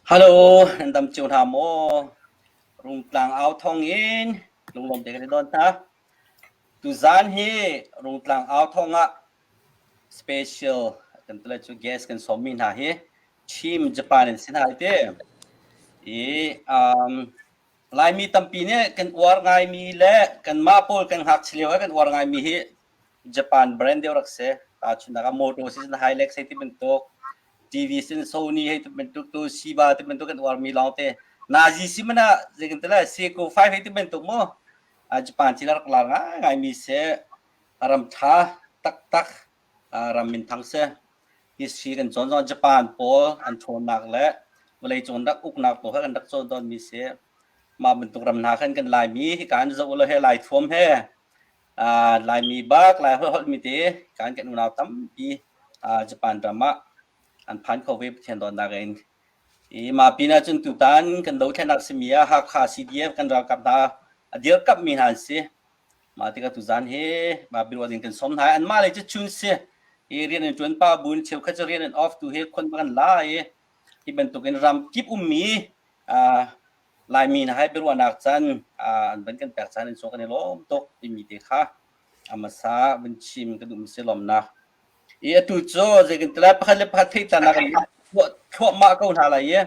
Hello, nan dam cio hna maw? Rungtlang au thawng in lunglawm te kan i don hna. Tuzaan hi Rungtlang au thawng ah special kan tule cu guest kan sawmmi hna hi Team Japan in si hna te. I um, Laimi tampi nih kan uar ngaimi le kanmah pawl kan ngakchia lio ah kan uar ngaimi hi Japan brand deuh rak si. Tahchunhnak ah motor si Hilux hei ti bantuk, TV sin Sony hei ti bantuk, Toshiba ti bantuk kan uarmi lawngte. Nazi si mana zei kan ti lai Seiko 5 hei ti bantuk mu. Japan thil a rak lar ngaingaimi si. Ram ṭha taktak ram minthang si. History kan cawn zong Japan pawl an ṭhawnnak le vawleicung rak uknak pawl kha kan rak cawn tawnmi si. Mah bantuk ram hna khan kan Laimi hika an zoh ulaw he Lai thuam he Laimi bak Lai holh holhmi te kan kan unau tampi Japan ram ah an phan kho ve Pathian dawtnak in. I mah pin ah cun tutan kan dothlennak simi ah Hakha CDF kan ralkap hna a dirkamhmi hna an si. Mah tikah tuzan hi mah biaruah ding kan sawm hna i anmah lei cu chun si. Hi rian an ṭuan pah buin cheukhat cu rian an off tu hi khon bak an la i hi bantukin ram kip ummi Laimi hna he biaruahnak caan an van kan pek caan in cu kan i lawm tuk timi te kha a hmasa vun chim ka duhmi si lawmnak. I atu cu zeitin ti lai pakhat le pakhat theihternak kan thluahmah ko hna lai i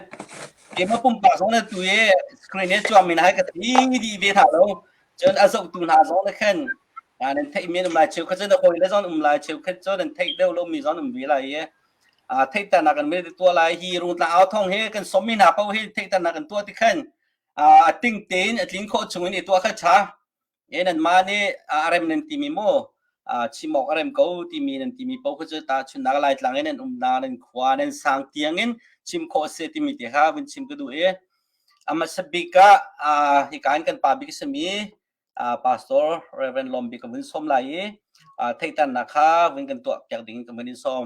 keimah pumpak zong na tu i screen i cuangmi hna hi ka thei dih ve hna lo. Cun a zohtu hna zong na khan nan theihmi an um lai cheukhat cu na hawile zong an um lai cheukhat cu nan theih deuh lomi zong an um ve lai i theihternak kan vil tuah lai hi rungtlang au thawng hi kan sawmmi hna paoh hi theihternak kan tuah ti khan a ting tein a tlin khawh chung in i tuah kha ṭha e nan ma nih a rem nan timi mu chim awk a rem ko timi nan timi paoh kha cu ta chunnak laitlang in nan umnak nan khua nan sang tiang in chim khawh a si timi te kha vun chim ka duh i a hmasa bik ah hika in kan pa bik sami Pastor Reverend Lawm Bik ka vun sawm lai i theihternak kha vun kan tuah piak ding ka vun in sawm.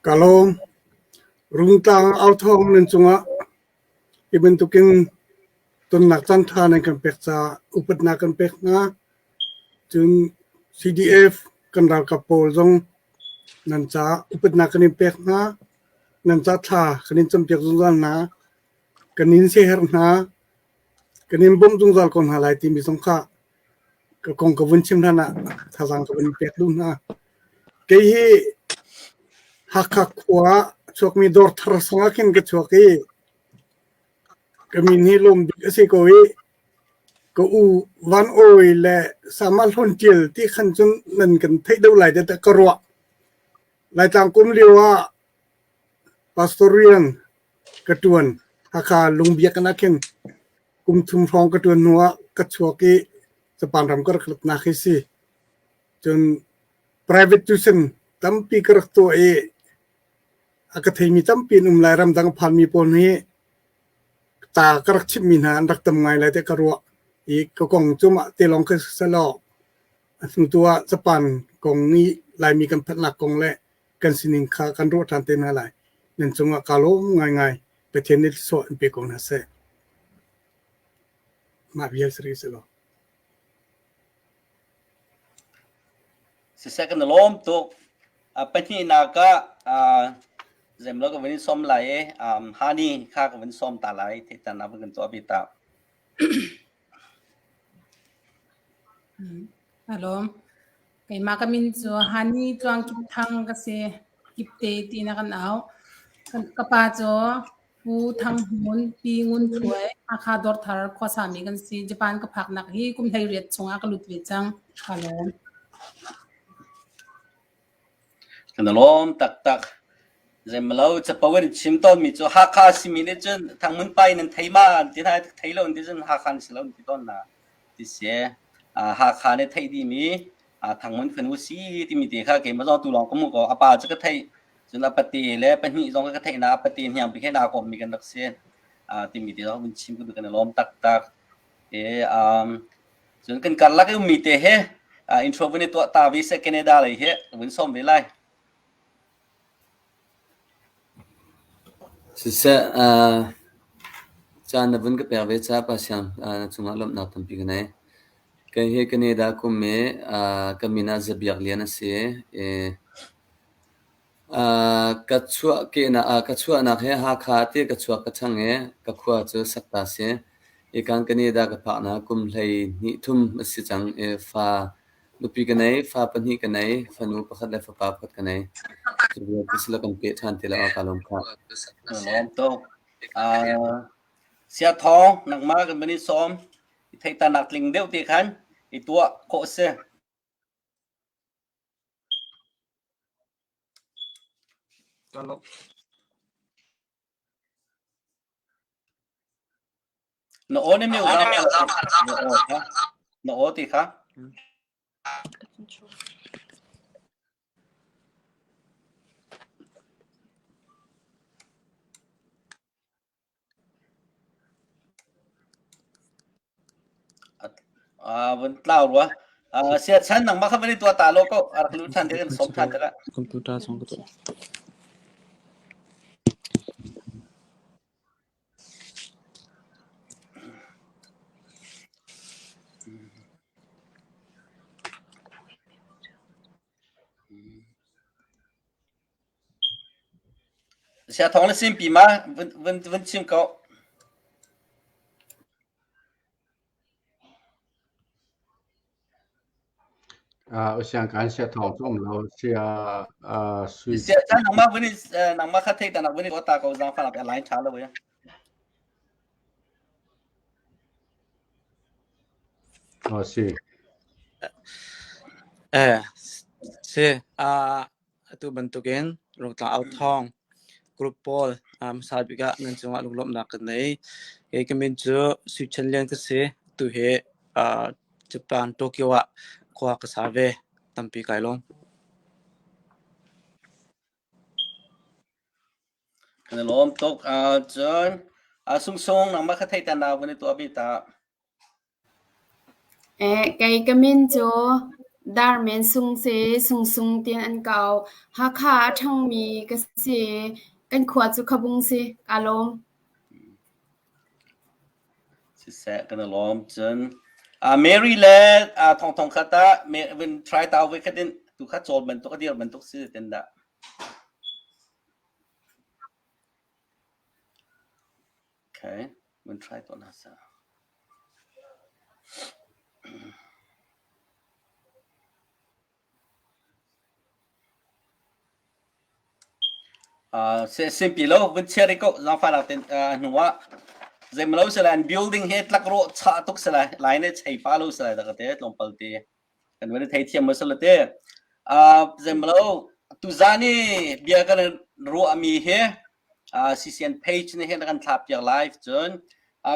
Ka lawm. Rungtlang authawng nan cungah hi bantukin tonnak caanṭha nan kan pek caah upatnak kan pek hna. Cun CDF kan ralkap pawl zong nan caah upatnak kan in pek hna. Nan ca thla kan in campiak zungzal hna. Kan in siaherh hna. Kan in bawmh zungzal ko hna lai timi zong kha ka kong ka vun chim hlan ah thazaang ka vun pek duh hna. Kei hi Hakha khua chuakmi dawrthar sang ah khin ka chuak i ka min hi lawm bik a si ko i ka u Van Awi le Sama Hlawn Ṭial ti khan cun nan kan theih deuh lai tiah ka ruah. Laitlang kum lio ah pastor rian ka ṭuan. Hakha Lungbiakinn ah khin kum thum hrawng ka ṭuan hnu ah ka chuak i Japan ram ka rak latnak hi si. Cun private tuition tampi ka rak tuah i a ka theimi tampi an um lai. Ramdang a phanmi pawl nih ta ka rak chimhmi hna an rak tam ngai lai tiah ka ruah. I ka kong cu mah te lawng kha siselaw a hnu tu ah Japan kong nih Laimi kan phanhnak kong le kan sining kha kan ruah ṭhan te hna lai. Nan cungah kaa lawm ngaingai. Pathian nih thluachuah in pe ko hna seh. Mah vial si rih selaw. Siseh kan i lawm tuk. Pahnihnak ah zemlo ka vun in sawm lai i Hani kha ka vun sawm ta lai. Theihternak vun kan tuah pi ta. Hello. Keimah ka min cu Hani Tluang Kip Thang ka si. Kipte ti na kan au. Ka pa cu Pu Thang Hmun, Pi Ngun Thluai, Hakha Dawrthar khuasami kan si. Japan ka phaknak hi kum 18 chungah ka lut ve cang. Ka lawm. Kan i lawm taktak. Zeimalo capo in chim tawnmi cu Hakha simi nih cun Thangmun pa in an thei ma an ti hna thei lo an ti cun Hakha an si lo an ti tawn hna. Ti si. Hakha nih theih dihmi Thangmun fanu si timi te kha keimah zong tu lawng ka hmuh ko. A pa cu ka theih. Cun a pate le pahnih zong ka theih na a pate hniang bik he naa kawmmi kan rak si. Timi te zong vun chim ka duh kan i lawm taktak. E, um, Cun kan karlak i ummi te he intro vun i tuah ta vi seh Canada lei hi vun sawm ve lai. Siseh, caan na vun ka pek ve caah Pa Siang na cungah lawmhnak tampi ka nei. Kei hi Canada kum i ka min ah Zabiak Lian a si i. Ka chuahkehnak ka chuahnak hi Hakha ti ka chuak ka ṭhang i ka khua cu Sakta si. Hikan Canada ka phaknak kum 12 thum a si cang i fa nupi ka nei, fa pahnih ka nei, fanu pakhat le fapa pakhat ka nei. Cu vialte sila kan peh ṭhan ti lo ah kaa lawm khah. Lawm tuk. Sia Thawng, nangmah kan van i sawm. I theihternak tling deuh te khan i tuah khawh a si. Na aw na mute na aw ti kha. Van tlau rua. Siachan nangmah kha van i tuah ta law ko. A rak lut ṭhan te kan sawm ṭhan te la. Computer zong ka tuah. Sia Thawng na simpi ma? Vun, vun, vun chim ko. Usiang kan sia thawng cu um lo sia sui Sia chan nangmah vun nangmah kha thei tanak vun i ta ko zang fa a line tha lo ya. Oh si. Eh si a Atu bantukin Rungtlang Authawng group pawl hmasa bik ah nan cungah lunglawmhnak kan nei. Kei ka min cu Sui Chen Lian ka si. Tu hi Japan Tokyo ah khua ka sa ve. Tampi kai lawm. Kan i lawm tuk. Cun Sung Sung nangmah kha thei tan na vun i tuah bi ta. Kei ka min cu Darmen Sung si, Sungsung tiin an ka auh. Hakha a ṭhangmi ka si. Kan khua cu Khabung si. Kaa lawm. Siseh, kan i lawm. Cun Mary le Thong Thong kha tah vun try ta voi khat in tu kha cawl bantuk a dir bantuk si ten dah. Okay, vun try tuah hna seh. Simpi lo vun chia rih ko zaangfahnak ten hnu ah zeimalo si lai an building hi tlak rawh chah tuk si lai lai ne chei pa lo si lai dak te tlawmpal te kan van i theithiam ma sala te zeimalo tuzan i bia kan ruahmi hi CCN page nih hin kan thlah piak live cun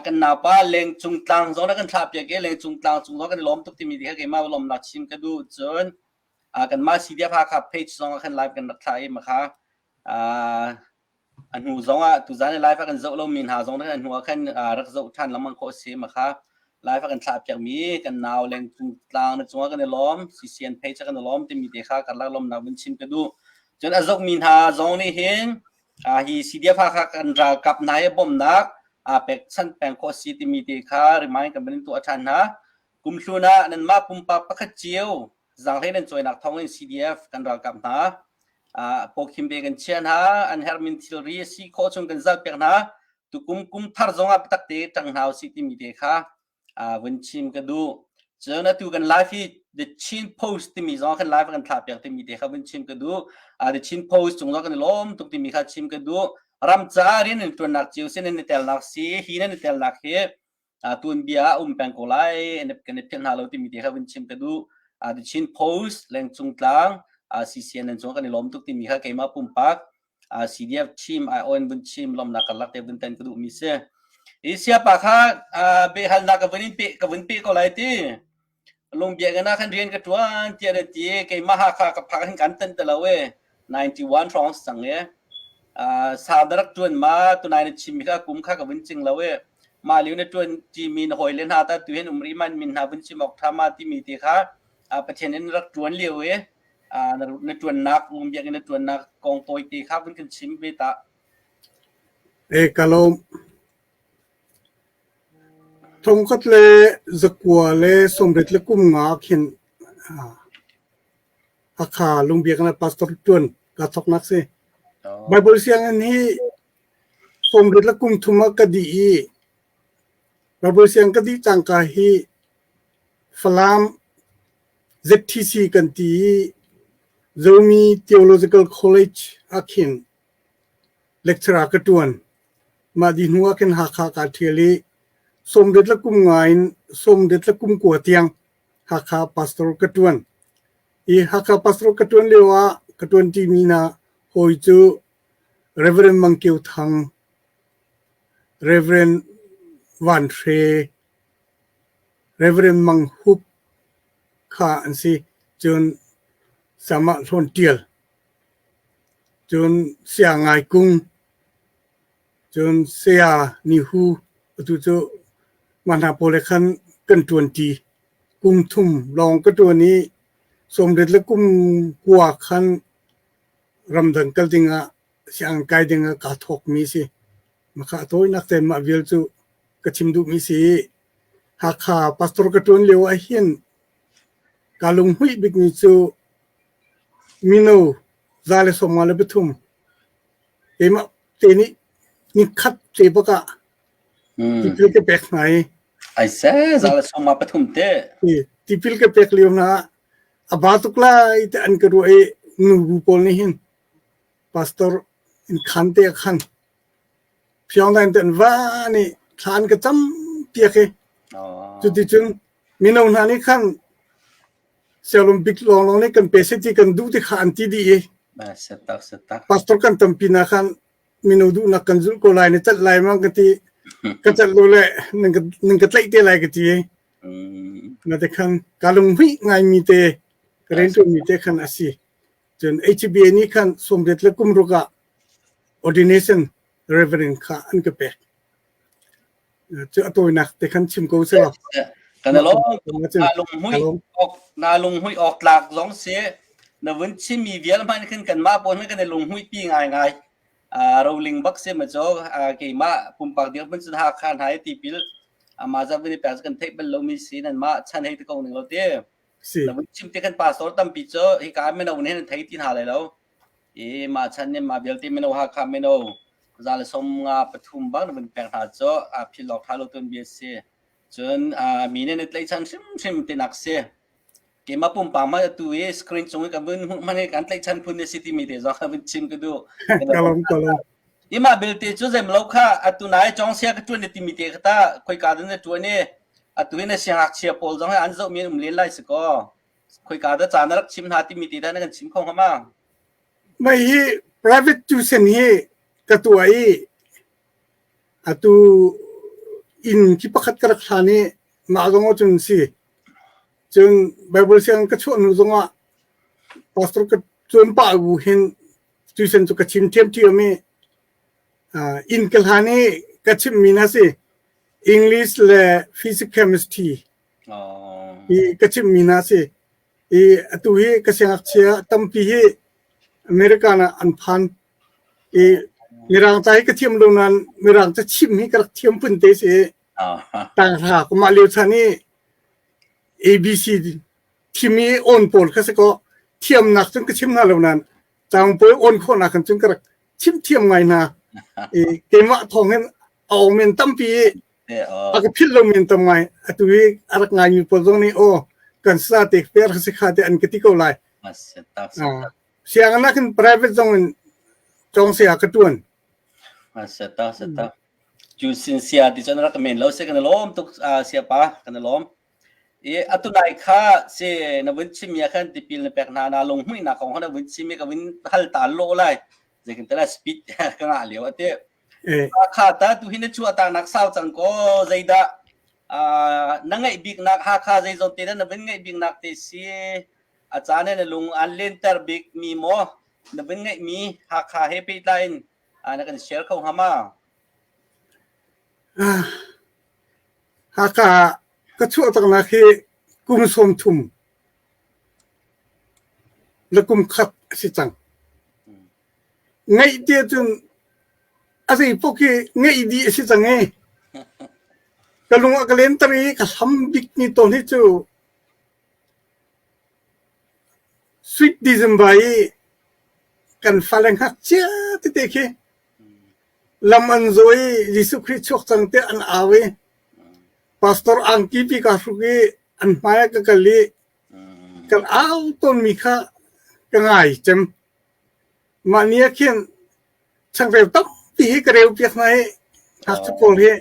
kan naupa lengcung tlang zong na kan thlah piak i lengcung tlang cung zong kan lawm tuk timi ti kha keimah lawmnak chim ka duh cun kanmah CDF Hakha page zong ah khan live kan rak thlah i makha A hnu zongah tuzaan i live a kan zoh lomi hna zong a hnu ah khan rak zoh ṭhan lengmang khawh a si. Makha live a kan thlahpiakmi kan nau lengcung tlang na cungah kan i lawm, CCN page ah kan i lawm timi te kha karlak lawmnak vun chim ka duh. Cun a zohmi hna zong nih hin hi CDF Hakha kan ralkap hna hi bawmhnak aa pekchanh peng khawh a si timi te kha remind kan van in tuah ṭhan hna. Kumhlun ah nanmah pumpak pakhat cio zaanghlei nan cawinak thawngin CDF kan ralkap hna pawkhim ve kan chia hna an herhmin thilri a si khawh chung kan zalh piak hna tukum kum thar zongah biatak te ṭang hna usih timi te kha vun chim ka duh cun atu kan live hi The Chin Post timi zong kan live kan thlah piak timi te kha vun chim ka duh The Chin Post cung zong kan i lawm tuk timi kha chim ka duh ram ca rian in ṭuannak cio sin in i telnak si hi nan i telnak hi tuanbia a um peng ko lai kan i philh hna lo timi te kha vun chim ka duh. The Chin Post lengcung tlang CCN nan cung kan i lawm tuk timi kha keimah pumpak CDF team ai on vun chim lawmnak karlak te vun tan ka duh mi si. I siapa kha behalnak ka vun in pe ka vun pe ko lai ti. Lungbiakinn ah khan rian ka ṭuan tiah na ti i keimah Hakha ka phak hin kan tan ti lo e. 91 hrawng si cang e. Sau na rak ṭuan ma tunai na chimmi kha kum kha ka vun cing lo e. Mah lio na ṭuan ṭimi na hawile hna ta tu hin um rih man min hna vun chim awk ṭha ma timi te kha Pathian in rak ṭuan lio i na ṭuannak lungbiakinn na ṭuannak kong tawi te kha vun kan chim ve ta. E ka lawm. Thongkhat le zakua le sawmriat le kum nga ah khin Hakha Lungbiakinn ah pastor ṭuan Kaa thawknak si. Bible sianginn hi sawmriat le kum thum ah ka dih i Bible siang ka dih cangka hi Falam ZTC kan ti i Zomi Theological College ah khin lecturer ka ṭuan. Mah dih hnu ah khin Hakha kaa ṭhial i sawmriat le kum nga in sawmriat le kum kua tiang Hakha pastor ka ṭuan. I Hakha pastor ka ṭuan lio ah ka ṭuanṭimi hna hawi cu Reverend Mang Kio Thang, Reverend Van Hre, Reverend Mang Hup kha an si. Cun Samah Hlawn Ṭial, cun Saya Ngai Kung, cun Saya Ni Hu, atu cu mah hna pawl he khan kan ṭuanṭi. Kum thum lawng ka ṭuan i sawmriat le kum kua khan ramdang kal dingah sianginn kai dingah kaa thawkmi si. Maka a tawinak tein mah vial cu ka chim duhmi si. Hakha pastor ka ṭuan lio ah hin kaa lunghmuih bikmi cu mino 153 keimah te nih nikhat te bak ah tipil ka pek hna i Ai se 153 te. Tipil ka pek lio hna ah a ba tuk lai ti an ka ruah i nubu pawl nih hin pastor in khan te ah khan Pyongyang te an va nih thla an ka cam piak i cuticun mino hna nih khan sialum bik lawnglawng nih kan pe seh ti kan duh ti kha an ti dih i pastor kan tampi na khan mino duhnak kan zulh ko lai na cat lai ma ka ti ka cat lo le nan ka tlaih te lai ka ti na te khan ka lunghmuih ngaimi te ka rianṭuanmi te khan a si. Cun HBA nih khan sawmriat le kum ruk ah ordination reverend kha an ka pek. Cu a tawinak te khan chim ko selaw. Kan lawm na lunghmuih awk na lunghmuih awk tlak zong si na vun chimmi vial hmanh khin kanmah pawl hmanh kan i lunghmuih pi ngaingai. Roling bak si ma cu keimah pumpak dirhmun cun Hakha hna i tipil amah zat vun i pek cu kan theih bal lomi si nan mah chan hei ti ko ning lo ti. Na vun chim ti kan pastor tampi cu hika mino nih nan thei ti hna lai lo. I mah chan nih mah vialte mino Hakha mino 153 bang na vun pek hna cu philh awk ṭha lo tuan bia si. Cun mi nih na tlaihchan hrimhrim tinak si. Keimah pumpak hmanh atu i screen cung i ka vun hmuh hmanh hi kan tlaihchan phun na si timi te zong ka vun chim ka duh. Ka lawm ka lawm. Imah belte cu zemlo kha atu nai cawng sia ka ṭuan na timi te kha ta khoika dah na ṭuan i atu hi na siangngakchia pawl zong hi an zohmi an um len lai si kaw khoika dah ca na rak chim hna timi te dah na kan chim kho hnga ma? Mei hi private tuition hi ka tuah i atu inn ki pakhat ka rak hlan i mah zong cun si. Cun Bible sianginn ka chuah hnu zongah pastor ka cawn pah bu hin tuition cu ka chim ṭhiamṭhiam i inn ka hlan i ka chimhmi hna si English le Physics Chemistry hi ka chimhmi hna si. I atu hi ka siangngakchia tampi hi American ah an phan i Mirang ca hi ka thiam lo nain Mirang ca chimh hi ka rak thiam phun te si. Tanghra ka mah lio chan i ABC thim i on pawl kha si kaw thiamnak cun ka chim hna lo nain caang pawl on khawhnak khan cun ka rak chim thiam ngai hna. I keimah thawng hin a awng men tampi i a ka philh lo men tam ngai. Atu hi a rak ngaimi pawl zong nih aw kan sa te per si kha te an ka ti ko lai. Sianginn ah khin private zong in cawng saya ka ṭuan. Cu sin sia ti cun rak men lo si kan i lawm tuk siapa kan i lawm. I atu nai kha si na vun chim mi ah khan tipil na pek hna na lunghmuihnak kong kha na vun chim i ka vun hal ta lo lai. Zeitin te la speed ka ngah lio ati. Hakha ta tu hi na chuah ta nak sau cang ko zeidah na ngaih bik nak Hakha zeizong te na vun ngaih bik nak te si a caan na lung an lenter bik mi maw na vun ngaih mi Hakha he pehtlai in na kan share kho hnga ma? Hakha ka chuah taknak hi kum 30 le kum khat a si cang. Ngeih ti ahcun a zei paoh khi ngeih dih a si cang i ka lung a ka lenter i ka hlam bik ni tawn hi cu Sweet December i. Kan fale ngakchia tete khi lam an zaw i Jesuh Khrih chuak cang tiah an au i pastor angki pi kaa hruk i an hmai ah ka kal i kan au tawnmi kha ka ngai cem. Mah ni ah khin changreu tampi hi ka reu piak hna i ngakchia pawl hi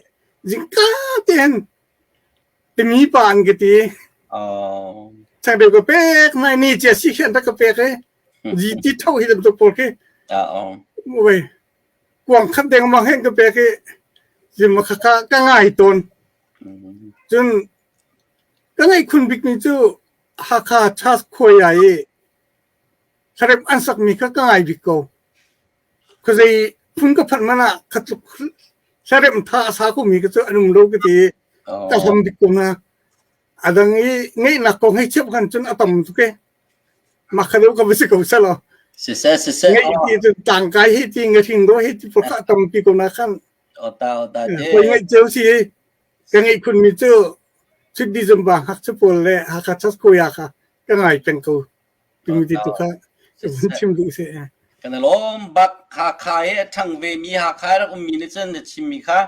zingka tein timi pa an ka ti. Changreu ka pek hna i ni cia si khi an rak ka pek i ti tho hi bantuk pawl khi. Wei kuang khat dengmang hen ka pek i zim kha ka ngai tawn. Cun ka ngaih khun bikmi cu Hakha Church khuai i thlarem an sakmi kha ka ngai bik ko. Khuazei phun ka phanh man ah kha tluk thlarem tha a sa komi ka cu an um lo ka ti ka hlam bik ko hna. A dang i ngeihnak kong hei chim khan cun a tam tuk e. Mah kha deuh ka va si ko selaw. Siseh siseh. Ngeih ti cun tangkai hi ti ngahring do hi ti pawl kha a tampi ko na khan. Ota ota te. Koi ngaih ceu si hi. Ka ngeih khunmi cu Chit December ngakchia pawl le Hakha Church Koya kha ka ngai peng ko. Timi ti tu kha vun chim duh si. Kan i lawm bak Hakha he a ṭhang ve mi Hakha rak ummi nih cun na chimmi kha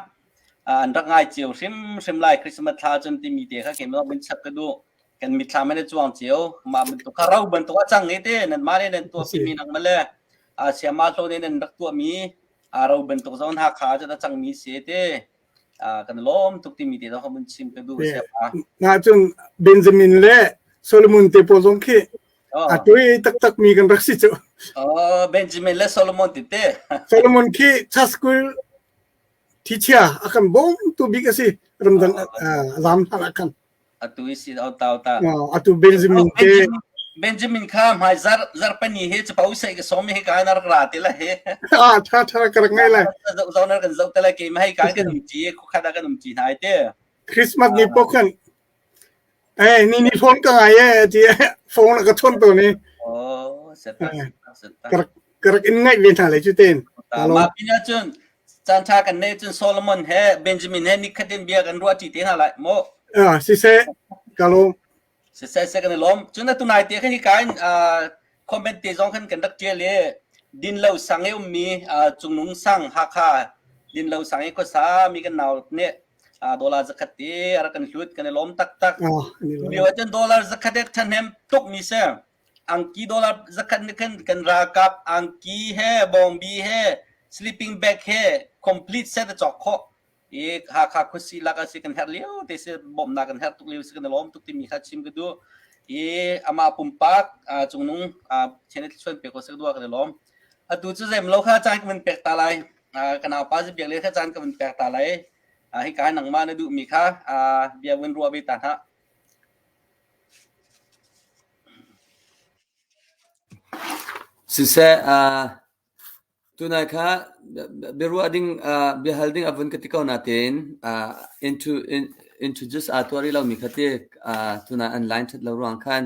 an rak ngai cio hrimhrim lai Christmas thla cun timi te kha keimah vun chap ka duh. Kan mitthlam in a cuang cio. Mah bantuk kha ro bantuk a cang i te nanmah nih nan tuahpimi nang male siama hlo nih nan rak tuahmi ro bantuk zong Hakha cun a cangmi si te. kan lawm tuk timi te zong mun chim ka duh sia pa. Na cun Benjamin le Solomon te pawl zong khi a tui taktak mi kan rak si cu. Oh, Benjamin le Solomon ti te. Solomon khi church school teacher a kan bawm tu bik a si ramdang zam hlan ah khan. Atu i si au tau ta. Atu Benjamin te. Benjamin kha hmai zar zarpani he chapau sai ka som he ka nar ra te la he. Ah tha tha ka rak ngai lai. Zo zo nar kan zo te la ke mai ka kan um chi khu khada kan um chi nai te. Christmas ni pok khan eh ni ni phone ka ngai e ti phone ka thon to ni. Oh seta seta. Ka ka rak in ngai ve hna le chu ten. Ma pina chun Caan ṭha kan neih cun Solomon he Benjamin he nikhat in bia kan ruah ṭi te hna lai mu. Ah, siseh, ka lawm. Siseh, siseh kan i lawm. Cun atu nai te khan hika in comment te zong khan kan rak ṭial i Dinlo sang i ummi Cungnung sang Hakha Dinlo sang i khuasa mi kan nau nih dollar zakhat te a rak kan hlut kan i lawm taktak. Lio ahcun dollar zakhat he ṭhahnem tuk mi si. Angki dollar zakhat nih khan kan ralkap angki he bawngbi he sleeping bag he complete set a cawk khawh i Hakha khuasi lak ah si kan herh lio te si bawmhnak kan herh tuk lio si kan i lawm tuk timi kha chim ka duh i amah pumpak cungnung Pathian nih thluachuah pek ko seh ka duh kan i lawm. Atu cu zeim lo kha caan ka vun pek ta lai. Ka naupa zi biak le kha caan ka vun pek ta lai. Hika nangmah na duhmi kha bia vun ruah ve ta hna. Siseh, tunai kha biaruah ding, biahal ding a vun ka ti ko natein introduce aa tuah rih lomi kha ti tunai an line ṭhat lo ruang khan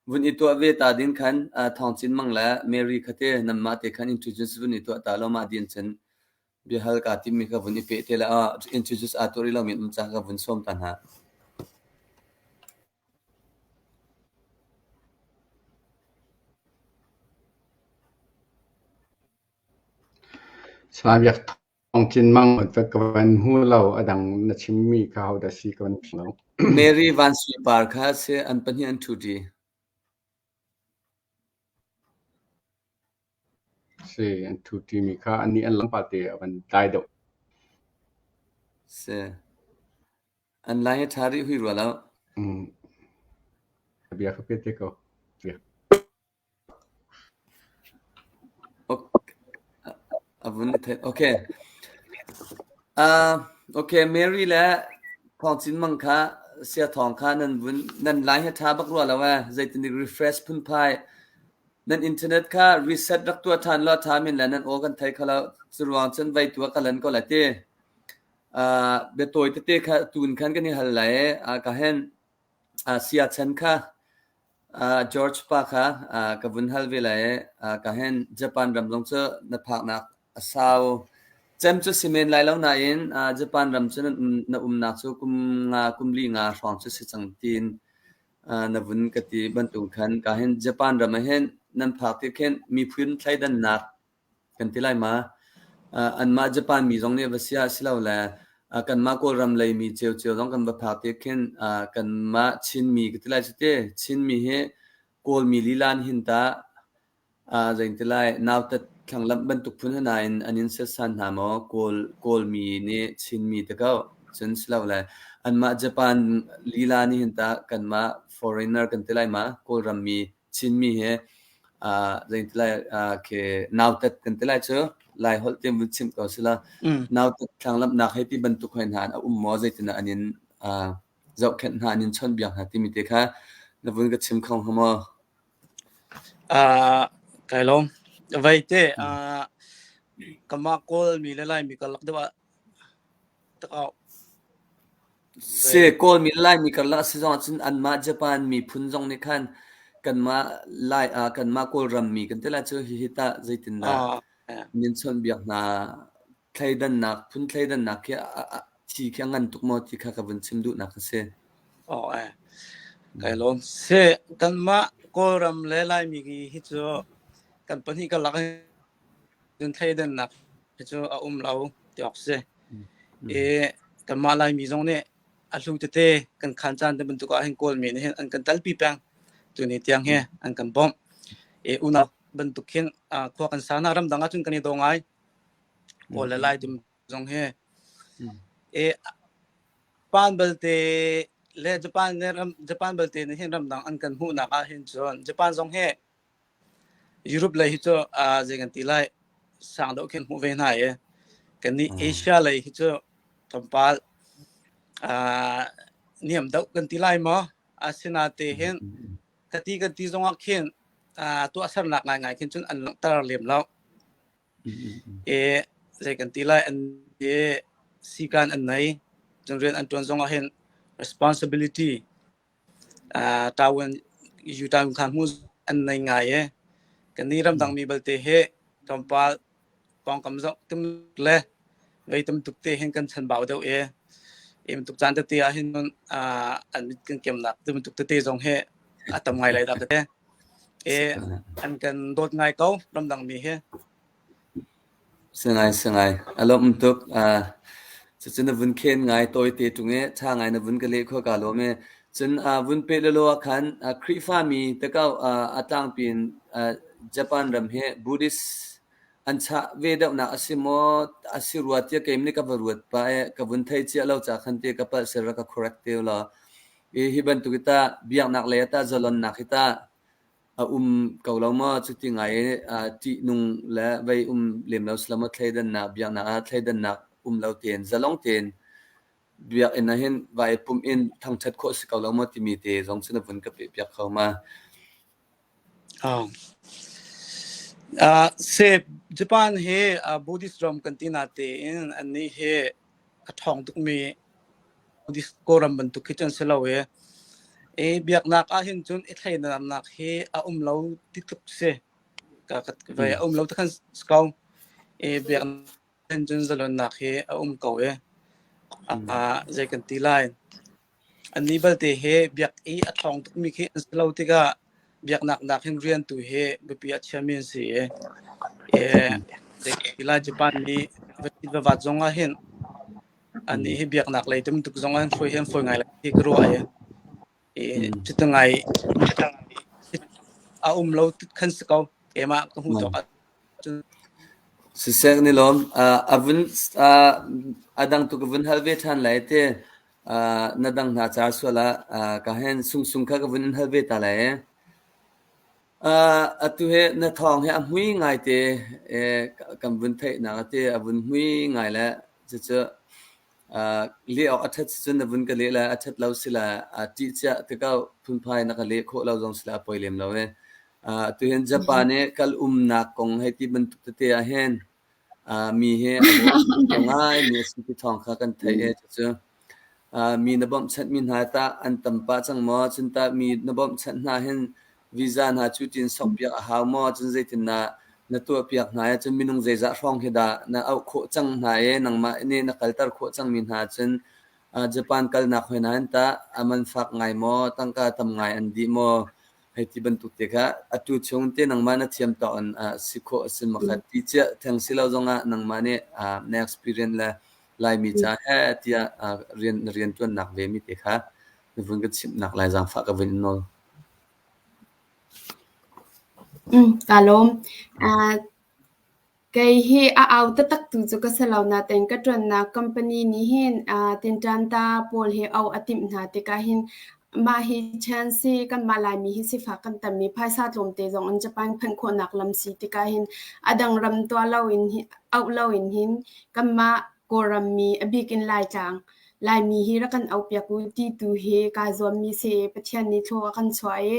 vun i tuah ve ta ding khan Thawng Cin Mang le Mary kha ti nanmah te khan introduce vun i tuah ta lo mah din cun biahal kaa timmi kha vun i peh te le introduce aa tuah rih lomi an um caah ka vun sawm ta hna. Salai Biak Thawng Cin Mang ka van hmu lo. A dang na chimmi kha hodah si ka van hmu lo. Mary Van Sui Par kha si an pahnih an ṭhuṭi. Si an ṭhuṭimi kha anih an lampa te a van dai deuh. Si. An lai hi ṭha rih hui rua lo. Mm. Bia ka pe te ko. Yeah. A vun theih. Okay. Uh, okay, Mary le Thawng Cin Mang kha sia thawng kha nan vun nan lai hi ṭha bak rua lo eh. Zeitin refresh phunphai nan internet kha reset rak tuah ṭhan law ṭha min le nan aw kan thei kho lo. Cu ruang cun vai tua ka lan ko la ti. Biatawi tete kha tun khan kan i hal lai i ka hen siachan kha George pa kha ka vun hal ve lai i ka hen Japan ram zong cu na phaknak a sau cem cu si men lai lo nain Japan ram cu na umnak cu kum nga kum li nga hrawng cu si cang tiin na vun ka ti bantuk khan ka hen Japan ram ah hin nan phak ti khin miphun thleidannak kan ti lai ma? Anmah Japan mi zong nih va si ah silole kanmah Kawlram lei mi ciocio zong kan va phak ti khin kanmah Chinmi ka ti lai cu ti. Chinmi hi Kawlmi lila nih hin tah Zeiti lai, nautat thlanglamh bantuk phun hna in an in sersan hna maw? Kawl, Kawlmi nih Chinmi te ko. Cun silole anmah Japan lila nih hin tah kanmah foreigner kan ti lai ma? Kawlram mi Chinmi hi zeiti lai khi nautat kan ti lai cu Lai holh te vun chim ko sila. Nautat thlanglamhnak hei ti bantuk hoi hna a um maw? Zeitindah an in zohkhenh hna, an in chawnhbiak hna timi te kha na vun ka chim kho hnga maw? Kai lawm. Veite kanmah Kawlmi le Laimi karlak deuh ah tak Si, Kawlmi le Laimi karlak a si zong ahcun anmah Japan miphun zong nih khan kanmah Lai kanmah Kawlram mi kan ti lai cu hihi tah zeitindah nan chawnhbiak hna thleidannak phun thleidannak khi thi khi a ngan tuk maw ti kha ka vun chim duhnak a si. Oh, eh. Kai lawm. Si, kanmah Kawlram le Laimi hi cu kan pahnih karlak hin thleidannak hi cu a um lo ti awk si. I kanmah Laimi zong nih a hlu tete kan khan caan te bantuk ah hin Kawlmi nih hin an kan talpi peng. Tuni tiang hi an kan bawmh. I unau bantuk khin khua kan sa na ramdang ahcun kan i daw ngai. Kawl le Lai tum zong hi. E Japan balte le Japan le ram Japan balte nih hin ramdang an kan hmuhnak ah hin cun Japan zong hi Europe lei hi cu zei kan ti lai sang deuh khin hmuh ve hna i kannih Asia lei hi cu tlawmpal niam deuh kan ti lai maw asinain hin ka ti kan ti zongah khin tuahsernak ngaingai khin cun an langhter lem lo. I zei kan ti lai an i sikan an nei cun rian an ṭuan zongah hin responsibility ṭawan yu ṭawan kha hmu an nei ngai i kannih ramdangmi balte hi tlawmpal pawngkam zoh tum le vei tam tuk te hin kan chanbau deuh i i bantuk caan tete ah hin an mit kan kemnak ti bantuk tete zong hi a tam ngai lai dah ka ti. I an kan dawt ngai ko ramdangmi hi. Singai singai a lawm tuk. Cucu na vun khen ngai tawite ṭung i ṭha ngai na vun ka leh khawh ka lawm i cun vun peh lelo ah khan Khrihfami takau a tlangpi in Japan ram hi Buddhist an chah ve deuhnak a si maw a si rua tiah keim nih ka va ruat pah i ka vun thei cia lo ca khan ti ka palh sel rak ka correct te law i hi bantuk hi tah biaknak lei ah tah zalonnak hi tah a um ko lo maw cuti ngai i ṭihnung le vei um lem lo si lo maw thleidannak biaknak ah thleidannak um lo tein zalong tein biakinn ah hin vai pumh in thangṭhat khawh si ko lo maw timi te zong cu na vun ka pehpiak kho ma? Japan hi Buddhist ram kan ti natein annih hi a ṭhawng tukmi Buddhist Kawlram bantuk khi cu an si lo i biaknak ahhin cun i thleidannak hi a um lo ti tluk si. Vai a um lo ti khan si ko. I biaknak hin cun zalonnak hi a um ko i zei kan ti lai. Annih balte hi biak i a ṭhawng tukmi khi an si lo tikah biaknak nakin rian tu hi biapi ah chiami an si i zeiti Japan nih va vat zong ah hin annih hi biaknak lei tumtuk zong ah hin hruai hi an fawi ngai lai ti ka ruah i cuti ngai a um lo khan si ko keimah ka hmuh tawk ah cun. Siseh ni lawm a vun a dang tu ka vun hal ve ṭhan lai te. Na dang hna car sual ah ka hen sungsung kha ka vun in hal ve ta lai. Atu hi na thawng hi a hmui ngai te kan vun theihnak ate a vun hmui ngai le cucu leh awk a ṭhat si cun na vun ka leh lai a ṭhat lo si la a ṭih cia te ko phunphai na ka leh khawh lo zong si la a poi lem lo e. Atu hin Japan i kal umnak kong hei ti bantuk tete ah hin Mi hi a bawm ngaimi a si ti thawng kha kan theih i cucu mi na bawmhchanhmi hna tah an tam pah cang maw? Cun tah mi na bawmhchanh hna hin visa hna cu tiin sokpiak a hau maw? Cun zeitindah na tuahpiak hna i cun minung zeizah hrawng hi dah na auh khawh cang hna i nangmah nih na kalter khawh cangmi hna cun Japan kalnak hoi hna hin tah a man fak ngai maw? Tangka tam ngai an dih maw? Hei ti bantuk te kha atu chung te nangmah na thiam tawk in si khawh a si makhat ti cia theng si lo zongah nangmah nih na experience le Laimi ca he tiah rian na rian ṭuannak ve mi te kha na vun ka chimhnak lai zaangfah ka vun in nawl. Ka lawm. Kei hi a au taktak tu cu ka si lo natein ka ṭuannak company nih hin tinṭanta pawl hi auh a timh hna tikah hin mah hi chance hi kanmah Laimi hi sifak kan tam i phaisa tlawmte zong in Japan phanh khawhnak lam si tikah hin a dang ram tuah loin auh loin hin kanmah Kawlram mi a bik in Laitlang Laimi hi rak kan auhpiak u ti tu hi kaa zuammi si i Pathian nih thlua a kan chuah i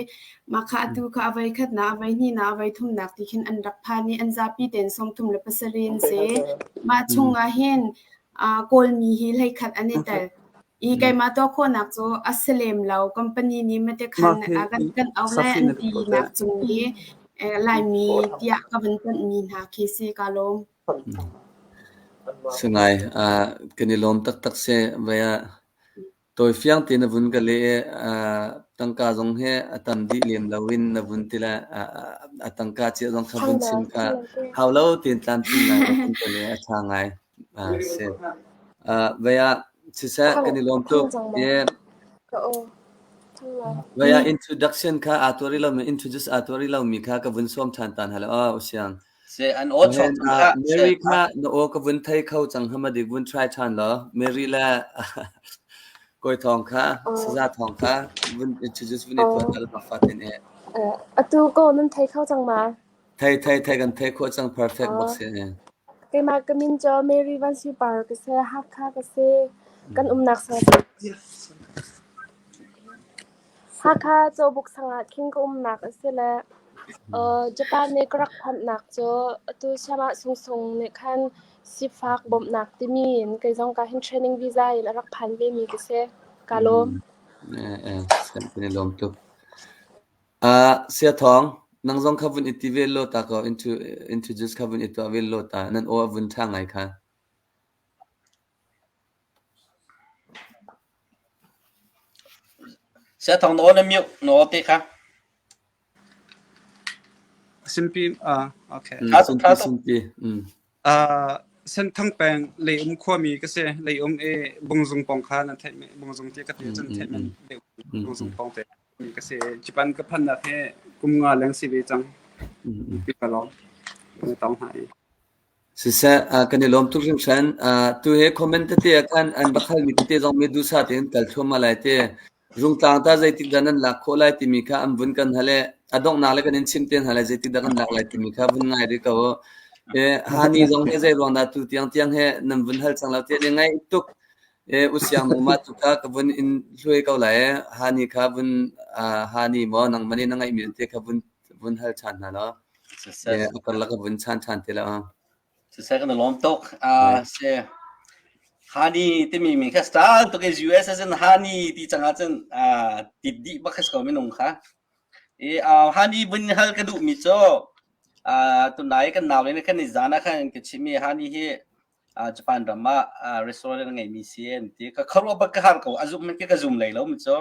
mah kha atu kha a voikhatnak, a voihnihnak, a voithumnak ti khin an rak phan i an zapi tein 37 an si. Mah chungah hin Kawlmi hi hleikhat an i tel. I keimah tuah khawhnak cu a si lem lo. Company nih mate khan kan kan auh le an tinak cung i Laimi tiah ka van tonhmi hna khi si ka lawm. Singai, kan i lawm taktak si. Vei ah tawifiang tein na vun ka leh i tangka zong hi a tam dih lem loin na vun ti le a tangka cia zong kha vun chim kha hau lo tein tlamtling ngai na vun ka leh a ṭha ngai. Si. Vei ah siseh kan i lawm tuk. I vei ah introduction kha aa tuah rih lomi introduce aa tuah rih lomi kha ka vun sawm ṭhan ta hna lai. Aw, usiang. Se an aw chuak cang khah. Mary kha na aw ka vun thei kho cang hama dik vun try ṭhan law Mary le Kawi Thawng kha Saza Thawng kha vun introduce vun i tuah tal bak fatin e. Atu ko nan thei kho cang ma? Thei thei thei kan thei khawh cang perfect bak si e. Keimah ka min cu Mary Van Sui Par ka si, Hakha ka si. Kan umnak sang Hakha Cawbuk sang ah khin ka umnak a si le Japan i ka rak phanhnak cu atu Siamah Sungsung nih khan sifak bawmhnak timi in kei zong ka hin training visa in a rak phan vemi ka si. Kaa lawm. Kan i lawm tuk. Sia Thawng, nang zong kha vun i ti ve law ta ko introduce kha vun i tuah ve law ta nan aw a vun ṭha ngai kha. Sia Thawng na aw na mute na aw te kha. Simpi okay. Simpi simpi. Senthang peng Leium khuami ka si. Leium i Bungzung pawng kha nan theih Bungzung ti ka ti cun theih men Bungzung pawng te ka si. Japan ka phannak hi kum nga leng si ve cang. Ti ka lawm. Ka tong hna i. Siseh, kan i lawm tuk hringhran. Tu he comment tete ah khan an rak halmi tete zong mi duhsah tein kal thluahmah lai te. Rungtlang ta zeitik dah nan lak khawh lai timi kha an vun kan hal i a donghnak le kan in chimh te hna lai zeitik dah kan lak lai timi kha vun ngai rih ko. Hani zong he zei ruang dah tu tiang tiang he nan vun hal cang lo ti an i ngaih tuk. Usiang nangmah tu kha ka vun in hluai ko lai. Hani kha vun hani maw nangmah nih na ngaihmi te kha vun vun hal ṭhan hna law. A karlak a vun chan ṭhan te la. Siseh kan i lawm tuk. Si Hani timi mi kha style tuk i US ah cun Hani ti cang ahcun tit dih bak ko minung kha. I Hani vun hal ka duhmi cu tunai kan nau le kan i zan ah khan ka chimmi Hani hi Japan ram ah restaurant a ngeimi si an ti. Ka khuaruah bak ka har ko. A zum ka zum lei lo mi cu.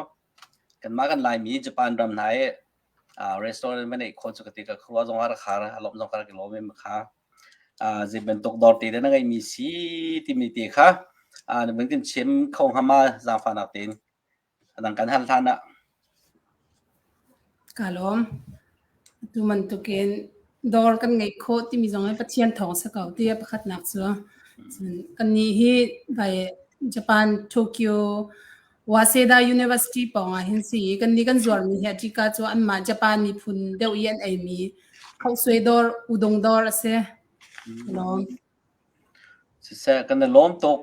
Kanmah kan Laimi Japan ram hna i restaurant va neih khawh cu ka ti ka khuaruah zong a rak har a lawmh zong ka rak i lawm i kha zei bantuk dawr te na ngeihmi si timi te kha na vun kan chim kho hnga ma zaangfahnak tein a dang kan hal hlan ah. Ka lawm. Atu bantukin dawr kan ngeih khawh timi zong hi Pathian thawng si ko ti a pakhatnak cu. Cun kannih hi vai Japan Tokyo Waseda University pawng ah hin si i kannih kan zuarmi hi aṭika cu anmah Japan miphun deuh i an eimi khohsuai dawr, udung dawr a si. Lawm. Siseh, kan i lawm tuk.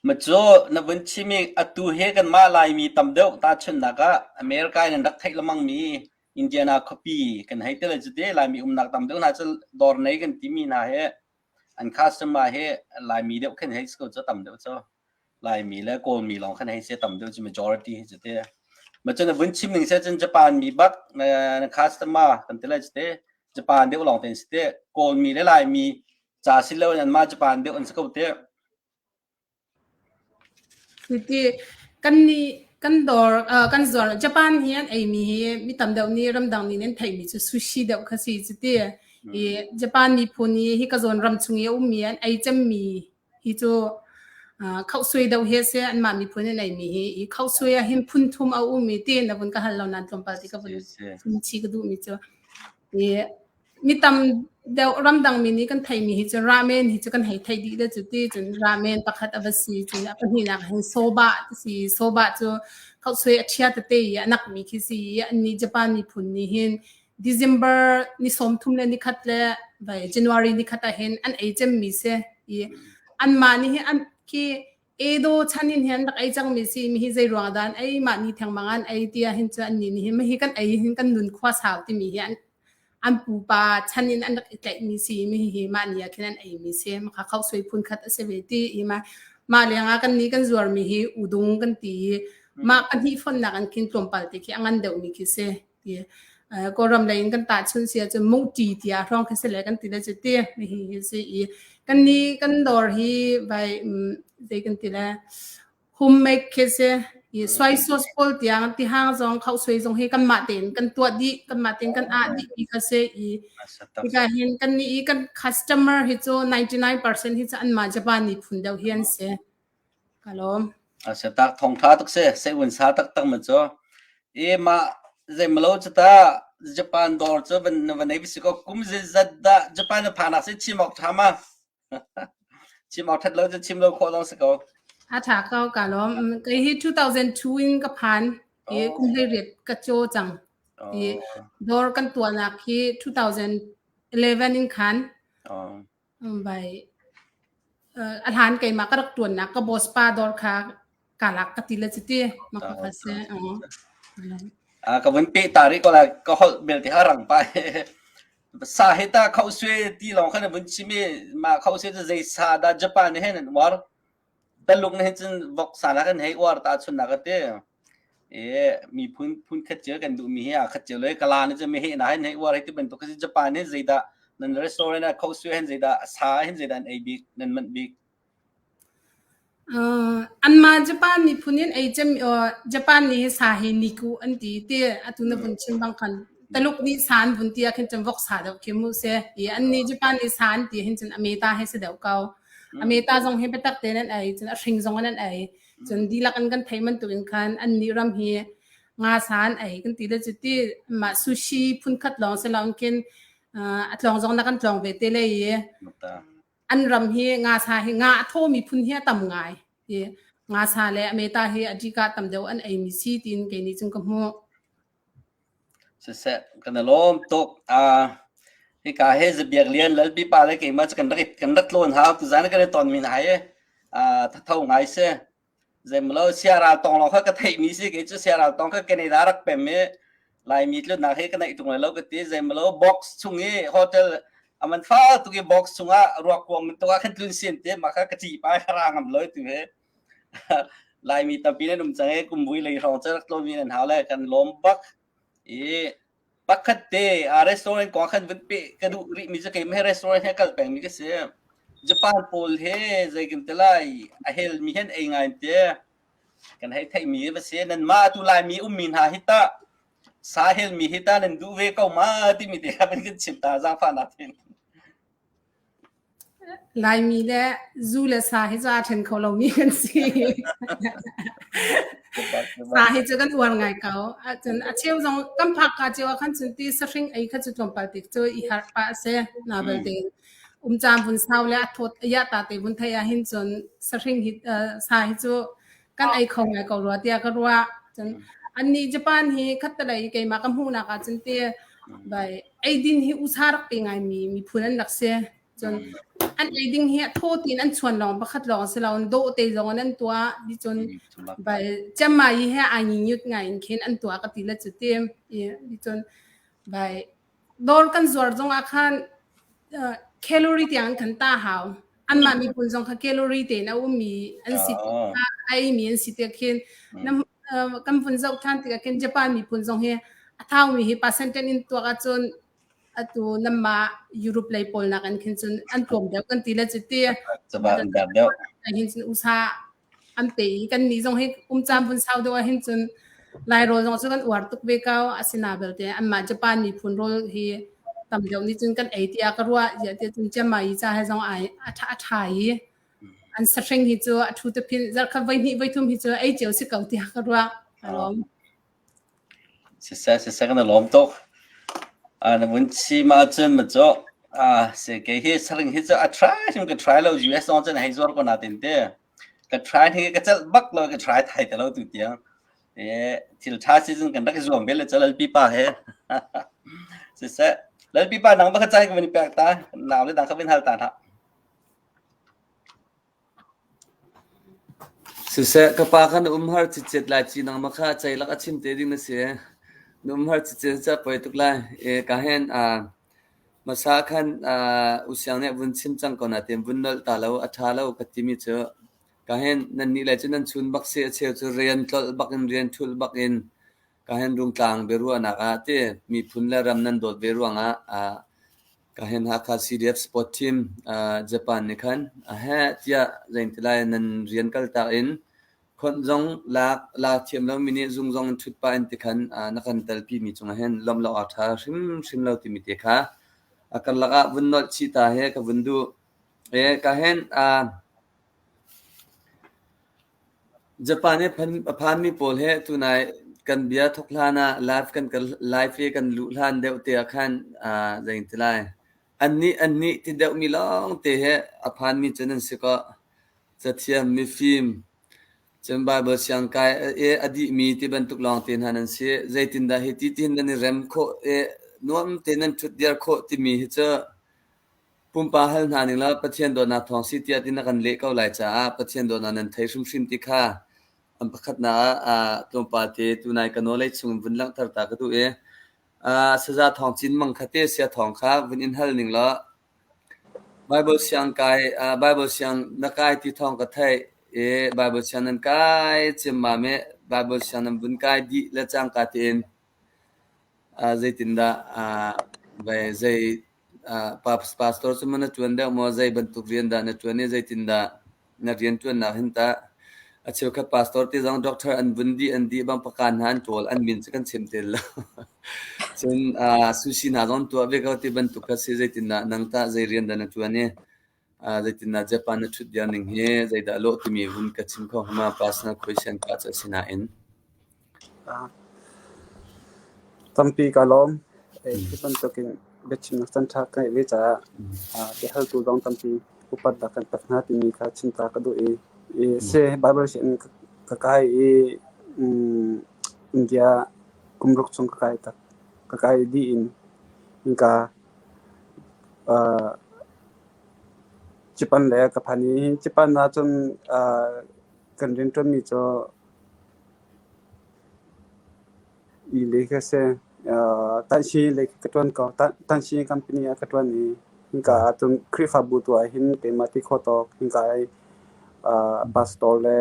Macu na vun chim i atu he kanmah Laimi tam deuh tahchunhnak ah America in an rak theih lengmangmi Indiana khuapi kan hei ti lai cu te Laimi umnak tam deuh hna cu dawr nei kan timi hna he an customer he Laimi deuh khan hei si ko cu tam deuh cu. Laimi le Kawlmi lawng khan hei si tam deuh cu majority hi cu te. Ma cun vun chim ning se cun Japan mi bak na customer kan ti lai cu te Japan deuh lawng te si te Kawlmi le Laimi ca si lo in anmah Japan deuh an si ko te. Ti kan nih Kan dawr uh, kan zuar Japan hi an eimi hi mi tam deuh nih ramdang nih an theihmi cu sushi deuh kha si cu ti. I Japan miphun hi hi ka zawn ram chung i a ummi an ei cemmi hi cu uh, khauhsuai deuh hi a si anmah miphun an eimi hi. I khauhsuai ah hin phun thum a um i ti na vun ka hal lo nan tlawmpal ti ka vun chim chi ka duhmi cu. I mi tam deuh ramdang mi nih kan theimi hi cu ramen hi cu kan hei theih dih le cu ti cun ramen pakhat a va si cun a pahnihnak hin soba ti si soba cu khauhsuai a ṭhia tete i a nakmi khi si i annih Japan miphun nih hin December ni 30 le ni khat le vai January ni khat ah hin an ei cemmi si i anmah nih hin an khi Edo chan in hin rak ei cangmi si mi hi zei ruang dah an ei mah ni thengmang an ei tiah hin cu annih nih hin hi kan ei hin kan nun khua sau timi hi an an pupa chan in an rak i tlaihmi si mi hi mah ni ah khin an ei mi si makha khauhsuai phun khat a si ve ti i mah mah lengah kan nih kan zuarmi hi udung kan ti i mah pahnih fonnak an khin tlawmpal te khi a ngan deuhmi khi si ti Kawlram lei in kan tahchunh si ahcun mungṭi tiah hrawng khi si le kan ti le cu ti hi hi si i kan ni kan dawr hi vai zei kan ti le homemade khi si i soy sauce pawl tiang tihang zong khauhsuai zong hi kanmah tein kan tuah dih kanmah tein kan ah dih mi kha si i hika hin kan ni i kan customer hi cu 99% hi cu anmah Japan miphun deuh hi an si. Ka lawm. A se tak thong tha tuk se se un sa tak tak ma cho e ma zei malo chu ta Japan dor chu van van nei si ko kum ze zat da Japan na phana se chim ok tha ma chim ok that lo chu chim lo kho dong se ko A tha ko ka lawm. Kei hi 2002 in ka phan. I kum hlei riat ka cho cang. I dor kan tuahnak hi 2011 in khan. Bai a hlan keimah ka rak ṭuannak ka boss pa dawr kha ka lak ka ti le cuti mah kha kha si. Ka vun pe ta rih ko la ka holh belte ha rang pa sa he ta khau sue ti lawng khan vun chim i ma khau sue cu zei sa dah Japan he nan uar Taluk na hin cun vok sa la kan hei uar ta chun na ka ti E miphun phun khat cio kan duhmi hi aa khat cio le kala nih cun meheh na hin hei uar hei ti bantuk khi Japan hin zeidah nan restaurant ah khosue hin zeidah sa hin zeidah an ei bik nan manh bik? Uh, anmah Japan miphun in ei cem uh, Japan nih sa hi niku an ti ti atu na vun chim bang khan Taluk nih sa an vun ti ah khin cun vok sa deuh khi mu se i an nih Japan nih sa an ti hin cun ameta he si deuh ko ameta zong hi biatak tein an ei cun a hring zong in an ei Cun dihlak in kan theih bantuk in khan annih ram hi nga sa an ei kan ti le cu ti mah sushi phunkhat lawng si loin khin a tlawng zong na kan tlawng ve te le i an ram hi nga sa hi nga a thawmi phun hi a tam ngai i nga sa le ameta hi a dika tam deuh an ei mi si tiin kei nih cun ka hmuh. Siseh, kan i lawm tuk. Uh, hika he Zabiak Lian Lalpi pa le keimah cu kan rak kan rak tlawn hau tuzan kan i ton mi hna hi uh, thatho ngai si. Zeimalo siaral tong lawng kha ka theih mi si kei cu siaral tong kha Canada rak pem i Laimi tlunnak hi ka naih tung lai lo ka ti. Zeimalo box chung i hotel aman fa tuk i box chungah ruak kuang bantuk ah khan tlun sin te mah kha ka ci pa ka ra ngam lo tu he. Laimi tampi nan um cang i kumvui lei hrawng cu rak tlawn nan hau le kan lawm bak. I pakhat te a restaurant kong khan vun pe ka duh rih mi cu keimah he restaurant he kal peng mi ka si. Japan pawl he zei kan ti lai a hel mi hen ei ngai te kan hei theih mi va si nan ma tu Laimi um mi hna hi ta sa hel mi hi ta nan duh ve ko ma timi te kha kan chim ta zaangfah nak hin. Laimi le zu le sa hi cu aa ṭhen kho lomi kan si. Sa hi cu kan uar ngai ko. Cun a cheu zong kan phak ka cio ah khan cun ti sahring ei kha cu tlawmpal tik cu i harh pah a si. Na belte um caan vun sau le a thawt a iah ta te vun theih ah hin cun sahring hi sa hi cu kan ei kho ngai ko rua tiah ka ruah. Cun annih Japan hi khattelei keimah ka hmuhnak ah cun ti bai eidin hi usa rak pe ngaimi miphun an rak si. Cun an eiding hi a thaw tiin an chuan lawng pakhat lawng si lo dawh te zong in an tuah. Di cun bai cemma yi he ai nginyut ngai in khin an tuah ka ti le cu ti. Di cun bai dawr kan zuar zong ah khan calorie tiang kan ta hau. Anmah miphun zong kha calorie tein a ummi an si a eimi an si tiah khin kan vun zoh ṭhan tikah khin Japan miphun zong hi a thaumi hi percentage in tuak ahcun atu namah Europe lei pawl nakin khin cun an tlawm deuh kan ti le cu ti hin cun USA. an pe i kan nih zong hi um caan vun sau deuh ah hin cun Lai rawl zong cu kan uar tuk ve ko. Asina belte anmah Japan miphun rawl hi tam deuh nih cun kan ei tiah ka ruah. Ziah tiah cun Chiangmai ca he zong ai a ṭha a ṭha i an sahring hi cu a ṭhu te phin zarhkhat voihnih voithum hi cu ei cio si ko tiah ka ruah. Ka lawm. Siseh siseh kan i lawm tuk. Na vun chim ahcun macaw si kei hi saring hi cu a try hrim ka try lo US zong cun hei zuar ko natin te. Ka try hi ka celh bak lo ka try thai te lo tu tiang. Thil ṭha si cun kan rak i zuam ve le cu Lalpi pa he. Siseh Lalpi pa nang ba kha cai ka vun i pek ta nau le dang kha vun hal ta hlah. Siseh, ka pa kha na umhar citcet lai ci nangmah kha ceilak a chim te ding na si. Na umhar citcet cu a poi tuk lai. E, ka hen hmasa khan U Siang nih a vun chim cang ko nain vun nolh ta lo, a ṭha lo ka timi cu ka hen nannih le cu nan chun bak si, a cheu cu rian tlolh bak in rian ṭhulh bak in ka hen Rungtlang biaruahnak ah ti miphun le ram nan dawt ve ruangah Ka hen Hakha CDF Sport Team Japan nih khan a heh tiah zeitilai nan rian kaltak in khonh zong lak la thiam lomi nih zung zong in ṭhut pah in tikhan na kan telpi mi cungah hin lawmh lo awk ṭha hrimhrim lo timi te kha a karlak ah vun nolh chih ta he ka vun duh. E ka hen Japan i a phanmi pawl he tunai kan bia thawk hlan ah live kan kal live i kan luh hlan deuh te ah khan zeitilai annih annih ti deuhmi lawngte he a phanmi cu nan si kaw cathiam mifim cun Baibal siangkai i a dihmi ti bantuk lawngte hna nan si. Zeitindah hi ti tihin nan i rem khawh i nuam tein nan ṭhutdir khawh timi hi cu Pumpak hal hna ning law Pathian dawtnak thawng si tiah ti na kan leh ko lai caah Pathian dawtnak nan thei hrimhrim ti kha an pakhatnak ah tlawmpal te tunai ka knowledge chung in vun langhter ta ka duh i saza thawng cin mang kha te sia thawng kha vun in hal ning law Bible siang kai Bible siang na kai ti thawng ka theih i Bible siang nan kai ciammam i Bible siang nan vun kai dih le cangka tein zeitindah zei Pastor cu maw na ṭuan deuh maw? Zei bantuk rian dah na ṭuan i zeitindah na rianṭuannak hin tah? A cheukhat pastor te zong doctor an vun dih an dih bang pakan hna an ṭawl an min cu kan chim te lo. Cun sushi hna zong tuah ve ko ti bantuk kha si zeitindah nang tah zei rian dah na ṭuan i zeitindah Japan na ṭhut dir ning hi zeidah lawh timi vun ka chim kho hnga ma personal question ka cu a si nain. Tampi ka lawm. Hi bantukin biachimnak caanṭha ka ngeih ve caah biahaltu zong tampi upat dah kan pek hna timi kha chim ta ka duh i si Baibal sianginn ka kai i India kum ruk chung ka kai tak. Ka kai dih in hika Japan le ka phan i Japan ahcun kan rianṭuanmi cu I lei kha si. Tanhsi lei ka ṭuan ko. Tanhsi company ah ka ṭuan i hika ahcun Khrihfabu tu ahhin keimah ti khawh tawk hika i pastor le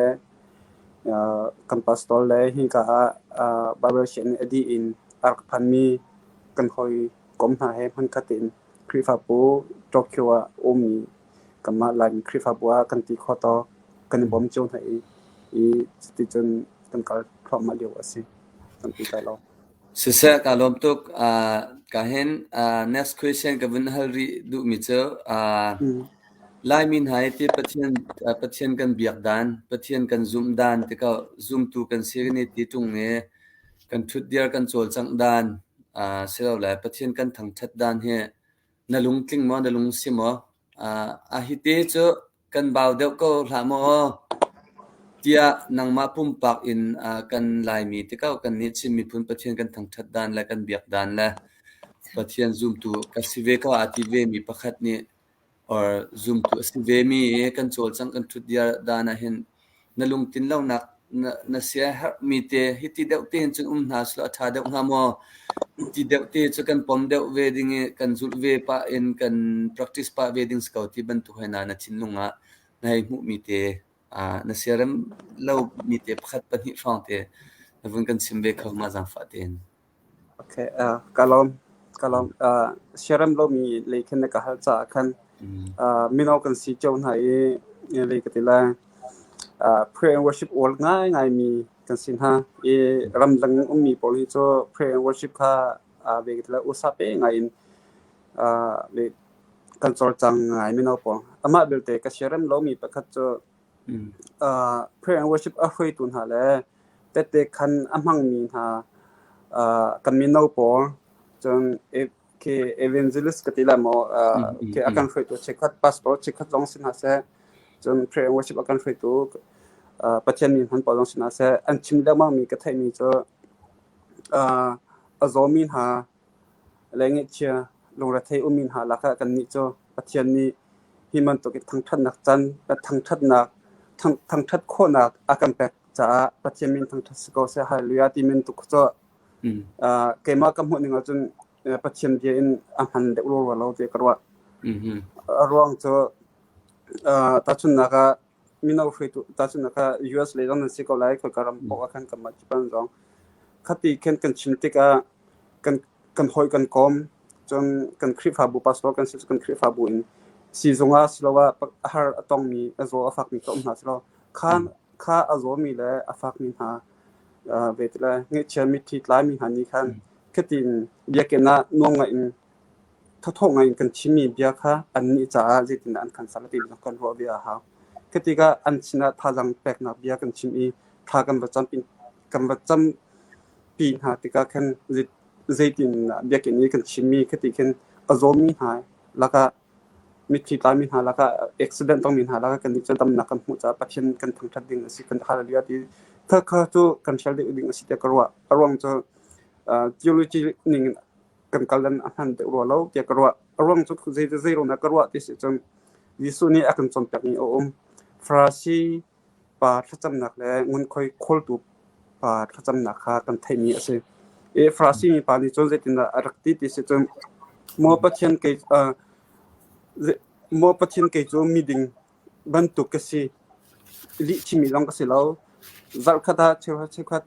kan pastor le hika ah Bible sianginn a dih in a rak phanmi kan hawikom hna he hmunkhat in Khrihfabu Tokyo ah a ummi kanmah Laimi Khrihfabu ah kan ti khawh tawk kan i bawm cio hna i i cuticun kan kal thluahmah lio a si. Tampi kai lawm. Siseh, kaa lawm tuk. Uh, ka hin uh, next question ka vun hal rih duhmi cu uh, Mm. Laimi hna hi ti Pathian uh, Pathian kan biak dan, Pathian kan zumh dan tikah zumtu kan si kan i ti ṭung i kan ṭhutdir kan cawlcangh dan uh, silole Pathian kan thangṭhat dan hi na lungtling maw, na lung si maw? Uh, a hi te cu kan bau deuh ko hlah maw aw tiah nangmah pumpak in kan Laimi tikah kannih Chin miphun Pathian kan thangṭhat dan le kan biak dan le Pathian zumtu ka si ve ko aa ti vemi pakhat nih or zumtu a si vemi i kan cawlcangh kan ṭhutdir dan ahhin na lungtlin lonak na, na siaherhmi te hiti deuh te hin cun um hna selaw a ṭha deuh hnga maw? Hiti deuh te cu kan pom deuh ve ding i kan zulh ve pah in kan practice pah ve ding si ko ti bantuk hoi na na thinlung ah na hei hmuhmi te na siarem lomi te pakhat pahnih hrawng te na vun kan chim ve kho ma zaangfah tein. Okay, uh, ka lawm. Ka lawm. Uh, siarem lomi lei khin na ka hal caah khan uh, mino kan si cio hna i lei ka ti lai. Prayer and worship uar ngaingai mi kan si hna. I ramdang ummi pawl hi cu prayer and worship kha usa pe ngai in kan cawlcang ngai mino pawl. Amah belte ka siarem lomi pakhat cu prayer and worship a hruaitu hna le tette khan a hmangmi hna kan mino pawl cun khi evangelist ka ti lai maw khi a kan hruaitu chikkhat pastor chikkhat zong si hna seh cun prayer and worship a kan hruaitu Pathian mi hman pawl zong si hna seh an chim lengmang mi ka theihmi cu a zawmi hna le ngaihchia lungrethei ummi hna lakah kannih cu Pathian nih hi bantuk in thangṭhatnak can thangṭhatnak thangṭhat khawhnak a kan pek caah Pathian min thangṭhat si ko seh hallelujah ti men tuk cu keimah ka hmuh ning ahcun Pathian bia in a hman deuh rua lo ti ka ruah. A ruang cu tahchunhnak ah mino hruaitu tahchunhnak ah US lei zong nan si ko lai khoika ram paoh ah khan kanmah Japan zong khati khin kan chim tikah kan kan hawi kan kawm cun kan Khrihfabu pastor kan si cu kan Khrihfabu in siizung ah siloah a har a tongmi a zaw a fakmi ka um hna silo kha kha a zawmi le a fakmi hna ve ti le ngaihchia mitthli tlaimi hna nih khan khatin biakinn ah nuam ngai in thathawh ngai in kan chimmi bia kha annih caah zeitindah an kan ser ti zong kan ruah ve a hau. Khi tikah an sinah thazaang peknak bia kan chim i thla kan va campi kan va campi hna tikah khan zeitindah biakinn i kan chimmi khati khin a zawmi hna lakah mitthli tlami hna lakah accident tongmi hna lakah kannih cu damnak kan hmuh caah Pathian kan thangṭhat ding a si kan hallelujah ti kha kha cu kan hrial deuh ding a si tiah ka ruah. A ruang cu theology ning in kan kal dan a hman deuh rua lo tiah ka ruah. A ruang cu zei zei ruangah ka ruah ti si cun Jesuh nih a kan cawnpiakmi a um. Farasi pa thlacamnak le ngunkhuai khawltu pa thlacamnak kha kan theihmi a si. I Farasi mi pa nih cun zeitindah a rak ti ti si cun Maw Pathian kei uh, Maw Pathian kei cu miding bantuk ka si. Lih chimmi zong ka si lo. Zarhkhat ah cheukhat cheukhat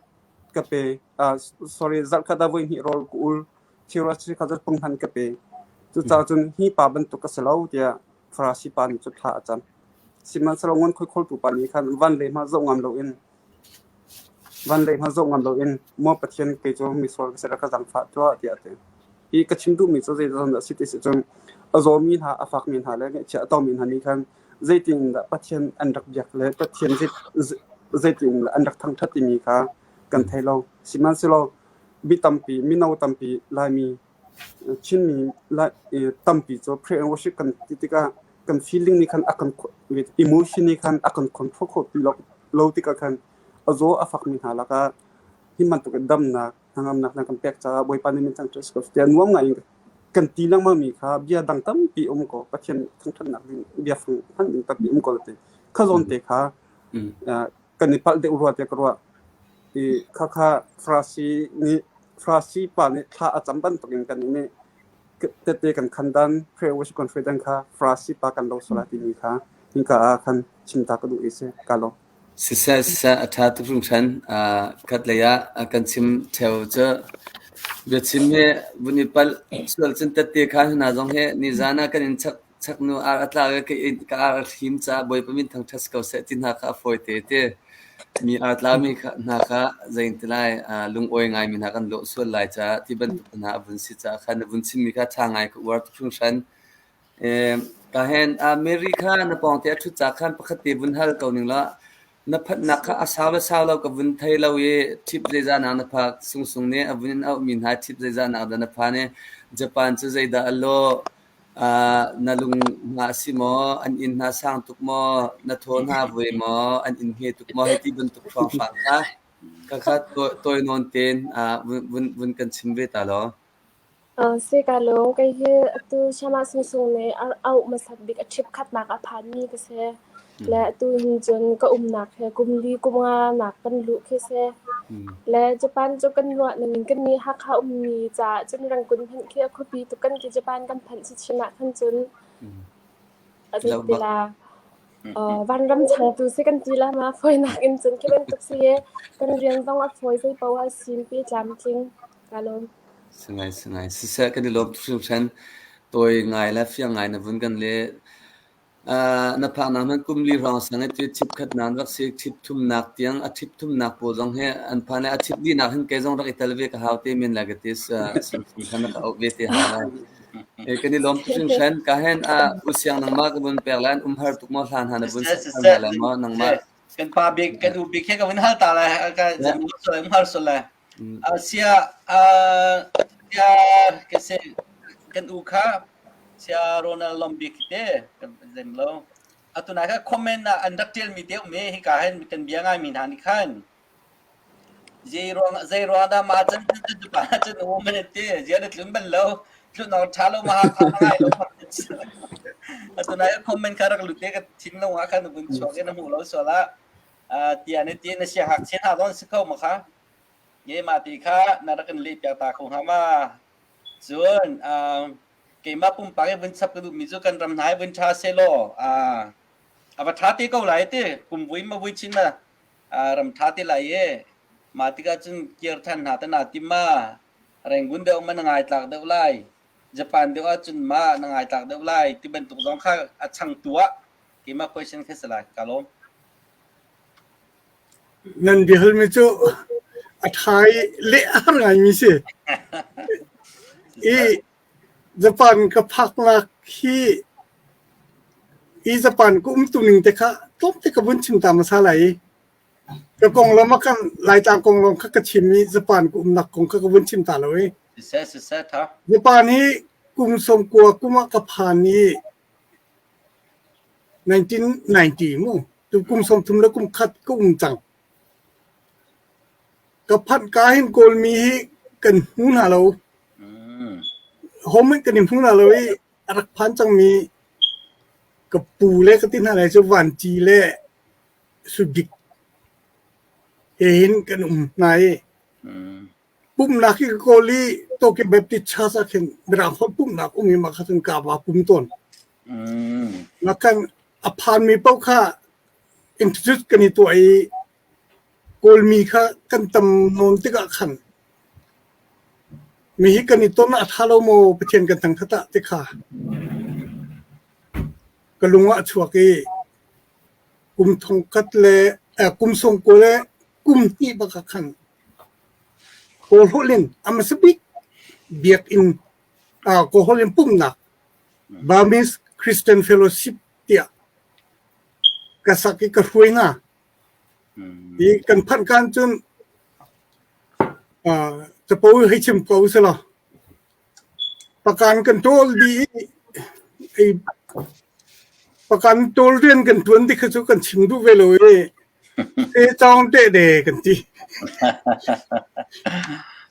ka pe. Uh, sorry, zarhkhat ah voihnih rawl ka ul. Cheukhat cheukhat cu punghman ka pe. Cucaah cun hi pa bantuk ka si lo tiah Farasi pa nih cun thla a cam. Sihmanhsehlaw ngunkhuai khawltu pa nih khan van lei hmanh zoh ngam loin van lei hmanh zoh ngam loin maw Pathian kei cu misual ka si rak ka zaangfah tuah tiah a ti. Hi ka chim duhmi cu zeidah a si ti si cun a zawmi hna a fakmi hna le ngaihchia a tongmi hna nih khan zeitindah Pathian an rak biak le Pathian zeitindah an rak thangṭhat timi kha kan thei lo. Sihmanhsehlaw mi tampi mino tampi Laimi Chinmi tampi cu prayer and worship kan ti tikah kan feeling nih khan a kan emotion nih khan a kan control kho ti lo tikah khan a zaw a fakmi hna lakah hi bantuk in damnak hnangamnak na kan pek caah Bawipa nih min thangṭhat si ko tiah nuam ngai in kan ti lengmang mi kha bia dang tampi um ko Pathian thangṭhatnak ding bia fang hman ding tampi um ko ti kha zawn te kha kan i palh deuh rua tiah ka ruah. I khakha Farasi nih Farasi pa nih thla a cam bantukin kan nih tete kan khandan prayer worship kan hruai dan kha Farasi pa kan lo sual timi kha hinka ah khan chim ta ka duh i si ka lawm. Siseh siseh a ṭha tuk hringhran. Khat lei ah kan chim ṭheo cu biachim hi vun i palh sual cun tette kha hna zong hi nizan ah kan in chak Chaknu ar a tlak i ka ar a hlim caah Bawipa min thangṭhat si ko seh ti hna kha a fawi te ti. Mi ar tlami hna kha zei ti lai lungawi ngaimi hna kan lawh sual lai caah ti bantuk hna a vun si caah khan na vun chimmi kha ṭha ngai ka uar tuk hringhran. Ka hen Mary kha na pawngte a ṭhut ca khan pakhat te vun hal ko ning law na phanhnak kha a sau le sau lo ka vun thei lo i ṭhip zeizah nak na phak Sungsung nih a vun in auhmi hna ṭhip zeizah nak dah na phan i Japan cu zeidah a lawh Na lung hna a si maw? An inn hna sang tuk maw? Na thaw hna voi maw? An inn hme tuk maw? Hei ti bantuk hrawnghrang kha khakha tawi nawn tein vun kan chim ve ta law. Si ka lung kei hi atu Shama Sungsung nih a auh hmasat bik a ṭhip khatnak a phanmi ka si. Le atu hin cun ka umnak he kum li kum nga nak kan luh khi si. Le Japan cu kan ruah ning in kannih Hakha ummi caah cun Rangoon hmanh khi a khuapi tuk kan ti. Japan kan phanh chinchin ah khan cun a zei ti la vanram changtu si kan ti la ma fawinak in cun khi bantuk si i kan rian zong a fawi zei poah a simpi tlamtling ka lawm. Singai singai siseh kan i lawm tuk hringhran. Tawi ngai le fiang ngai na vun kan le. Na phaknak hmanh kum li hrawng sang i cu chip khat nan rak si. Chip thumnak tiang a chip thumnak pawl zong hi an phan i a chip linak hin kei zong rak i tel ve ka hau te men lai ka ti. Sungsung khan ka auh ve te hau lai. Kan i lawm tuk hringhran. Ka hen U Siang nangmah ka vun pek lai. An um har tuk maw hlan hna na vun sak hna lai maw nangmah? Kan pa bik kan u bik he ka vun hal ta lai. Ka um har sul lai. Sia sia ka se kan u kha sia Ronald Lombik te kan zem lo. Atu nai kha comment ah an rak tial mi te um i hika hin kan bia ngai mi hna nih khan zei ruang zei ruang dah ma chan cun cu pa cun um an ti zia na tlun bal lo tlun awk tha lo ma kha ngai lo. Atu nai comment kha rak lut te ka thin lo ah khan vun chuak in na hmuh lo sual ah tiah na ti na siangngakchia hna zong si kho ma kha nge mah ti kha na rak kan leh piak ta kho hnga ma? Cun keimah pumpak i vun chap ka duhmi cu kan ram hna hi vun ṭha sehlaw a va ṭha te ko lai ti kum vui ma vui chin ma ram ṭha te lai i mah tikah cun kir ṭhan hna te na tim ma Rangoon deuh ma na ngai tlak deuh lai Japan deuh ahcun ma na ngai tlak deuh lai ti bantuk zong kha a changtu ah keimah question kha si lai ka lawm. Nan biahalmi cu a ṭha i leh a har ngaimi si. I Japan ka phaknak hi i Japan ka umtu ning te kha tlawmte ka vun chim ta hmasa lai i ka konglam ah khan Laitlang konglam kha ka chim i Japan ka umnak kong kha ka vun chim ta lo i Siseh siseh tha. Japan hi kum 90 kum ah ka phan i 1990 mu tu kum 31 le kum khat ka um cang. Ka phanh ka hin Kawlmi hi kan hmu hna lo. Home kan i hmu hna lo i a rak phan cangmi ka pu le ka ti hna lai cu Vanci le Subik he hin kan um hna i Pumhnak hi ka kawl i Tokyo Baptist Church ah khin Mirang holh pumhnak um i mah kha cun ka va pum tawn. Mah khan a phanmi paoh kha introduce kan i tuah i Kawlmi kha kan tam nawn tikah khan mi hi kan i ton ah a ṭha lo maw Pathian kan thangṭhat ah ti kha ka lung ah a chuak i kum thongkhat le kum sawmkua le kum hnih bak ah khan Kawlholh in a hmasa bik biakinn Kawlholh in pumhnak Burmese Christian Fellowship tiah ka sak i ka hruai hna. I kan phanh kaan cun capo hei chim ko selaw pakan kan ṭawl dih i pakan ṭawl rian kan ṭuan ti kha cu kan chim duh ve lo i Secawng tehde kan ti.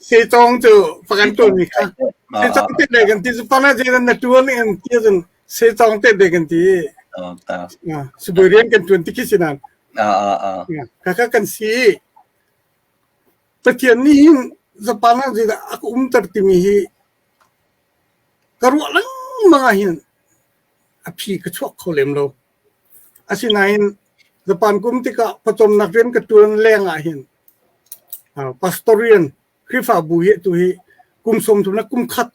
Secawng cu pakan ṭuanmi kha secawng tehde kan ti cu pana zeidan na ṭuan in ti ahcun secawng tehde kan ti. Sibawi rian kan ṭuan ti khi si nain. Khakha kan si. Pathian nih hin Japan ah zeidah a ka umter timi hi ka ruah lengmang ah hin a phi ka chuak kho lem lo. Asinain Japan kum tikah pawcawmnak rian ka ṭuan leng ah hin pastor rian Khrihfabu hi atu hi kum 30 le kum khat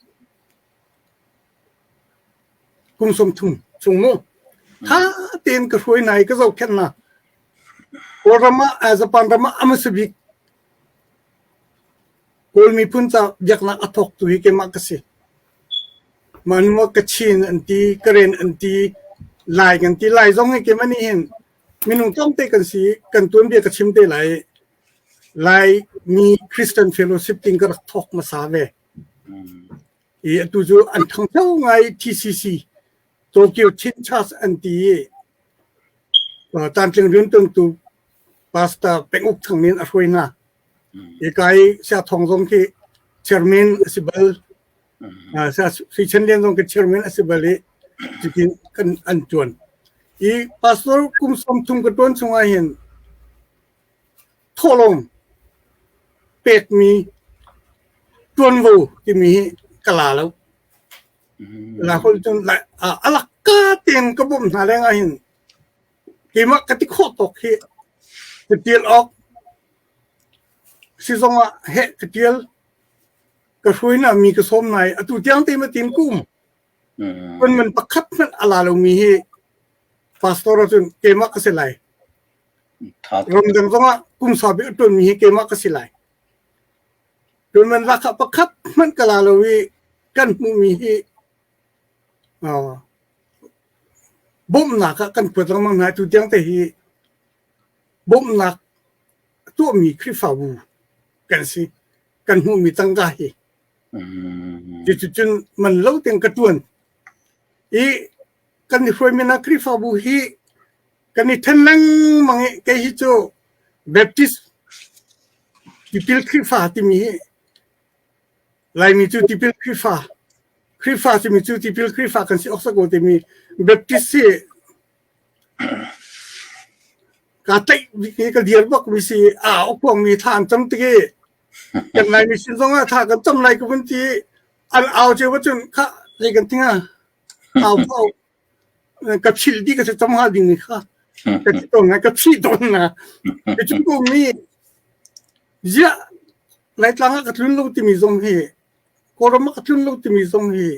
kum 30 chung mu ṭha tein ka hruai hna i ka zohkhenh hna. Kawlram ah Japan ram ah a hmasa bik Kawl miphun ca biaknak a thawktu hi keimah ka si. Mah hnu ah Kachin an ti, Karen an ti, Lai kan ti. Lai zong hi keimah nih hin minung tlawmte kan si i kan tuanbia ka chim te lai. Laimi Christian Fellowship ting ka rak thawk hmasa ve. I atu cu an ṭhangcho ngai TCC, Tokyo Chin Church an ti i tantling rianṭuantu Pastor Peng Uk Thang nih a hruai hna. Hika i Saya Thawng zong khi chairman a si bal. Sui Chen Lian zong khi chairman a si bal i cutin kan an ṭuan. I pastor kum 30 ka ṭuan chung ah hin thawhlawm pekmi ṭuanvo timi hi ka la lo. La holh cun a lakka tein ka bawmh hna leng ah hin keimah ka ti khawh tawk hi ka ṭial awk sizong ah heh ka ṭial ka hruai na mi ka sawm nai atu tiang te ma tin kum kan man pakhat hmanh a la lomi hi. Pastor ahcun keimah ka si lai. Ramdang zongah kum saupi a ṭuanmi hi keimah ka si lai. Ṭuanman lahkhah pakhat hmanh ka la lo i kan hmuhmi hi bawmhnak ah kan kuat lengmang hna. Tu tiang te hi bawmhnak tuahmi Khrihfabu kan si. Kan hmuhmi tangka hi. Cuticun man lo tiang ka ṭuan. I kan i hruaimi hna Khrihfabu hi kan i ṭhen lengmang i kei hi cu Baptist tipil Khrihfa timi hi Laimi cu tipil Khrihfa Khrihfa timi cu tipil Khrihfa kan si awk ko timi Baptist hi kaa tlaih bik i ka dir bak mi si a ukhuangmi thla an cam tik i kan Laimi sin zong ah thla kan cam lai ka vun ti an au cio cun khah zei kan ti hnga au au ka philh dih ka si cam hnga ding mi kha ka ti tawn na ka phih tawn na ka cu ko mi ziah Laitlang ah ka tlun lo timi zong hi Kawlram ah ka tlun lo timi zong hi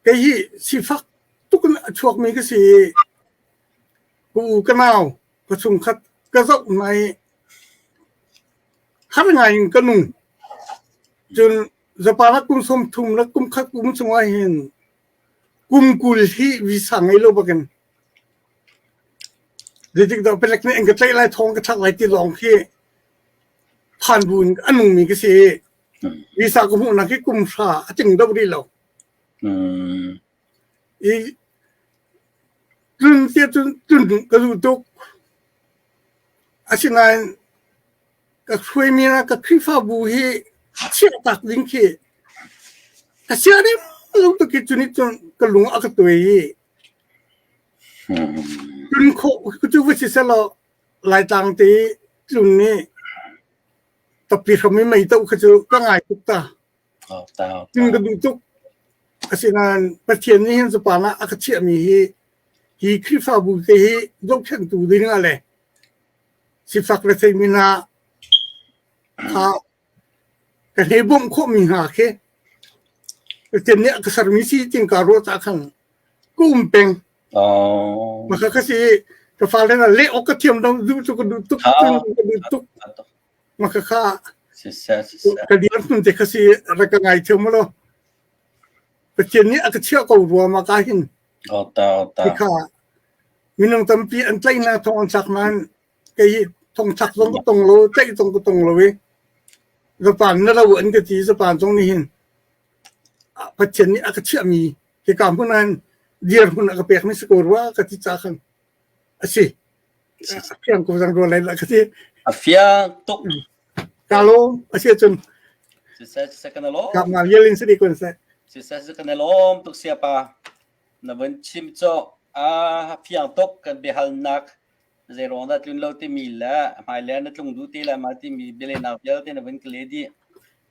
kei hi sifak tuk in a chuakmi ka si i ka u ka nau ka chungkhat ka zoh hna i har ngai in ka nung cun Japan ah kum 30 le kum khat kum chungah hin kum 20 hi visa ngei lo bakin zeitik dah palek nih an ka tlaih lai thawng ka thlak lai ti lawng khi phan bu in a nungmi ka si i visa ka hmuhnak hi kum hra a tling deuh rih lo. I tlun tiah cun tlun ka duh tuk. Asinain ka hruaimi ah ka Khrihfabu hi chiahtak ding khi ka sia rem lo tuk khi cu nih cun ka lung a ka tuai i tlun khawh cu va si selaw Laitlang te tlun nih tappi hram i mei toh kha cu ka ngai tuk ta. Tlun ka duh tuk. Asinain Pathian nih hin Japan ah a ka chiahmi hi hi Khrihfabu te hi zohkhenhtu ding ah le sifak retheimi hna kha ka hle bawmh khawhmi hna khi Pathian nih a ka sermi si tin kaa ruah caah khan ka um peng. Mah kha ka si ka fale hna leh awk ka thiam lo duh cu ka duh tuk cun ka duh tuk. Mah kha kha ka dir hmun te kha si rak ka ngai thiam lo. Pathian nih a ka chiah ko rua ma ka hin. Kha minung tampi an tlaihnak thong an thlak nain kei hi thong thlak zong ka tong lo, tlaih zong ka tong lo i Japan na lo an ka ti Japan zong nih hin Pathian nih a ka chiahmi hika hmun ah hin dirhmun a ka pekmi si ko rua ka ti ca khan a si. A fiang ko cang rua lai lah ka ti. A fiang tuk. Ka lawm a si ahcun. Siseh siseh kan lawm. Ka ma vial in si kun seh. Siseh siseh kan lawm tuk siapa. Na vun chim cawh a fiang tuk kan biahalnak zeiruang dah tlun lo timi le hmailei na tlung duh ti le ma timi bialehnak vialte na vun ka leh dih.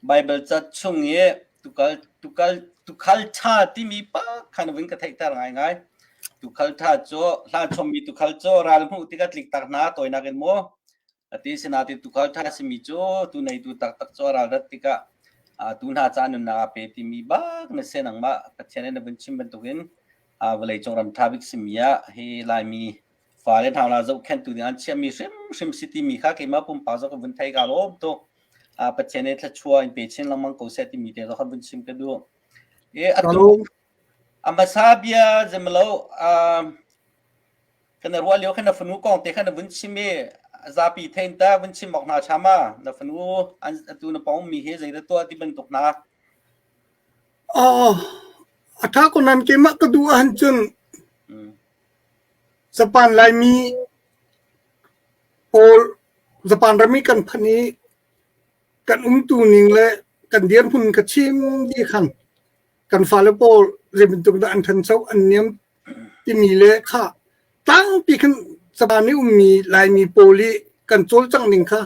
Bible ca chung i tukal tukal tukhal ṭha timi pa kha na vun ka theihter ngaingai. Tukhal ṭha cu hlan chommi tukhal cu ral hmuh tikah tlik tak hna tawinak in maw Ati sinain tuukhal ṭha a simi cu tuu neitu taktak cu a ral rat tikah tuu hna caah nunnak aa pe timi bak na si nangmah Pathian nih na vun chim bantukin vawleicung ram ṭha bik simi ah hi Laimi fale hna la zohkhenhtu ding an chiahmi hrimhrim si timi kha keimah pumpak zong ka vun thei kaa lawm tuk. Pathian nih thluachuah in pe chin lengmang ko seh timi te zong kha vun chim ka duh. E atu a hmasa bia zemlo Kan i ruah lio khan na fanu kong te khan na vun chim i zapi thein ta vun chim awk hna ṭha na fanu an atu na pong mi hi zeidah tuah ti bantuk hna. Oh, a ṭha ko nan keimah ka duh ahcun cun Japan Laimi pawl Japan ram i kan phanh i kan umtu ning le kan dirhmun ka chim dih khan kan fale pawl zei bantuk dah an ṭhancho an niam timi le kha tlangpi khan Japan i ummi Laimi pawl i kan cawlcangh ning kha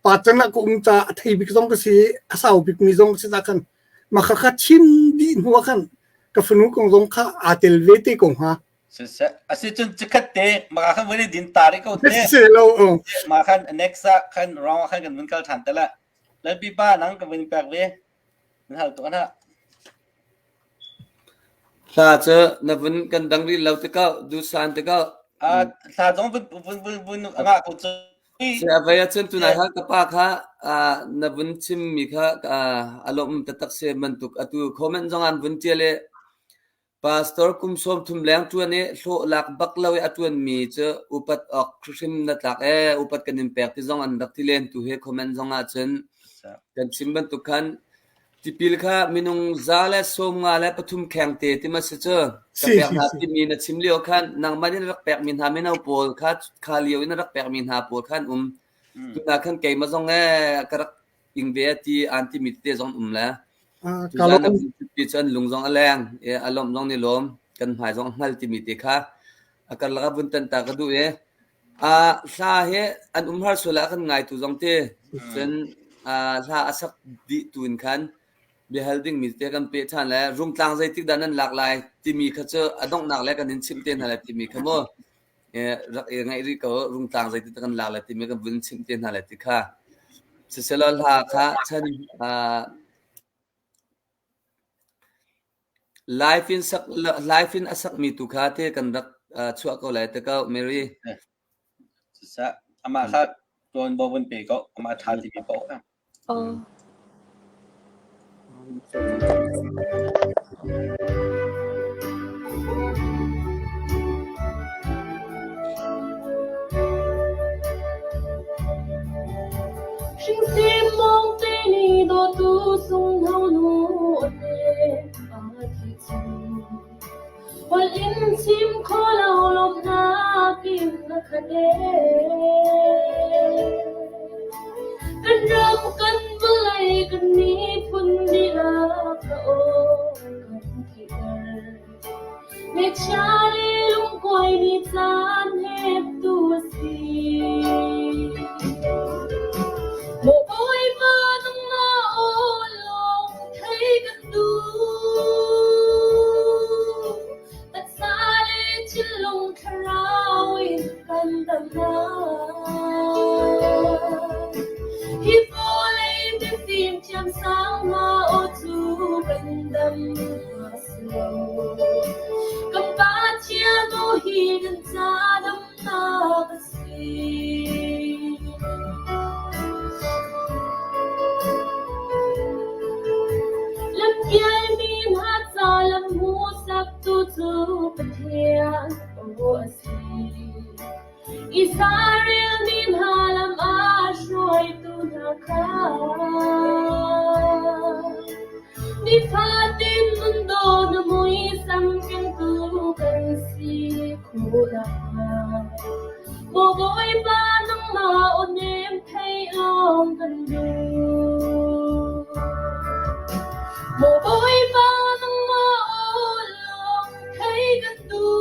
pa can ah ka um ca a thei bik zong ka si a sau bikmi zong ka si ta khan mah kha kha chim dih hnu ah khan ka fanu kong zong kha aa tel ve te ko hnga. Siseh, asi cun cikhat te maka khan vun i din ta rih ko te. Si lo. Ma khan next ah khan round ah khan kan vun kal ṭhan te la. Lalpi pa nang ka vun pek ve. Na hal tuah hlah. Hla cu na vun kan dang rih lo te ko, duhsan te ko. Ah, hla zong vun vun vun vun a ngah ko cu. Si a vei ahcun tunai kha ka pa kha na vun chimmi kha a lawmh taktak si bantuk atu comment zong an vun ṭial i Pastor kum 30 leng ṭuan i hlawh lak bak lo i a ṭuanmi cu upat awk hrim na tlak ee upat kan in pek ti zong an rak ti len tu hi comment zong ahcun kan chim bantuk khan Tipil kha minung 153 kheng te ti ma si cu ka pek hna timi na chim lio khan nangmah nih na rak pekmi hna mino pawl kha kha lio in na rak pekmi hna pawl khan um. Tuna khan keimah zong ee ka rak ing ve ti an timi tete zong um le. Tuzan na ti cu an lung zong a leng i a lawmh zong ni lawm kan hmai zong a hngal timi te kha a karlak ah vun tan ta ka duh i hla hi an umhar sual ah kan ngaitu zong ti cun hla a sak dih tu in khan biahal dingmi te kan peh ṭhan le Rungtlang zeitik dah nan lak lai timi kha cu a donghnak le kan in chimh te hna lai timi kha mu rak i ngaih rih ko Rungtlang zeitik dah kan lak lai timi kan vun chimh te hna lai ti kha siselaw hla kha chan Live in sak live in a sakmi tu kha te kan rak chuah ko lai te ko Mary. Siseh amah kha tuanvo vun pe ko amah ṭha timi paoh kha. Oh. Holh in chim kho lo lawmhnak in na khat ee. Kan ram kan vawlei kan miphun dihlak ka aw kan theihter. Ngaihchia le lungkuai ni caan heptu a si. Maw Bawipa nangmah aw lawng theih kan duh. Taksa le thinlung thlarau in kan damnak. Hi vawlei mifim thiamsang hna aw cu kan dam hnga si lo. Kan Pathian aw hi kan ca damnak a si. Lampialmi hna ca lam hmuhsaktu cu Pathian aw a si. Israel mi hna lam a hruaitu hna kha nifatin nun daw na muisam kengtu kan si khawh nakhnga. Maw Bawipa nangmah aw nem theih lawng kan duh. Maw Bawipa nangmah aw lawng theih kan duh.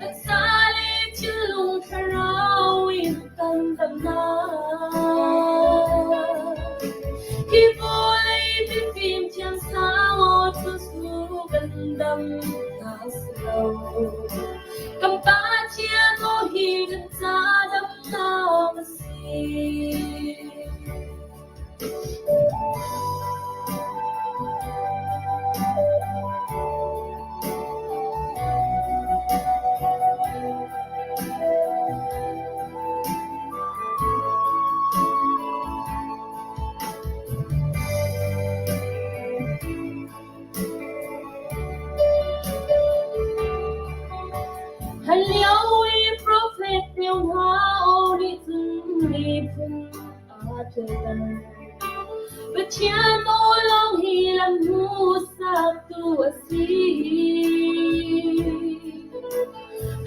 Taksa le thinlung thlarau in kan damnak. Hi vawlei mifim thiamsang aw cu kan dam hna si lo. Kan Pathian aw hi kan ca damnak a si. Hlanlio i profet lio hna aw nih cun miphun aa ṭialter. Pathian aw lawng hi lam hmuhsaktu a si.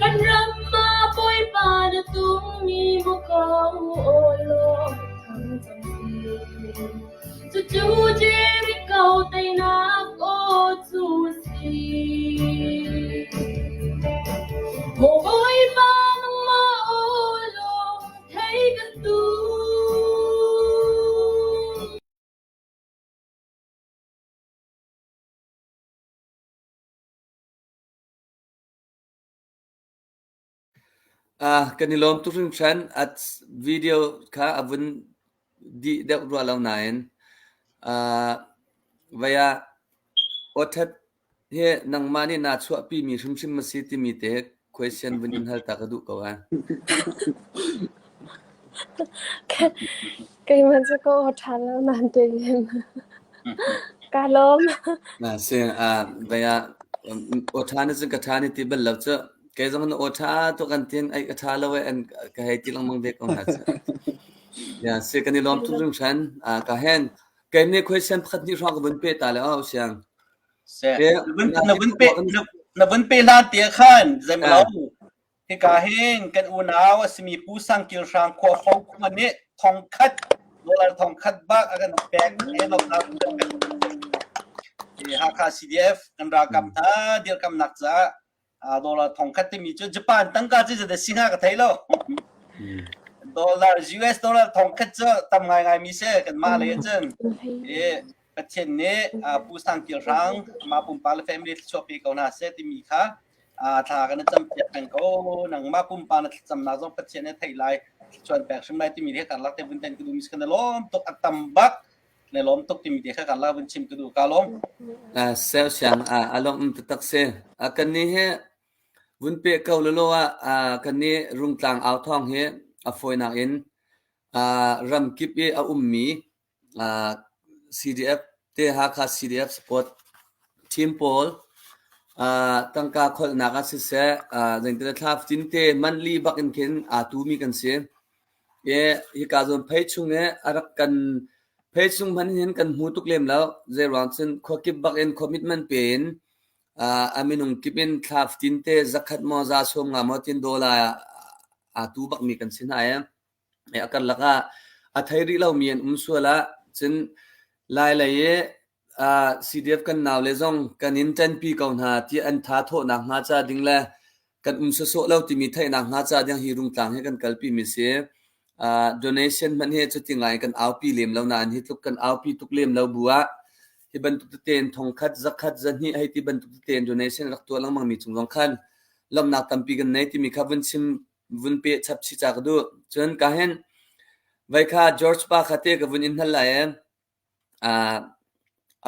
Kan ram ah Bawipa na tungmi muko aw lawng thang cang seh. Cucu Jericho teinak aw cu a si. Maw Bawipa nangmah aw lawng thei kan duh. Ah, kan i lawm tuk hringhran. At video kha a vun dih deuh rua lo nain ah vai ah. Awṭhat hi nangmah nih naa chuahpimi hrimhrim a si timi te question vun in hal ta ka duh ko ai. Keimah cu ka aw ṭha lo nain tein kaa lawm. Na si ah vei ah aw ṭha nih cun ka ṭha ni ti bal lo cu. Kei zong na aw ṭha tuk an tin ai ka ṭha lo ai an ka hei ti lengmang ve ko hna cu. Ya si kan i lawm tuk hringhran. Ah ka hen Kei nih question pakhat hnih hrawng ka vun pe ta le oh siang. Se na vun pe na vun pe hlan te khan zeimalo hika hin kan unau a simi Pu Sang Kil Hrang khua fo khua nih thong khat dollar thong khat bak a kan pek he lawmnak kan pek Hakha CDF kan ralkap hna dirkamnak caah dollar thongkhat timi cu Japan tangka cu zeidah si hnga ka thei lo. Dollar US dollar thongkhat cu tam ngaingai mi si kanmah lei cun. I Pathian nih Pu Sang Kil Hrang mah pumpak le family thluachuah pe ko hna seh timi kha thla kan cam piak peng ko. Nangmah pumpak na thlacamnak zong Pathian nih theih lai thluachuah pek hrim lai timi he karlak te vun ten ka duh mi si kan lawm tuk a tam bak na lawm tuk timi te kha kan la vun chim ka duh ka lawm. Sel siang a lawm taktak si. Kan nih hi vun pe ko lolo ah kan nih Rungtlang au thawng hi a fawinak in ramkip i a ummi CDF te Hakha CDF support team pawl tangka kholhnak ah siseh zeintile thla fatin te monthly bak in khin aa tumi kan si. Hika zawn phei chung i a rak kan phei chung hmanh hin kan hmu tuk lem lo. Zeiruang cun khuakip bak in commitment pe in a minung kip in thla fatin te zakhat maw za sawm nga maw tin dollar aa tu bakmi kan si hna i a karlak ah a thei rih lomi an um sual ah cun Lailei i CDF kan naule zong kan in ṭanpi ko hna ti an tha thawhnak hnga ca ding le kan um sawsawh lo timi theihnak hnga ca ding hi Rungtlang hi kan kalpi mi si. Donation hmanh hi cuti ngai kan aupi lem lo nain hi tluk kan aupi tuk lem lo bu ah hi bantuk tete in thongkhat zakhat zahnih hei ti bantuk tete in donation rak tuah lengmang mi cung zong khan lawmhnak tampi kan nei timi kha vun chim vun peh chap chih ca ka duh. Cun ka hin vai kha George pa kha te ka vun in hal lai ee.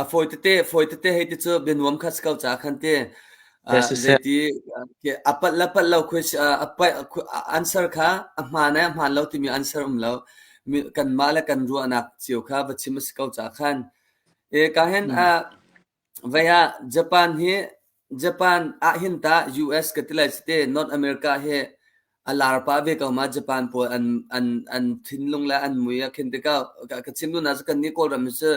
A fawi tete fawi tete hei ti cu bianuam kha si ko caah khan ti zeiti a palh le palh lo a answer kha a hmaan eh a hmaan lo timi answer um lo. Kanmah le kan ruahnak cio kha va chim a si ko caah khan. E ka hin vei ah Japan hi Japan ah hin tah US ka ti lai si te North America hi a lar pah ve ko ma Japan pawl an an an thinlung le an mui a khin tikah ka chim duhnak cu kan nih Kawlram hi cu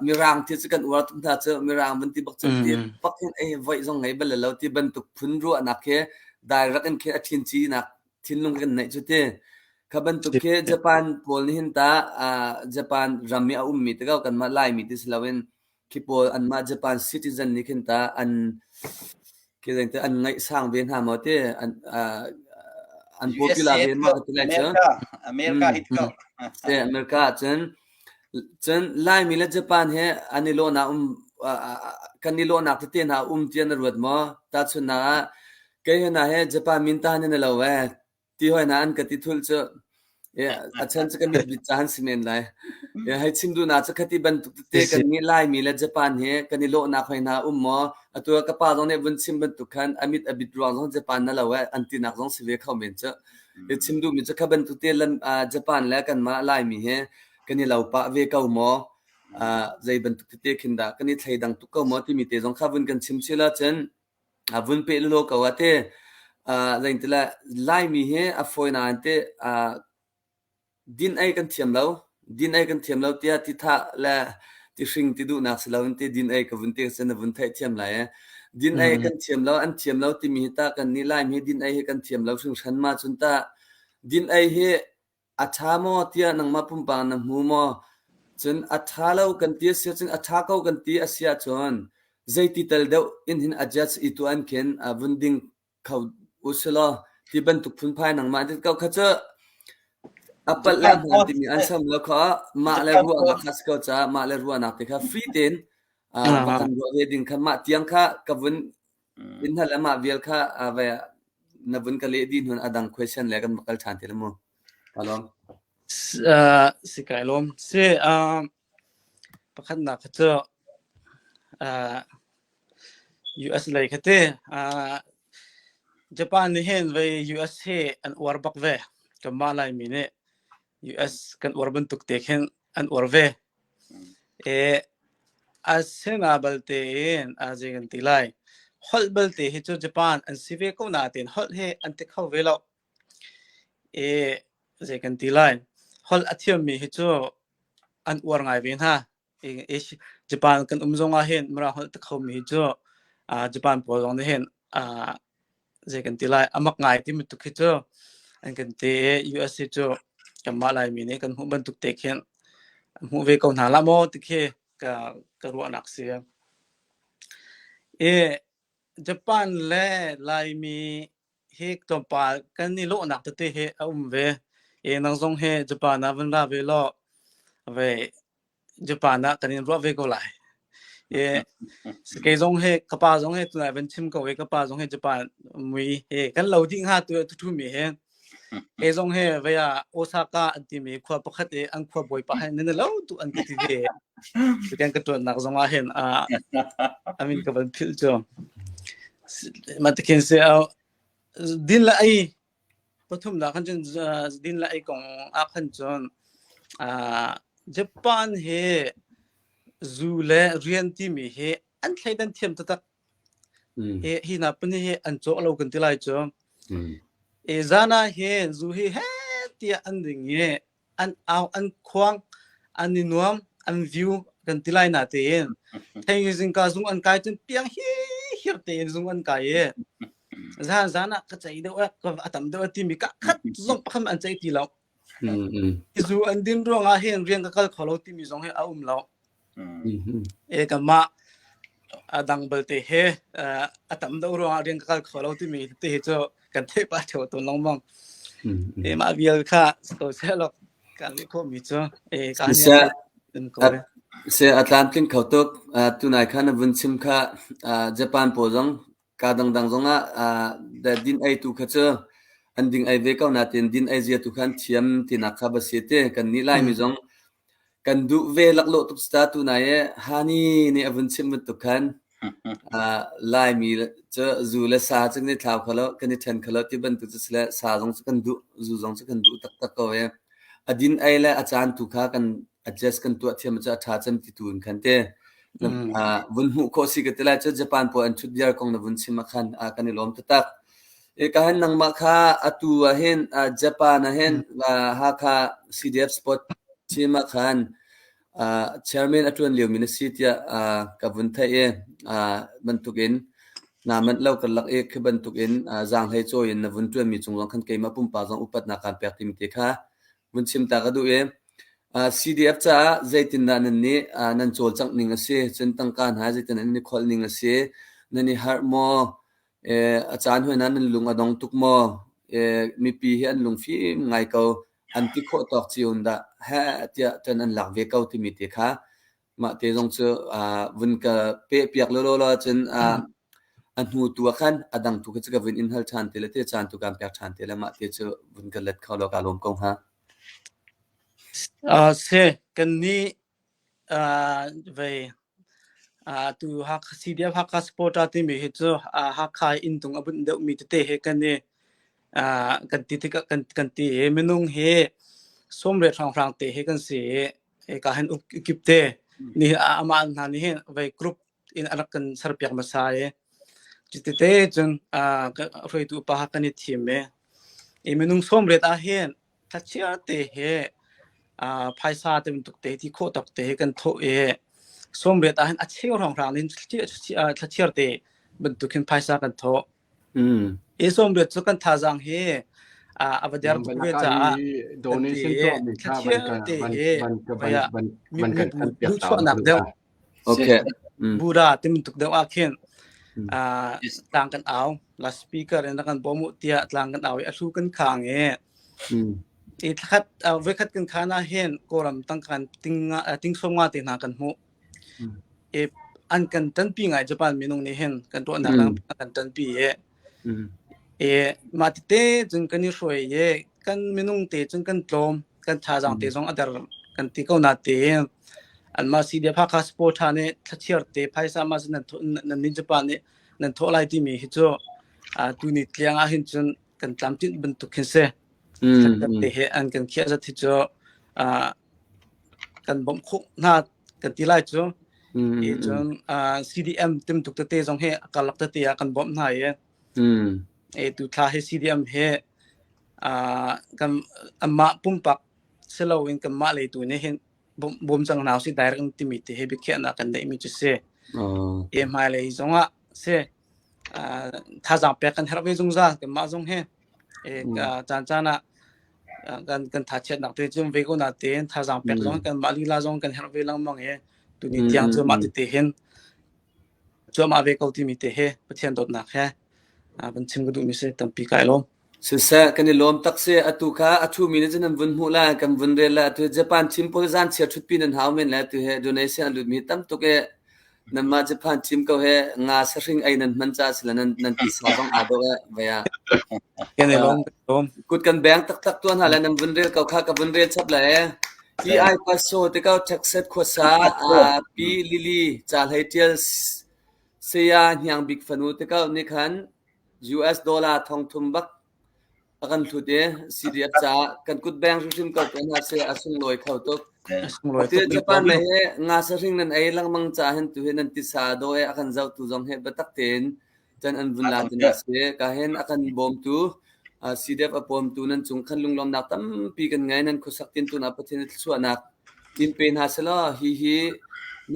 mirang ti cu kan uar tuk hna cu mirang van ti bak cu ti bak hin ei voih zong ngei bal lo ti bantuk phun ruahnak khi direct in khi a thin chi nak thinlung kan neih cu ti kha bantuk khi Japan pawl nih hin ta Japan ram i a ummi tikah kanmah Laimi ti si loin Khi pawl anmah Japan citizen nih khin ta an khi te an ngaihsang ve hna maw ti an an popular ve maw ti lai cu. America hit ko. Se America cun cun Laimi le Japan he an i lawhnak um kan i lawhnak tete hna um tiah na ruat maw? Tahchunhnak ah kei he na he Japan min ta nan lo eh Ti hoi hna an ka ti thul cu a chan cu ka mit bit caan si men lai. Hei chim duhnak cu khati bantuk tete kan nih Laimi le Japan he kan i lawhnak hoi hna um maw? Atu ah ka pa zong nih vun chim bantuk khan a mit a bit ruang zong Japan na lo eh an tinak zong si ve kho men cu. Hi chim duhmi cu kha bantuk te Japan le kanmah Laimi he kan i lo pah ve ko maw? Zei bantuk tete khin dah kan i thleidang tuk ko maw timi te zong kha vun kan chim chih la cun A vun peh lulaw ko ah ti zeintile Laimi hi a fawi nain ti din ei kan thiam lo. Din ei kan thiam lo tiah ti thah le ti hring ti duhnak si loin ti din ei ka vun ti cun na vun theihthiam lai i din ei kan thiam lo an thiam lo timi hi tah kan nih Laimi hi din ei hi kan thiam lo hringhran ma cun tah din ei hi A ṭha maw tiah nangmah pumpak na hmu maw? Cun a ṭha lo kan ti a si ahcun a ṭha ko kan ti a si ahcun zeiti tal deuh in hin adjust i tuah in khin vun ding kho u si law ti bantuk phunphai nangmah an ti ko kha cu a palh le a hmaan timi an sam lo kha mah le ruahnak kha si ko caah mah le ruahnak te kha free tein va kan ruah ve ding kha mah tiang kha ka vun In hal amah vial kha vai na vun ka leh dih hnu a dang question le kan va kal ṭhan te la mu. Ka lawm. Si kai lawm. Si pakhatnak kha cu. Uh, US lei kha te. Uh, Japan nih hin vei US hi an uar bak ve. Kanmah Laimi nih US kan uar bantuk te khin an uar ve. E, asina balte in a zei kan ti lai. Holh balte hi cu Japan an si ve ko nain holh hi an ti kho ve lo. E, zei kan ti lai. Holh a thiammi hi cu an uar ngai ve hna. Japan kan um zong ah hin Mirang holh ti khomi hi cu Japan pawl zong nih hin zei kan ti lai a mak ngai timi tuk hi cu an kan ti i US hi cu kanmah Laimi nih kan hmuh bantuk te khin hmuh ve ko hna hlah maw ti khi ka ka ruahnak si. I Japan le Laimi hi tlawmpal kan i lawhnak tete hi a um ve. I nang zong hi Japan ah van ra ve law ve Japan ah kan in ruah ve ko lai. I kei zong hi ka pa zong hi tunai van chim ko i ka pa zong hi Japan mui hi kan lo dih hnga tu tu mi hi kei zong hi vei ah Osaka an timi khua pakhat i an khua bawipa he nan lo tu an ka ti ve. Kan ka tuannak zong ah hin amin ka van philh cu. Matikin se din le ei pathumnak khan cun din le ei kong ah khan cun Japan hi zu le rian timi hi an thleidan thiam taktak. Hi hi hna pahnih hi an cawh lo kan ti lai cu. E zan ah hin zu hi heh tiah an ding i an au an khuang an i nuam an view kan ti lai na tein thei zingka zung an kai cun piang hi hir tein zung an kai i zan zan ah ka cei deuh a tam deuh timi ka khat zong pakhat an cei ti lo zu an din ruangah hin rian ka kal kho lo timi zong hi a um lo E kanmah a dang balte he a tam deuh ruangah rian ka kal kho lo timi te hi cu kan theih pah ṭheo tawn lengmang. E mah vial kha si ko sehlaw kan leh khawhmi cu e ka Siseh, se a tlamtling kho tuk. Tunai kha na vun chim kha Japan pawl zong Ka dangdang zongah din ei tu kha cu an ding ei ve ko nain din ei zia tu kha an thiam tinak kha va si te. Kannih Laimi zong kan duh ve laklawh tuk ta tunai i Hani nih a vun chim bantuk khan Laimi cu zu le sa cu kan i thlau kho lo, kan i ṭhen kho lo ti bantuk cu si le sa zong cu kan duh, zu zong cu kan duh taktak ko i a din ei le a caan tu kha kan adjust kan tuah thiam cu a ṭha cem ti tu in khan te. Vun hmuh khawh si ka ti lai cu Japan pawl an ṭhut viar kong na vun chim ah khan kan i lawm taktak. Ka hin nangmah kha atu ah hin Japan ah hin Hakha CDF Sport team ah khan chairman a ṭuan liomi na si tiah ka vun theih i bantukin naa manh lo karlak i khi bantukin zaanghlei cawi in na vun ṭuanmi cung zong khan keimah pumpak zong upatnak kaan pek timi te kha vun chim ta ka duh i CDF caah zeitindah nan nih nan cawlcangh ning a si? Cun tangka hna zeitin nan i kholh ning a si? Nan i harh maw? A caan hoi nan lung a dong tuk maw? Mipi hi an lungfim ngai ko. An ti khawh tawk cio in dah heh tiah ṭan an lak ve ko timi te kha mah te zong cu vun ka pehpiak lawlaw law cun a hnu tu ah khan a dang tu kha cu ka vun in hal ṭhan te le te caan tu kaan pek ṭhan te le mah te cu vun ka let kho law kaa lawm ko hnga. Si, kannih vei tu Hakha CDF Hakha supporter timi hi cu Hakha inntung a bunh deuhmi tete he kan i kan ti tikah kan kan ti i minung hi sawmriat hrawnghrang te hi kan si i hika hin ukip te ni amah hna nih hin vei group in a rak kan serpiak hmasa i cutite cun hruaitu upa kan i thim i i minung sawmriat ah hin thlachiar te he phaisa te bantuk te ti khawh tawk te he kan thawh i sawmriat ah hin a cheu hrawnghrang in thlachiar te bantuk hin phaisa kan thawh i sawmriat cu kan thazaang hi a va der tuk ve caah donation tuahmi kha thlachiar te hi duhchuahnak deuh Okay. Buddha ti bantuk deuh ah khin tlang kan au la speaker in kan bawm u tiah tlang kan au i a hlu kan khang i i thlakhat voikhat kan khan ah hin kawlram tangkan ting ting som nga te hna kan hmuh i an kan tanpi ngai Japan minung nih hin kan tuahnak lang kan tanpi i i mah tete cun kan i hruai i kan minung te cun kan tlawm kan thazaang te zong a der kan ti ko na tein. Anmah CDF Hakha supporter nih thlachiar te phaisa mah nan nan nin Japan nih nan thawh lai timi hi cu tuni tliang ah hin cun kan tlamtlinh bantuk khin si. Te he an kan khiah zat hi cu kan bawmh khawh hna kan ti lai cu. I cun CDM timtuk tete zong hi a karlak tete ah kan bawmh hna i e tu thla hi CDM he kan anmah pumpak si loin kanmah lei tu nih hin bawm cang hna usih direct timi te he biakhiahnak kan neihmi cu si. E hmailei zongah si thazaang pek kan herh ve zungzal kanmah zong hi e caan caan ah kan kan thachiatnak te cu ve ko na tein thazaang pek zong kanmah lila zong kan herh ve lengmang i tuni tiang cu mah tete hin cuahmah ve ko timi te he Pathian dawtnak he van chim ka duhmi si tampi kai lawm. Siseh, kan i lawm tak si. Atu kha a ṭhumi nih cun nan vun hmuh lai, kan vun rel lai. Atu Japan team pawl zan chia ṭhutpi nan hau men lai. Atu he donation a lutmi tam tuk i nanmah Japan team ko he nga sahring ei nan hman caah sila nan nan tisa zong aa dawh e vai ah. Kan i lawm, kan i lawm. Kut kan beng taktak tuan hna lai nan vun rel ko kha ka vun rel chap lai. Hi ai paso te ko Texas khuasa Pi Lily ca hlei ṭial saya Hniang Bik fanu te ko nih khan US dollar 3000 bak a kan hlut i CDF caah kan kut beng hrimhrim ko tuah hna seh a sunglawi kho tuk. Sunglawi tuk. Japan lei he nga sahring nan ei lengmang ca hin tu hi nan tisa daw e a kan zohtu zong he biatak tein can an vun la tin a si. Ka hin a kan bawmtu CDF a bawmtu nan cung khan lunglawmnak tampi kan ngei nan khuasak tin tun ah Pathian thluachuahnak in pe hna selaw hi hi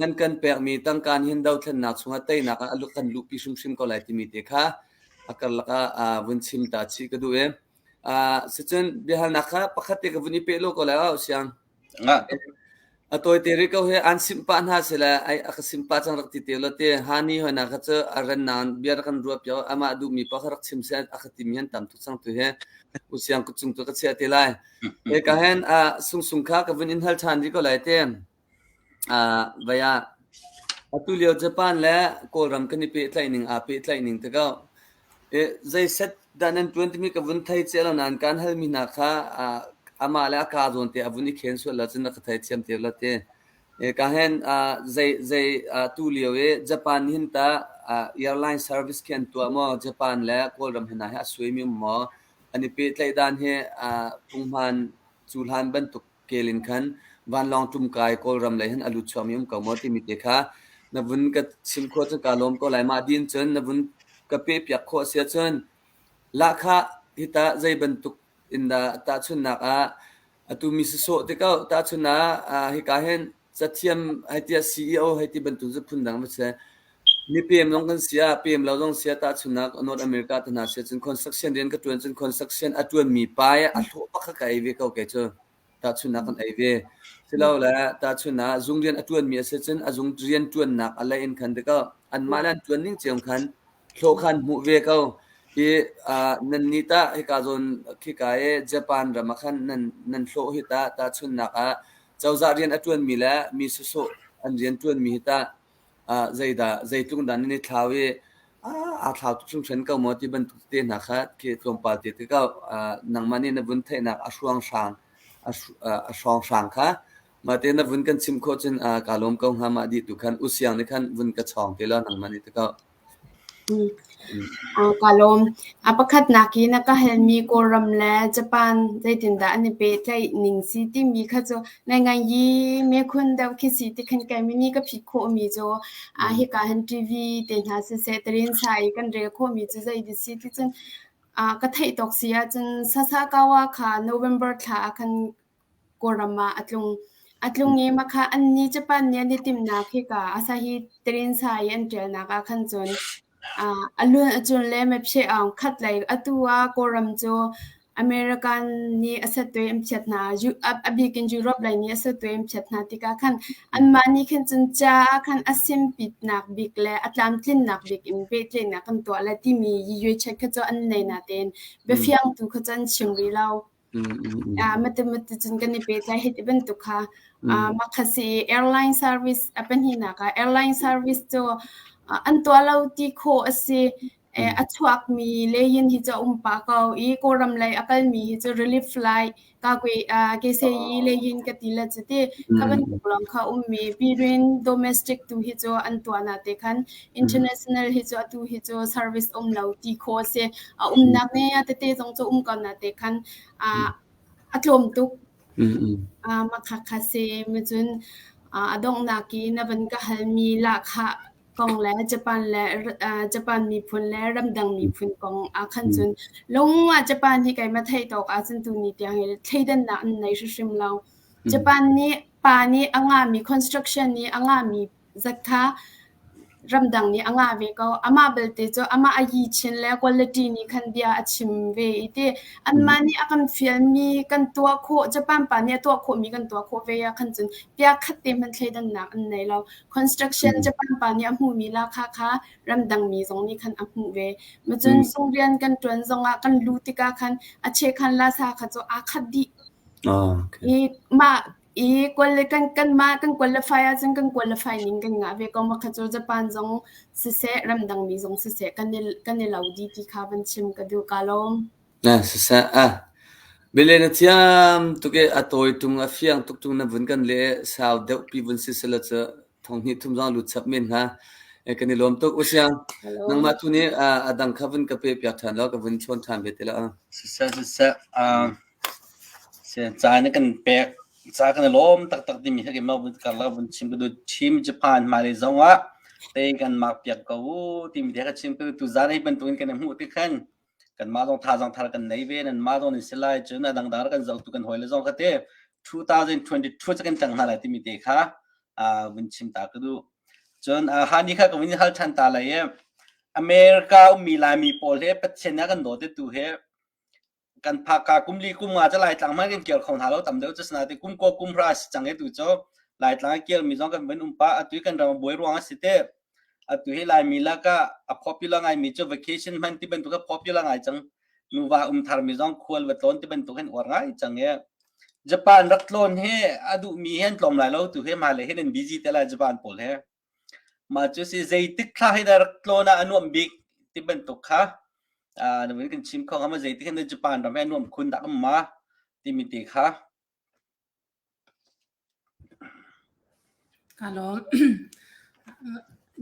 nan kan pekmi tangka hin dothlennak chungah teinak ah a kan luhpi hrimhrim ko lai timi te kha a karlak ah vun chim ta chih ka duh i sicun biahalnak kha pakhat te ka vun i peh lo ko lai au siang a tawi te rih ko he an simh pah hna sila ai a ka simh pah cang rak ti te lo te hani hoi na kha cu a ren nan bia rak kan ruah piak amah duhmi pa kha rak chim se a ka timi han tam tuk cang tu he usiang kutzung tu ka chia te lai E ka hen a sungsung kha ka vun in hal ṭhan rih ko lai te. Ah vai ah atu lio Japan le Kawlram kan i pehtlaih ning aa pehtlaih ning te ko. E zei set dah nan ṭuan timi ka vun thei cia lo nain kaan halmi hna kha ah amah le a kaa zawn te a vun i khen sual lo cun na ka thei thiam te lo te. E ka hen ah zei zei tu lio i Japan hin ta airline service khi an tuah maw Japan le Kawlram hna hi a suaimi um maw An i pehtlaih dan hi punghman cuhlan bantuk kel in khan vanlawng ṭumkai Kawlram lei hin a lut chuakmi um ko maw timi te kha na vun ka chim khawh cun kaa lawm ko lai. Mah din cun na vun ka pehpiak khawh a si ahcun lahkhah hi tah zei bantuk in dah tahchunhnak ah atu mi sasawh te ko tahchun ah hika hin cathiam hei tiah CEO hei ti bantuk cu phundang va si. Mipem zong kan si ah, pem lo zong si ah tahchunhnak North America te hna si ahcun construction rian ka ṭuan cun construction a ṭuanmi pa i a hlawh bak kha ka ei ve ko kei cu. Tahchunhnak kan ei ve. Silole tahchunhnak zung rian a ṭuanmi a si cun a zung rian ṭuannak a lei in khan dikaw anmah le an ṭuan ning cio khan hlawh khan hmuh ve ko. Hi nan nih tah hika zawn khika i Japan ram ah khan nan nan hlawh hi tah tahchunhnak ah cozah rian a ṭuanmi le mi sawsawh an rian ṭuanmi hi tah zeidah zeitluk dah nan i thlau i aa thlau tuk hringhran ko maw ti bantuk te hna kha khi tlawmpal te te ko nangmah nih na vun theihnak a hruanghrang a hrawnghrang kha mah te na vun kan chim khawh cun kaa lawm ko hnga mah dih tu khan usiang nih khan vun ka chawng te law nangmah nih te ko. Kaa lawm. A pakhatnak i na ka halmi Kawlram le Japan zeitindah an i pehtlaih ning si timi kha cu ngaingai i mekhun deuh khi si ti khan keimah nih ka phit khawhmi cu hika hin TV te hna siseh tarinsa i kan rel khawhmi cu zei si ti cun ka theih tawk si ahcun Sasakawa kha November thla ah khan Kawlram ah a tlung. A tlung i mahka annih Japan nih an i timhnak hika Asahi Tarinsa i an ṭialnak ah khan cun a lun a cun le mephe aung khat lei atu ah Kawlram cu American nih a sattuai an phiat hna. A bik in Europe lei nih a sattuai an phiat hna tikah khan anmah nih khan cun ca ah khan a simpitnak bik le a tlamtlinnak bik in pehtlaihnak kan tuah le timi yiyuechet kha cu an nei natein biafiang tu kha cu an chim rih lo. Mati cun kan i pehtlai hei ti bantuk kha mah kha si i airline service a pahnihnak ah airline service cu an tuah lo ti khawh a si. A chuakmi leyin hi cu a um pah ko i Kawlram lei a kalmi hi cu relief flight ka kwe keseyi leyin ka ti le cu ti kha bantuk lawng kha ummi pirin domestic tu hi cu an tuah na te khan international hi cu atu hi cu service um lo ti kho a si. A umnak ne a tete zong cu um ko na te khan a tlawm tuk. Mah khakha si. Cun a donghnak i na van ka halmi lahkhah kong le Japan le Japan miphun le ramdang miphun kong ah khan cun lung ah Japan hi keimah theih tawk ahcun tuni tiang hi thleidannak an nei hrimhrim lo. Japan nih pa nih a ngahmi construction nih a ngahmi zat kha ramdang nih a ngah ve ko. Amah belte cu amah a yi chin le quality nih khan bia a chim ve i ti. Anmah nih a kan fialmi kan tuah khawh, Japan pa nih a tuah khawhmi kan tuah khawh ve ah khan cun bia khat te hmanh thleidannak an nei lo. Construction Japan pa nih a hmuhmi lahkhah kha ramdang mi zong nih khan a hmuh ve. Macun zung rian kan ṭuan zongah kan lu tikah khan a chekhan lasa kha cu aa khat dih. I mah I kan kanmah kan qualify ahcun kan qualify ning kan ngah ve ko. Mah kha cu Japan zong siseh, ramdang mi zong siseh kan i kan i lo dih ti kha van chim ka duh. Kaa lawm. Na siseh ah bile na thiam tuk i a tawi ṭung a fiang tuk ṭung na vun kan le sau deuh pi vun si selaw cu thong hnih thum zong lut chap men hnga. Kan i lawm tuk. Usiang, nangmah tu nih a dang kha vun ka pe piak ṭhan law ka vun chawn ṭhan ve te la. Siseh siseh Caan na kan pek ca kan i lawm taktak timi hi keimah vun karlak vun chim ka duh. Team Japan hmailei zong ah tei kan mark piak ko u timi te kha chim ka duh. Tuzaan hi bantukin kan i hmuh tik khan kanmah zong thazaang thar kan nei ve nanmah zong nan si lai cun a dangdang kan zohtu kan hawile zong kha te 2022 cu kan tang hna lai timi te kha vun chim ta ka duh. Cun hani kha ka vun hal ṭhan ta lai i America ummi Laimi pawl he Pathian a kan dawt tu he kan phak ka kum li kum nga cu Laitlang hmanh kan kir kho hna lo tam deuh cu sinain kum kua kum hra si cang i tu cu Laitlang a kirmi zong kan van um pah atu hi kan ram a buai ruang a si te atu hi Laimi lakah a popular ngaimi cu vacation hman ti bantuk a popular ngai cang nuva um tharmi zong khual va tlawn ti bantuk hin uar ngai cang i Japan rak tlawn hi a duhmi hi an tlawm lai lo tu hi hmailei hin an busy te lai Japan pawl he Mah cu si zeitik thla hi dah rak tlawn ah a nuamh bik ti bantuk kha na vun kan chim kho hnga maw? Zeitik hin dah Japan ram hi a nuamh khun dah um ma timi te kha. Ka lawm.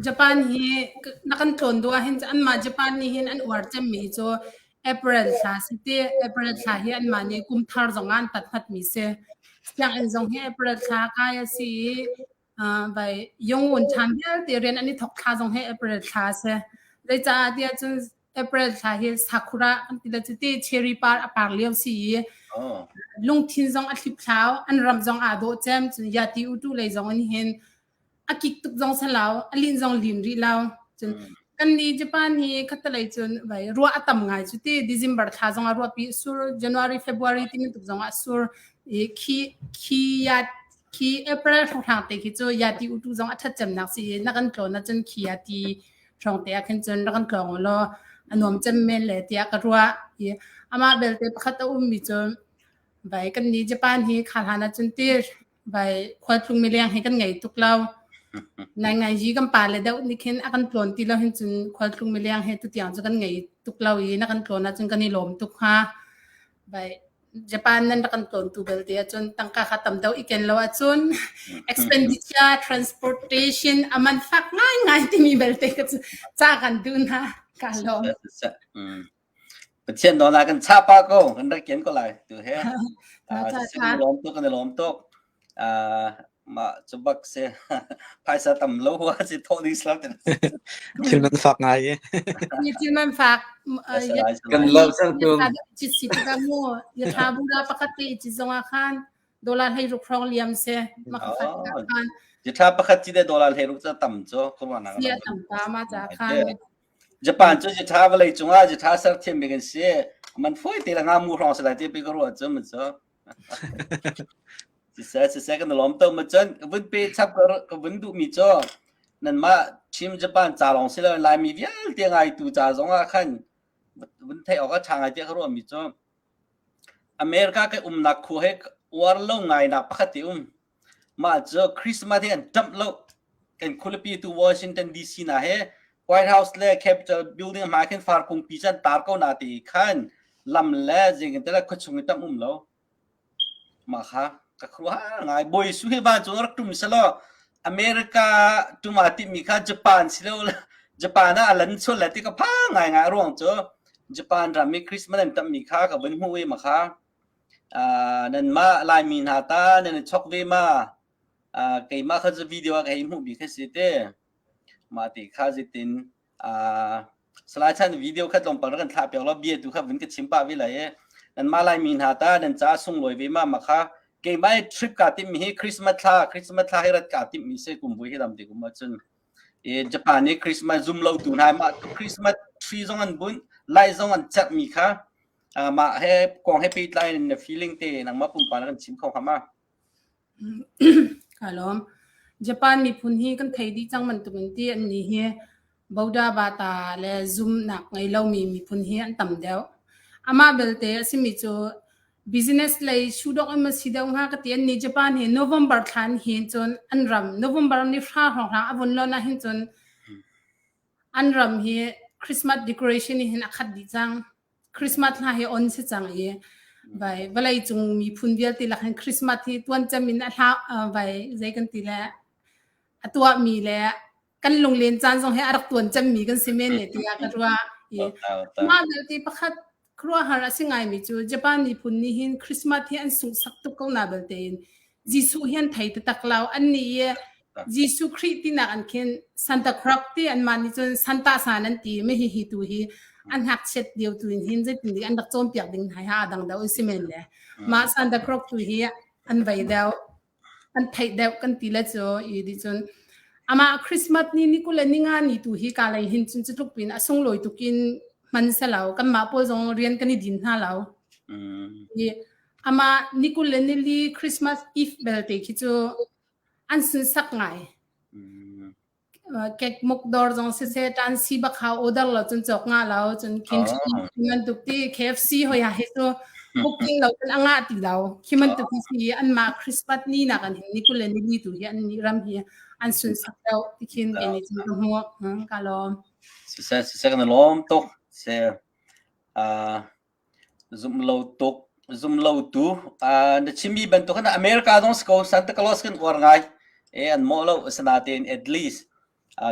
Japan hi na kan tlawn duh ahhin anmah Japan nih hin an uar cemmi cu April thla si ti. April thla hi anmah nih kum thar zong ah an tat hmatmi si. Sianginn zong hi April thla kai a si i Vai yongun ṭhan vialte rian an i thawk thla zong hi April thla a si. Zeicah tiah cun April thla hi sakura an ti le cuti cherry par a par lio si i lungthin zong a hliphlau an ram zong aa dawh cem cun yati utu lei zong in hin a kik tuk zong si lo a lin zong lin rih lo cun kan ni Japan hi khatalei cun vai ruah a tam ngai cu ti December thla zong ah ruahpi sur January February ti bantuk zong ah sur i khi khi ya Khi April hrawnghrang te khi cu yati utu zong a ṭhat cemnak si i na kan tlawn ahcun khi yati hrawng te ah khin cun rak kan tlawng u law a nuam cem men le tiah ka ruah. I amah belte pakhat a ummi cu vai kan nih Japan hi kha hlan ahcun ti vai khualtlung mileng hi kan ngei tuk lo. Nai ngai yi kan pa le deuh nih khin a kan tlawn ti lo hin cun khualtlung mileng hi tutiang cu kan ngei tuk lo i na kan tlawn ahcun kan i lawm tuk hnga. Vai Japan nan rak kan tlawntu belte ahcun tangka kha tam deuh i ken lo ahcun expenditure transportation a man fak ngaingai timi belte ka cu ca kan duh hna ka lawm. Pathian nawl ah kan chah pah ko kan rak kian ko lai tu he. Kan i lawm tuk kan i lawm tuk. Mah cu bak si phaisa tam lo hua si thawh ding slam te. Thil man fak ngai e. Ni thil man fak kan lo sang tum. Chi si ka mu ya tha bu da pakhat te chi zonga khan dollar hlei ruk hrong liam se ma kha khan. Ya tha pakhat chi de dollar hlei ruk cha tam cho ko ma na. Sia tam ta ma cha khan. Japan cu jatha vawlei cungah jatha ser thiam bik an si. Man foi te la nga mu hrong se lai te pi ka ruah chu man chu. Siseh siseh kan i lawm tuk. Cun ka vun pe chap ka vun duhmi cu nanmah Chin Japan ca lawng si loin Laimi vialte ngaitu ca zongah khan vun theih awk a ṭha ngai tiah ka ruahmi cu America ka umnak khua he uar lo ngainak pakhat te um. Mah cu Christmas hi an ṭamh lo. Kan khualipi tu Washington DC na he. White House le Capitol building hmai khin far kungpi chan tar ko na ti khan lam le zing te le khuachung i tam um lo. Mah kha ka khuaruahhar ngai. Bawi Jesuh hi vancung rak ṭum selaw America ṭum aa timhmi kha Japan si lo Japan ah a lan sual lai ti ka phang ngaingai. A ruang cu Japan ram i Christmas an tammi kha ka vun hmuh i mah kha nanmah Laimi hna ta nan i chok ve ma? Keimah kha cu video ah ka hei hmuhmi kha si te. Mah ti kha zeitin Salai Chan video kha tlawmpal rak kan thlah piak law bia tu kha vun ka chim pah ve lai i nanmah Laimi hna ta nan ca sunglawi ve ma ma kha keimah i trip kaa timhmi hi Christmas thla Christmas thla hi rat kaa timhmi si kum vui hi dam ti kum ahcun i Japan i Christmas zum lo tu hna mah Christmas tree zong an bunh light zong an cerhmi kha mah he kong he pehtlai in na feeling te nangmah pumpak na kan chim kho hnga ma? Ka lawm. Japan miphun hi kan thei dih cang bantukin ti an nih hi Boda Bata le zumnak ngei lomi miphun hi an tam deuh. Amah belte a simi cu business lei shudok in ma si deuh hnga ka ti an nih Japan hi November thlan hin cun an ram November ni hra hrawnghrang a vun lon ah hin cun an ram hi Christmas decoration hin a khat dih cang. Christmas hla hi on si cang i vai vawlei cung miphun vialte lak hin Christmas hi tuan cem in a hla vai zei kan ti le a tuahmi le kan lunglen caan zong hi a rak tuan cemmi kan si men le tiah ka ruah i mah belte pakhat khuaruahhar a si ngaimi cu Japan miphun nih hin Christmas hi an sunghsak tuk ko na belte in Jesuh hi an thei taktak lo. An nih i Jesuh Khrih tinak an khin Santa Claus ti anmah nih cun Santa san an ti mi hi hi tu hi an ngakchiat lio tu in hin zeitin dik an rak cawnpiak ding hna ha dang deuh an si men le mah Santa Claus tu hi an vei deuh an theih deuh kan ti le cu i di cun amah Christmas ni ni kul le ni nga ni tu hi ka lei hin cun cutluk pin a sunglawi tukin hman se lo kanmah pawl zong rian kan i din hna lo i Amah ni 20 le nili Christmas Eve belte khi cu an sunsak ngai. Kek muk dawr zong siseh tan si bak hau order lo cun cawk nga lo cun kimchi bantuk ti KFC hoi ha hi cu booking lo cun a ngah ti lo. Khi bantuk hi si anmah Christmas ni nak an hin ni 20 le nili tu hi an ni ram hi an sunsak deuh ti khin kei nih cun ka hmuh. Ka lawm. Siseh siseh kan lawm tuk. Se Zum lo tuk, zum lo tu. Na chimmi bantuk in America zong si ko, Santa Claus kan uar ngai. E an mawh lo asinain at least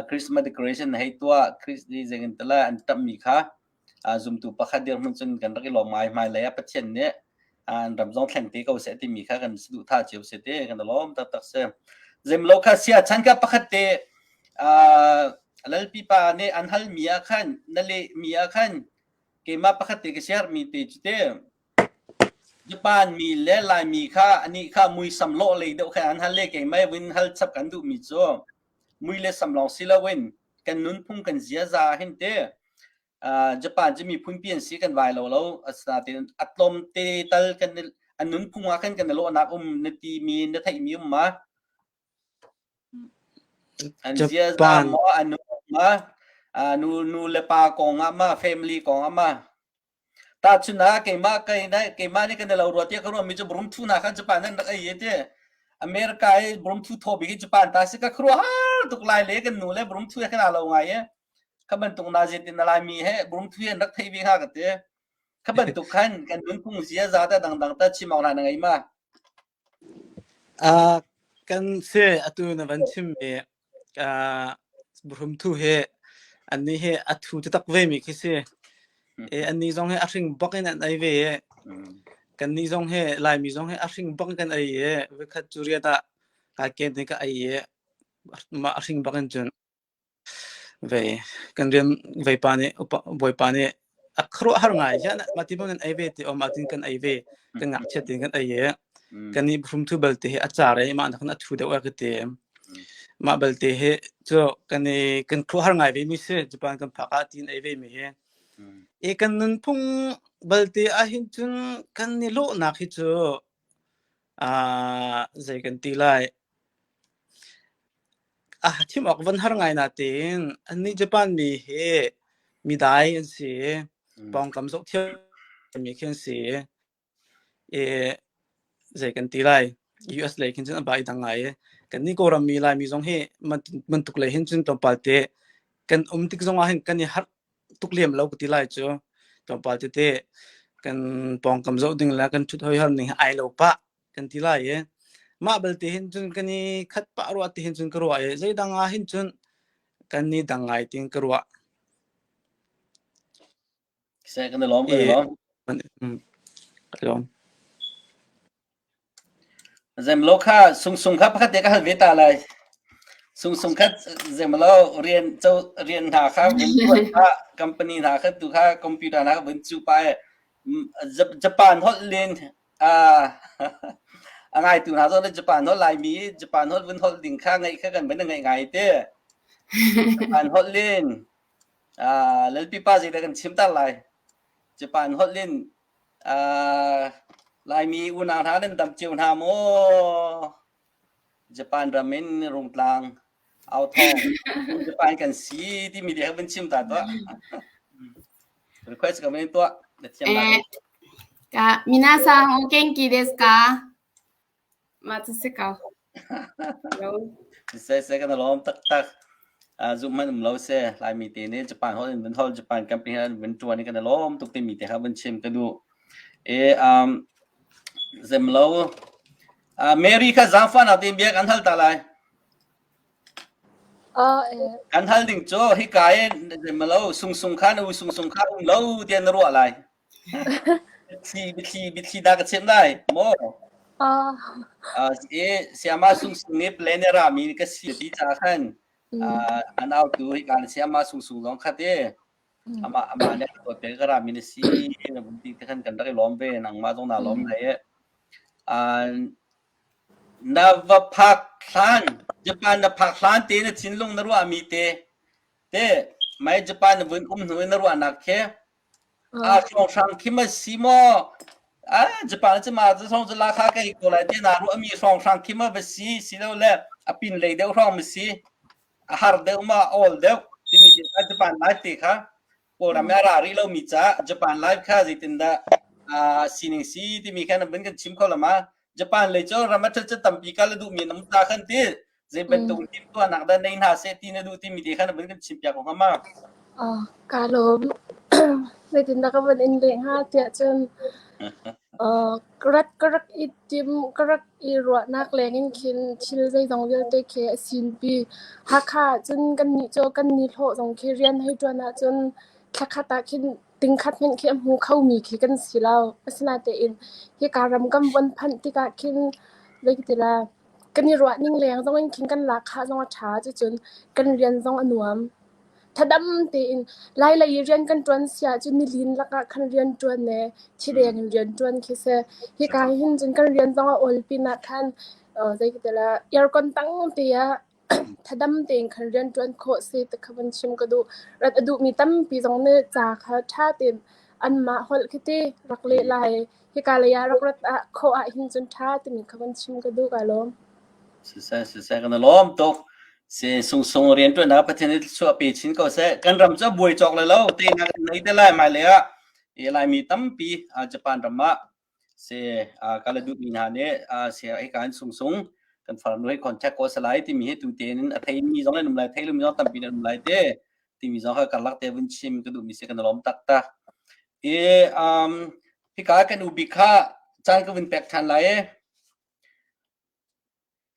Christmas decoration hei tuah, Christ ni zeng in tala an ṭamhmi kha zumtu pakhat dirhmun cun kan rak i lawm ngai. Hmailei ah Pathian nih an ram zong thleng te ko seh timi kha kan saduhthah cio si te kan i lawm taktak si. Zemlo kha sia chan kha pakhat te Lalpi pa nih an halmi ah khan na lehmi ah khan Keimah pakhat te ka siarmi te cu te Japan mi le Laimi kha anih kha muisam lawh lei deuh kha an hal le keimah vun hal chap kan duhmi cu mui le sam lawng si loin kan nunphung kan ziaza hin te Japan cu miphun pi an si kan vai lo lo asinain a tlawm te tal kan an nunphung ah khan kan i lawhnak um na ti mi na theih mi um ma? An ziaza Japan maw an nu ma nu nu le pa kong ah ma family kong ah ma tahchun ah keimah kai na keimah nih kan i lo rua tiah ka ruah mi cu brum thu na khan Japan nan rak ei ye ti America i brum thu thaw bik hi Japan ta si ka khuaruahhar tuk lai le kan nu le brum thu he kan aa lo ngai e kha bantuk na zet in na lai mi he brum thu he an rak thei ve hnga ka ti kha bantuk khan kan nunphung ziaza ta dangdang ta chim awk na ngei ma Uh, kan si atu na van chimmi uh, buhrum-thu hi annih hi a thu taktak ve mi khi si. E, annih zong hi a hring bak in an ei ve i kannih zong hi Laimi zong hi a hring bak in kan ei i voikhat cu riat ah kai ken te ka ei i mah a hring bak in cun Vei kan rian veipa nih upa bawipa nih a khuaruahhar ngai ziah mah ti bang in ei ve ti awm ahcun kan ei ve kan ngakchiat tein kan ei i kan i hrumthu balte hi a car i mah nakin a thu deuh a ka ti. Mah balte hi cu kan i kan khuaruahhar ngai ve mi si Japan kan phak ah tiin ei ve mi hi. I kan nunphung balte ahhin cun kan i lawhnak hi cu aa zei kan ti lai Ah thim awk van har ngai natein annih Japan mi hi midai an si i pawngkam zoh thiammi khi an si i zei kan ti lai US lei khin cun a ba i dang ngai i kannih Kawlram mi Laimi zong hi bantuk lei hin cun tlawmpal te. Kan um tik zongah hin kan i harh tuk lem lo ka ti lai cu. Tlawmpal tete kan pawngkam zoh ding le kan ṭhut hoihar ning hi ai lo pah kan ti lai i mah belte hin cun kan i khat pah rua ti hin cun ka ruah i zeidang ah hin cun kan i dang ngai tiin ka ruah. Seh kan i lawm kan i lawm. Ka lawm. Zemlo kha sungsung kha pakhat te ka hal ve ta lai. Sungsung kha zemlo rian cho rian hna kha vun tuan kha company hna kha tu kha computer hna kha vun cu pa Japan holh len a a ngai tu hna zong le Japan holh Laimi Japan holh vun holh ding kha ngaih kha kan van ngaih ngai te. Japan holh len Lalpi pa zeidah kan chim tar lai. Japan holh in Laimi unau hna nan dam cio hna maw? Japan ram in Rungtlang authawng Japan kan si timi te kha van chim ta tuah. Request ka van tuah. Na thiam lai. Ka minasan o genki desu ka? Mah cu si ko. Seh seh kan lawm taktak. Zumh hmanh um lo seh. Laimi te nih Japan holh in vun holh Japan company in vun ṭuan i kan i lawm tuk timi te kha vun chim ka duh. E um zem lo. Uh, Mary kha zaangfahnak tein bia kan hal ta lai. Kan hal ding cu hika in zem lo sungsung kha na u sungsung kha um lo tiah na ruah lai. Biathli biathli biathli dah ka chimh lai maw? Ah. I siama sungsung nih plan i rami ka si ti ca khan an autu hika na siama sungsung zong khat i amah amah nih a pe ka rami na si na vun ti te khan kan rak i lawm ve nangmah zong naa lawm lai i na va phak hlan Japan na phak hlan te na thinlung na ruahmi te te mai Japan na vun um hnu i na ruahnak khi A hrawnghrang khi ma si maw? A Japan cu ma cu song cu la kha kai ko lai te na ruahmi hrawnghrang khi ma va si silo le a pin lei deuh hrawng ma si a har deuh ma a awl deuh timi te kha Japan life te kha Kawlram i a ra rih lomi caah Japan life kha zeitindah aa sining si timi kha na vun kan chim kho la ma? Japan lei cu ram a ṭhat cu tampi kal a duhmi an um ta khan ti zei bantuk timhtuahnak dah nei hna seh ti na duh timi te kha na vun kan chimpiak ko hnga ma? Ah, kaa lawm. Zeitindah ka van in leh hnga tiah cun uh, ka rat ka rak i tim ka rak i ruahnak leng in khin thil zeizong vialte khi a sinpi. Hakha ah cun kannih cu kan ni hlawh zong khi rian hei ṭuan ahcun thlakhat ah khin tingkhat hmanh khi a hmu khomi khi kan si lo. Asinain hika ram kan von phanh tikah khin zeiti la kan i ruah ning leng zong in khin kan lahkhah zong a ṭha. Cucun kan rian zong a nuam. Thadam tein Lailei i rian kan ṭuan si ahcun nilin lakah khan rian ṭuan ne thideng in rian ṭuan khi si. Hika hin cun kan rian zong a awl pinah khan zeiti la aircon tang te ah Thadam tein khan rianṭuan khawh si ti kha vun chim ka duh. Rat a duhmi tampi zong nih ca kha ṭha tein anmah holh khi ti rak leh lai. Hika lei ah rak rat ah khawh ahhin cun ṭha timi kha vun chim ka duh. Kaa lawm. Siseh siseh kan i lawm tuk. Si sungsung rianṭuannak Pathian nih thluachuah pe chin ko seh. Kan ram cu a buai cawk lai lo. Teinak kan nei te lai hmailei ah. Laimi tampi Japan ram ah Si kal a duhmi hna nih si hika in sungsung kan farnu he contact ko salai timi hi tu tein a theimi zong nan um lai thei lomi zong tampi nan um lai te timi zong kha karlak te vun chim ka duhmi si kan lawm taktak. I um hika kan u bik kha caan ka vun pek ṭhan lai i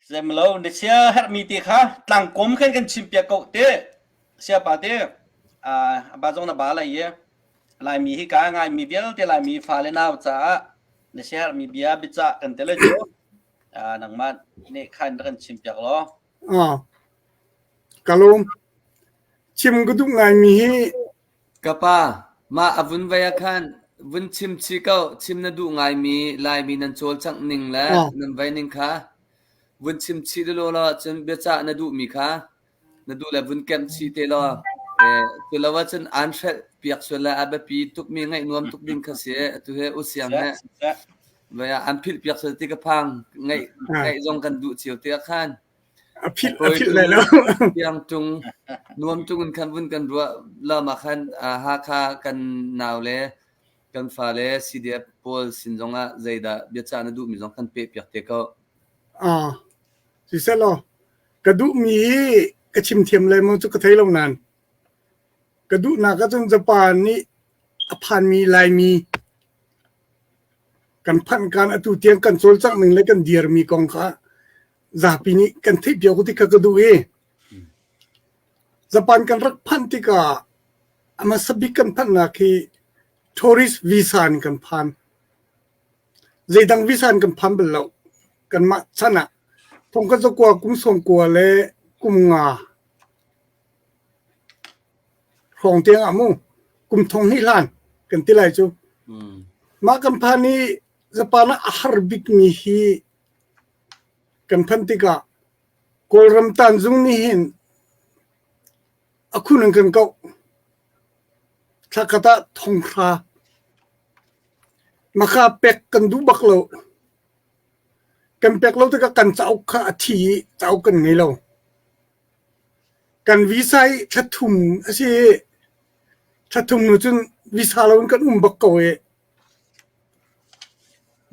Zemlo na sia herhmi te kha tlangkom khan kan chimpiak ko te. Siapa te uh, ba zong na ba lai i Laimi hi ka ngaimi vialte Laimi fale nau caah na sia herhmi bia biacah kan te le cu uh, nangmah nih khan kan chimpiak law. Ah, ka lawm. Chim ka duh ngaimi hi Ka pa, mah a vun vei ah khan vun chim chih ko. Chim na duh ngaimi Laimi nan cawlcangh ning le ah, nan vei ning kha vun chim chih lelaw law cun biacah na duhmi kha na duh le vun kemh chih te law eh, cu lo ahcun aan hrelh piak sual le a biapi tukmi ngaih nuam tuk ding kha si. Atu he u siang Siseh, he siseh. vei ah an philh piak sual ti ka phang. Ngaih ah, ngaih zong kan duh cio te ah khan. a philh a Kawi philh lai tung lo. tiang tung nuam tung in khan vun kan ruah lam ah khan Hakha kan nau le kan fale CDF pawl sin zongah zeidah biacah na duhmi zong kan pehpiak te ko. Ah, siseh law ka duhmi hi ka chim thiam lai maw cu ka thei lo nain. Ka duhnak ahcun Japan nih a phanmi Laimi kan phanh kaan atu tiang kan cawlcangh ning le kan dirmi kong kha zapi nih kan theih piak ti kha ka duh i Japan kan rak phanh tikah a hmasa bik kan phanhnak hi tourist visa in kan phan. Zeidang visa in kan phan bal lo. Kanmah chan ah thong kan zakua kum sawm kua le kum nga hrawng tiang ah mu kum thong hnih hlan kan ti lai cu. Mah kan phan i Japan ah a har bikmi hi kan phanh tikah Kawlram tanzung nih hin a khun an kan kauh. Thlakhat ah thonghra maka pek kan duh bak lo. Kan pek lo tikah kan cauk kha a thi i cauk kan ngei lo. Kan visa hi thla thum a si i thla thum hnu cun visa loin kan um bak ko i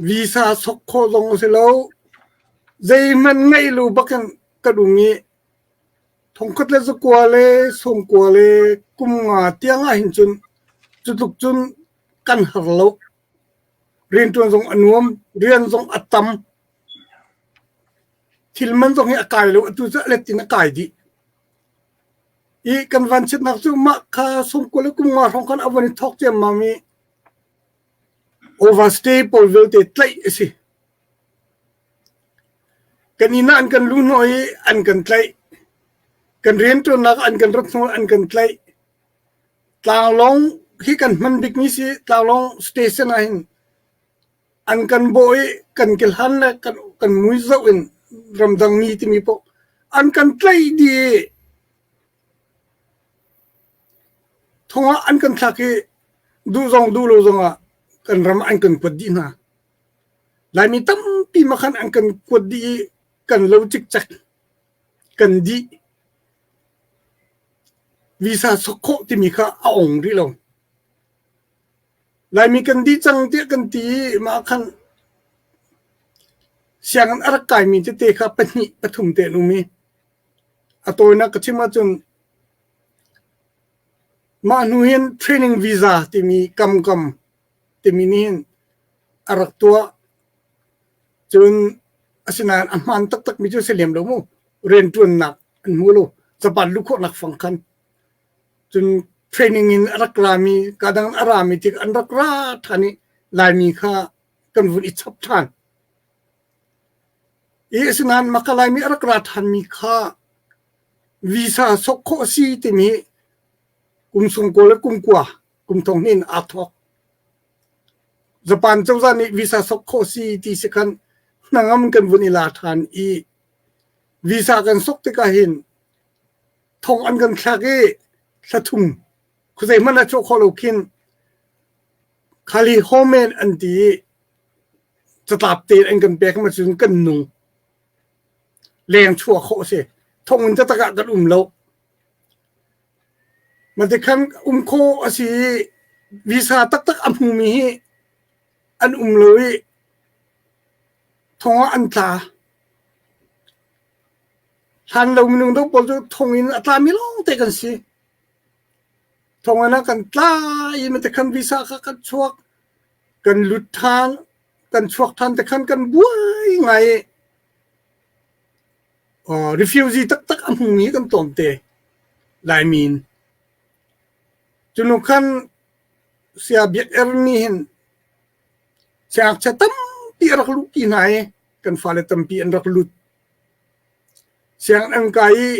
visa sok khawh zong a si lo. Zeihmanh ngeih lo bakin kan um i thongkhat le zakua le sawmkua le kum nga tiang ah hin cun cu tluk cun kan har lo. Rianṭuan zong a nuam, rian zong a tam. Thil man zong hi a kai lo, atu cu a let in a kai dih. I kan vanchiatnak cu mah kha sawmkua le kum nga hrawng khan a von i thawk ciammam i overstay pawl vialte tlaih a si. Kan inn ah an kan luhhnawh i an kan tlaih. Kan rianṭuannak ah an kan rat hnawh i an kan tlaih. Tlanglawng hi kan hman bikmi si. Tlanglawng station ah hin an kan bawh i kan kehlan le kan, kan mui zoh in ramdang mi timi paoh an kan tlaih dih i thong ah an kan thlak i duh zong duh lo zong ah kan ram ah an kan kuat dih hna. Laimi tampi ma khan an kan kuat dih i kan lo cikcek. Kan dih. Visa sok khawh timi kha a ong rih lo. Laimi kan dih cang tiah kan ti i mah khan sianginn a rak kaimi tete kha pahnih pathum te an um i a tawinak ka chim ahcun mah hnu hin training visa timi kamkam timi nih hin a rak tuah. Cun asinain a hmaan taktakmi cu a si lem lo mu. Rianṭuannak an hmu lo. Japan luh khawhnak fang khan. Cun training in a rak rami, kadang a rami tik an rak ra ṭhan i Laimi kha kan vun i chap ṭhan. I asinain maka Laimi a rak ra ṭhanmi kha visa sok khawh a si timi kum sungkaw le kum kua kum thong hnih in aa thawk. Japan cozah nih visa sok khawh si ti si khan hnangam kan vun i la ṭhan i visa kan sok tikah hin thong an kan thlak i thla thum khuazei hmanh ah chuah khawh lo khin khali homen an ti i catlap tein an kan pek ma cun kan nung leng chuah khawh a si thong in taktak ah kan um lo Matikhan um khawh a si i visa taktak a hmumi hi an um lo i thong ah an tla. Hlan lo minung deuh pawl cu thong in a tlami lawngte kan si. Thong in a kan tla i matikhan visa kha kan chuak, kan lut ṭhan, kan chuak ṭhan tikhan kan buai ngai i Refugee taktak a hmumi kan tlawmte Laimi in. Cu khan Saya Biak Er nih hin siangngakchia tampi a rak luhpi hna i kan fale tampi an rak lut. Sianginn an kai i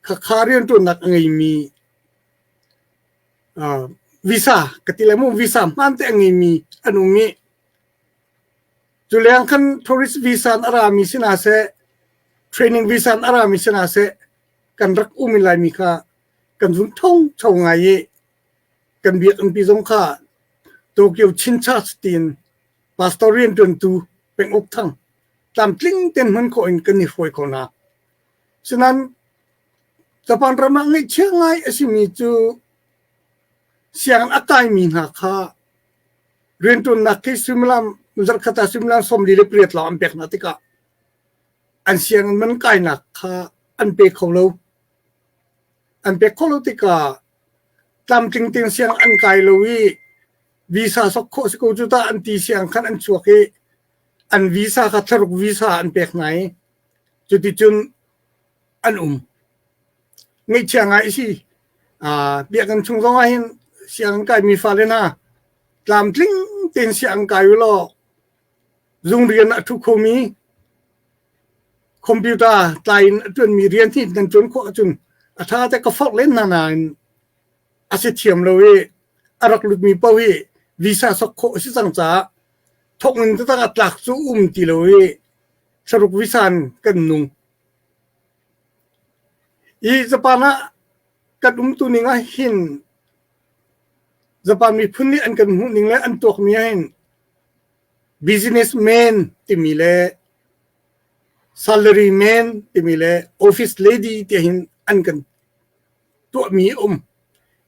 khakha rianṭuannak a ngeimi visa ka ti lai mu visa hmaan te a ngeimi an um i Cu leng khan tourist visa in a rami si hna seh, training visa in a rami si hna seh, kan rak um i Laimi kha kan vun ṭhongcho ngai i kan biakinn zong kha Tokyo Chin Church tiin pastor rianṭuantu penguk thang tlamtling tein hman khawh in kan i hruai kho hna. Sinain Japan ram ah ngaihchia ngai a simi cu sianginn a kaimi hna kha Rianṭuannak khi suimilam zarhkhat ah suimilam 48 lawng an pek hna tikah an sianginn man kainak kha an pe kho lo. An pek khawh lo tikah Tlamtling tein siang an kai lo i visa sok khawh si ko cu tah an ti siang khan an chuak i an visa kha thlaruk visa an pek hna i cuticun an um. Ngaihchia ngai a si. Biakinn chung zong ah hin sianginn kaimi fale hna tlamtling tein sianginn kai u law zung rian a ṭhu khomi computer tlai in a ṭuanmi rian hi nan ṭuan khawh ahcun a ṭha te ka forh len hna nain a si thiam lo i a rak lutmi paoh hi visa sok khawh a si cang caah thawnginn taktak a tlak cu um ti lo i thlaruk visa in kan nung. Hi Japan ah kan umtu ning ah hin Japan miphun nih an kan hmuh ning le an tuakmi ah hin businessman timi le salary man timi le office lady ti hin an kan tuahmi a um.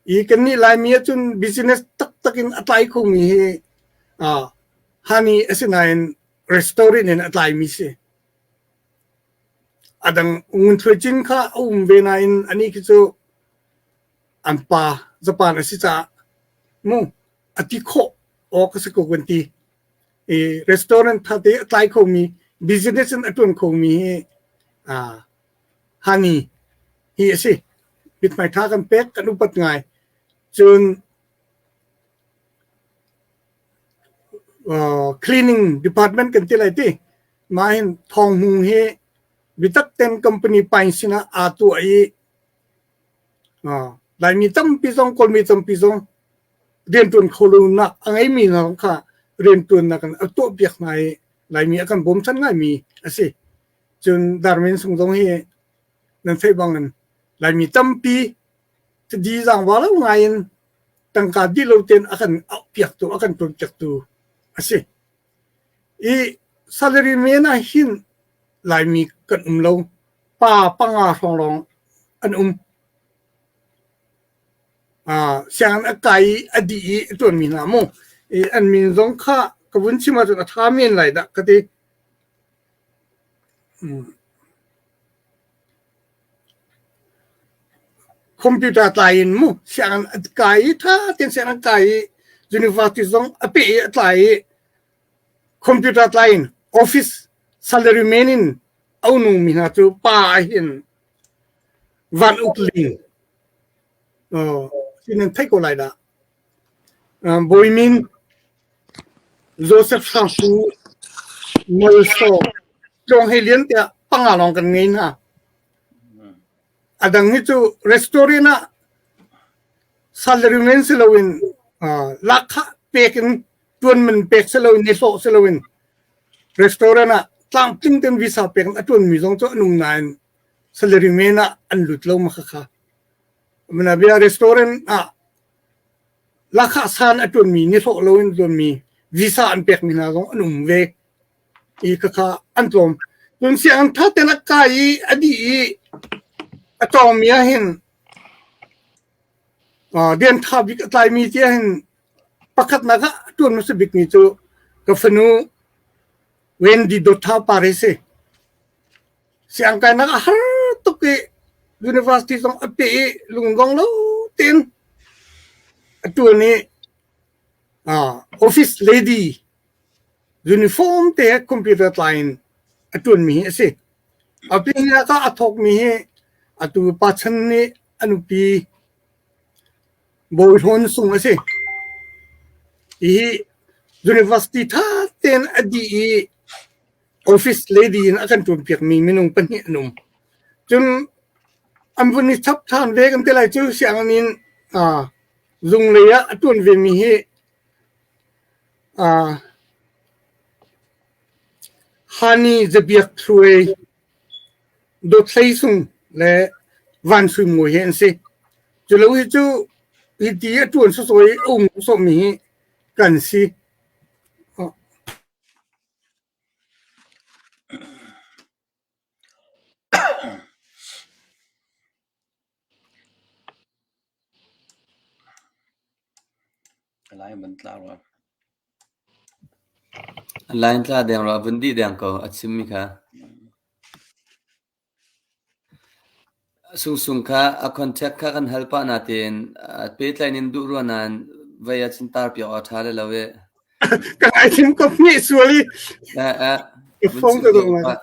I kannih Laimi ahcun business taktak in a tlai khomi hi uh, hani asinain restaurant in a tlaimi si. A dang ngunthuai cin kha a um ve nain anih khi cu an pa Japan a si caah mu a ti khawh awk a si ko kan ti. I restaurant thate a tlai khomi business in a ṭuan khomi hi uh, hani hi a si. Mithmai ṭha kan pek kan upat ngai. Cun uh, cleaning department kan ti lai ti. Mah hin Thawng Hmung hi biatak ten company pain sinah aa tuah i Laimi tampi zong Kawlmi tampi zong rianṭuan kho lonak a ngeimi hna zong kha rianṭuannak in a tuahpiak hna i Laimi a kan bawmchan ngaimi a si. Cun Darmin sung zong hi nan theih bangin Laimi tampi di zaangva lo ngai in tangka dih lo tein a kan auhpiaktu a kan ṭuanpiaktu a si. I salary men ah hin Laimi kan um lo. Pa panga hrawng lawng an um. Uh, sianginn a kai i a dih i a ṭuanmi hna mu. I an min zong kha ka vun chim ahcun a ṭha men lai dah ka ti. Mm. Computer tlai in mu sianginn a kai i ṭha tein sianginn a kai i university zong a peh i a tlai i computer tlai in office salary men in a nungmi hna cu pa ah hin Van Uk Ling uh, nan theih ko lai dah. Uh, Bawi Min Joseph Sangsu Nelso Tlawng Hei Lian tiah panga lawng kan ngei hna. A dang hi cu restaurant ah salary men si loin uh, lakkhah pek in tuan man pek si loin ni hlawh si loin restaurant ah tlangtling ten visa pek in a tuan mi zong cu an um nain salary men ah an lut lo ma kha kha. Mana bia restaurant ah Lahkhah san a ṭuanmi nihlawh loin ṭuanmi visa an pekmi hna zong an um ve i khakha an tlawm. Cun sianginn ṭha tein a kai i a dih i a cawngmi ahhin rian ṭha bik a tlaimi ti ahhin pakhatnak ah a ṭuan hmasa bikmi cu ka fanu Wendy Dawtha Par hi si. Siang kainak a har tuk i university zong a peh i lungdong lo tein a ṭuan i office lady uniform te he computer tlai in a ṭuanmi hi a si. A pin ah a thawkmi hi atu pa chan nih a nupi Bawi Hlawn Sung a si. Hihi university ṭha tein a dih i office lady in a kan ṭuanpiakmi minung pahnih an um. Cun an vun i chap ṭhan ve kan ti lai cu sianginn in uh, zunglei ah a ṭuan vemi hi uh, Hani Zabiak Thluai Dawt Hlei Sung le Van Sui Mawi hi an si. Cu lo hi cu hi ti a ṭuan sawsawh i a um sawhmi hi kan si. Line tla deng rua, vun dih deng ko a chimmi kha. Sungsung kha a contact kha kan hal pah natein pehtlaih in duh rua nain vei ah cun tar piak awk a ṭha le lo i. Ka ngaithim ka hmeh sual i. Ka phone ka dong lai.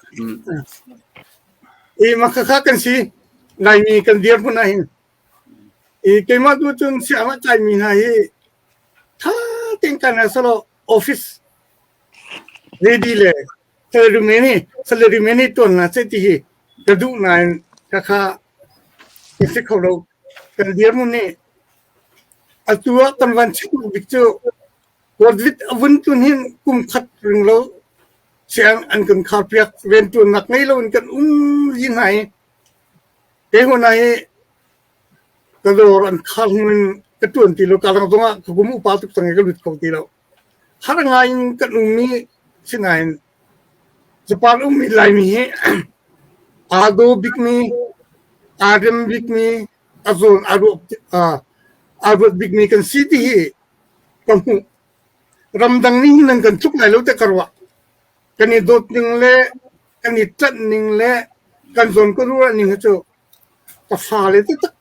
I makhakha kan si. Laimi kan dirhmun ah hin. I keimah tu cun sianginn a kaimi hna hi ṭha tein kan salo office ready le salary many salary many tuan na che ti hi ka duh nain khakha ka si kho lo kan dirhmun nih atu ah kan van chim bik cu Covid a vun tun hin kum khat ring lo siang an kan khar piak riantuannak ngei lo in kan um li hna i kei huna hi ka dawr an khar hnu in ka tuan ti lo ka dang zongah ka kum upa tuk cang i ka lut kho ti lo har ngai in kan um i sinain Japan ummi Laimi hi aa daw bikmi aa rem bikmi a zawn aa ruah aa ruat bikmi kan si ti hi ka hmuh. Ramdang nih hin nan kan tluk lai lo tiah ka ruah. Kan i dawt ning le kan i ṭanh ning le kan zawn kan ruah ning hi cu ka fale taktak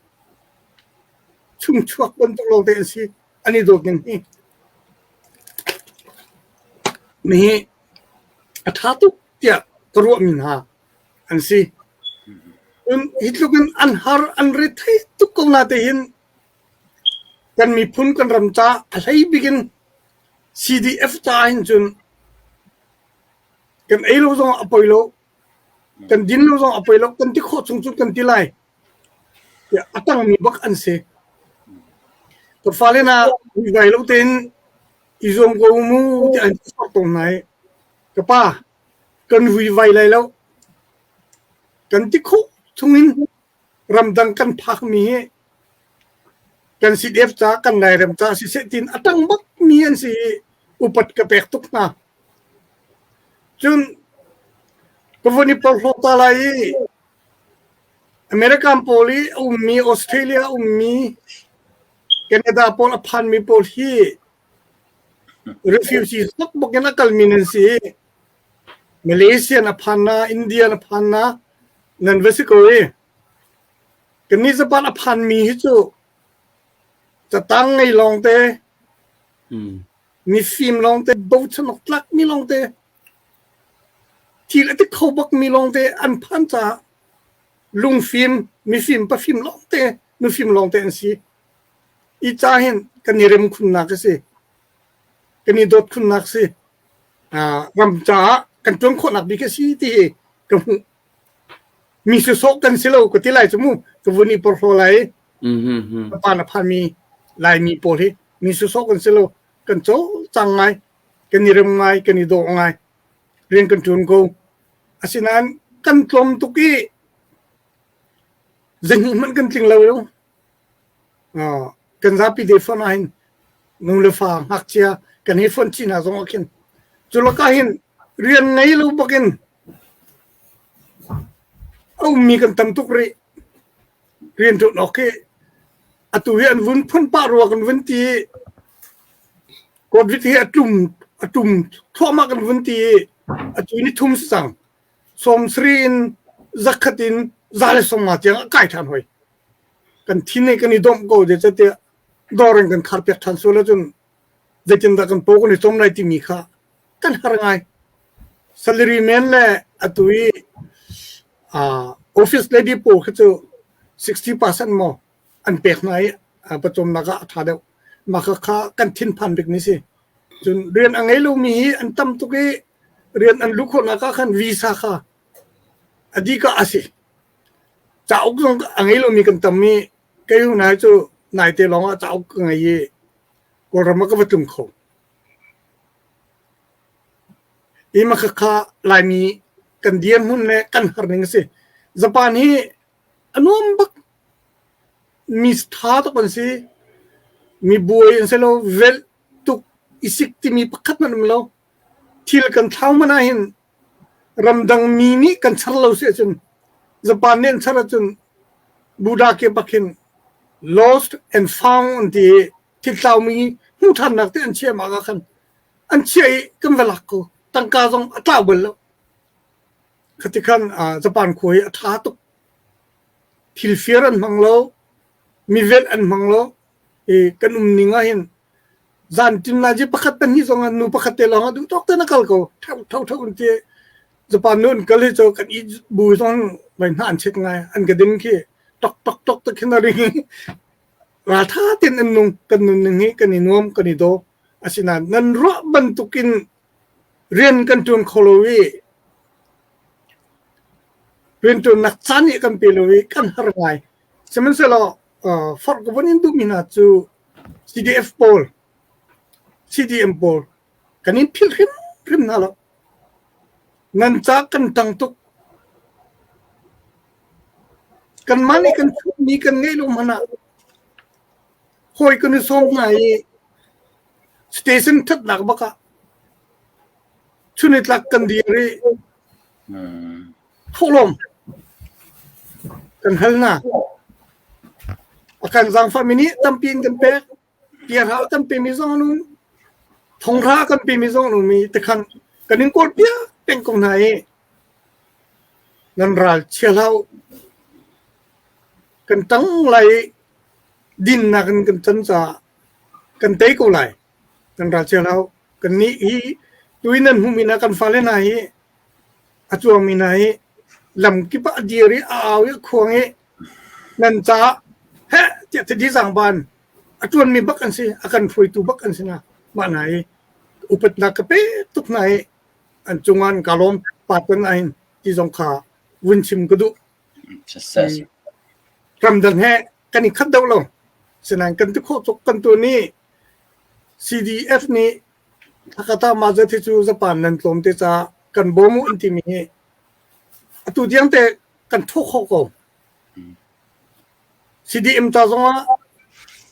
chungchuak bantuk lawngte an si. An i dawt ning hi. Nihi a ṭha tuk tiah ka ruahmi hna an si. Cun hi tluk in an har an rethei tuk ko na tein kan miphun kan ram ca a hlei bik in CDF ca hin cun kan ei lo zong a poi lo kan din lo zong a poi lo kan ti khawh chung cun kan ti lai tiah a tangmi bak an si. Ka fale na vai lo tein i zuam ko mu ti an sok tawn hna i ka pa kan vuivai lai lo kan ti khawh chungin ramdang kan phakmi hi kan CDF ca kan Lairam ca siseh tiin a tang bak mi an si i upat ka pek tuk hna. Cun ka vun i porhlaw ta lai i American pawl i a ummi Australia a ummi Canada pawl a phanmi pawl hi refugee sak bak in a kalmi nan si i Malaysia na phan na, India na phan na, nan va si ko i kannih Japan a phanmi hi cu catang ngei lawngte, mifim lawngte, bochan awk tlakmi lawngte, thil a ti kho bakmi lawngte an phan caah lungfim, mifim, pafim lawngte, nufim lawngte an si. I ca hin kan i rem khunnak a si. Kan i dawt khunnak si. Ram caah kan ṭuan khawhnak bik a si ti hi ka hmuh. Mi sawsawh kan si lo ka ti lai cu mu ka vun i porhlaw lai. Ka pa na phanmi Laimi pawl hi mi sawsawh kan si lo. Kan cawlcang ngai, kan i rem ngai, kan i dawh ngai. Rian kan ṭuan ko. Asinain kan tlawm tuk i zahnih hmanh kan tling lo. Kan zapi te fon ah hin nu le fa ngakchia kan hei fonh chih hna zong ah khin cu lakah hin rian ngei lo bakin a ummi kan tam tuk rih. Rian ṭuan awk hi atu hi an vun phun pah rua kan vun ti i COVID hi a tlum a tum thluahmah kan vun ti i atu ni thum si cang. Sawmsarih in zakhat in za le sawmnga tiang a kai ṭhan hoi. Kan thin i kan i domh ko zeicahtiah dawr in kan khar piak ṭhan sual ahcun zeitindah kan paw kan i cawm lai timi kha kan har ngai. Salary man le atu i uh, office lady pawl kha cu 60% maw an pek hna i pawcawmnak ah a ṭha deuh. Mah kha kha kan thinphan bik ni si. Cun rian a ngei lomi hi an tam tuk i rian an luh khawhnak ah khan visa kha a dika a si. Cauk zong a ngei lomi kan tam i kei nai cu naite lawng ah cauk ka ngei i Kawlram ah ka va tlung kho. Hi makhakha Laimi kan dirhmun le kan har ning a si. Japan hi a nuam bak. Mi ṭha tuk an si. Mi buai an si lo. Velh tuk i sik timi pakhat hmanh um lo. Thil kan thlau hmanh ahhin ramdang mi nih kan char lo si ahcun Japan nih an char ahcun Buddha ke bak hin lost and found an ti i thil tlaumi hmuh ṭhannak te an chiah mah ah khan an chiah i kan va lak ko. Tangka zong a tlau bal lo. Khati khan Japan khua hi a ṭha tuk. Thil fir an hmang lo, mi velh an hmang lo. I kan um ning ah hin zan tin la ji pakhat pahnih zong ah nu pakhat te lawng ah duh tawk te na kal ko. Thau thau thau an ti. Japan nu an kal hi cu kan i bu zong vai hna an chet ngai. An ka din khi tok tok tok te khin a ring. Raltha ten an nung kan nun ning hi kan i nuam kan i daw. Asinain nan ruah bantukin rian kan ṭuan kho lo i rianṭuannak caan nih kan pe lo i kan har ngai. Sihmanhsehlaw forh ka von in duhmi hna cu CDF pawl, CDM pawl kan in philh hrimhrim hna lo. Nan ca kan ṭang tuk. Kanmah nih kan chuahmi kan ngeih lo hmanh ah hawi kan i sawm hna i station ṭhatnak bak ah chunitlak kan dir i thawhlawm kan hal hna. A kan zaangfahmi nih tampi in kan pek. Tiarhal kan pemi zong an um. Thonghra kan pemi zong an um i tikhan kan in kawl piak peng ko hna i nan ral chia hlah u. Kan tang lai i dinnak in kan can caah kan tei ko lai. Nan ral chia hlah u. Kannih hi tuin nan hmuhmi hna kan fale hna hi a cuangmi hna hi lamkip ah a dir i a au i a khuang i nan caah heh tiah thadi zaangban a ṭuanmi bak an si a kan hruaitu bak an si na mah hna hi upatnak ka pe tuk hna i an cungah an ka lawm pa ton ahin ti zong kha vun chim ka duh ramdang he kan i khat deuh lo sinain kan ti khawh tuk kan tuan i CDF nih Hakata mah zat hi cu Japan nan tlawm te caah kan bawm u an timi hi atu tiang te kan thawk khawh ko. CDM ta zongah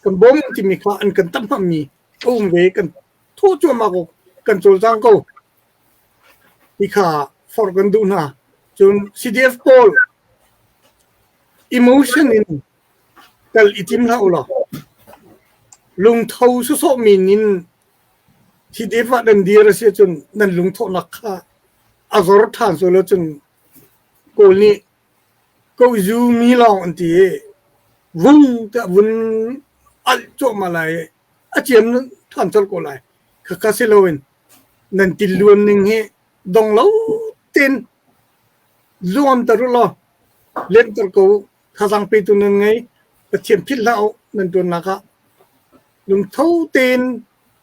kan bawm timi kha an kan tamhmi a um ve kan thawh cuahmah ko kan cawlcang ko ti kha forh kan duh hna. Cun CDF pawl emotion in kal i tim hlah u law lungtho sawsawh min in CDF ah nan dir a si ahcun nan lungthawhnak kha a zor ṭhan sual ahcun Kawl nih ko zu mi lawng an ti i vung tiah vun alh cuahmah lai i a ciam ṭhan colh ko lai. Khakha si loin nan tilluan ning hi dong lo tein zuamter u law lenter ko u. Thazaang petu nan ngei. Pathian philh hlah u nan ṭuannak ah. Lungtho tein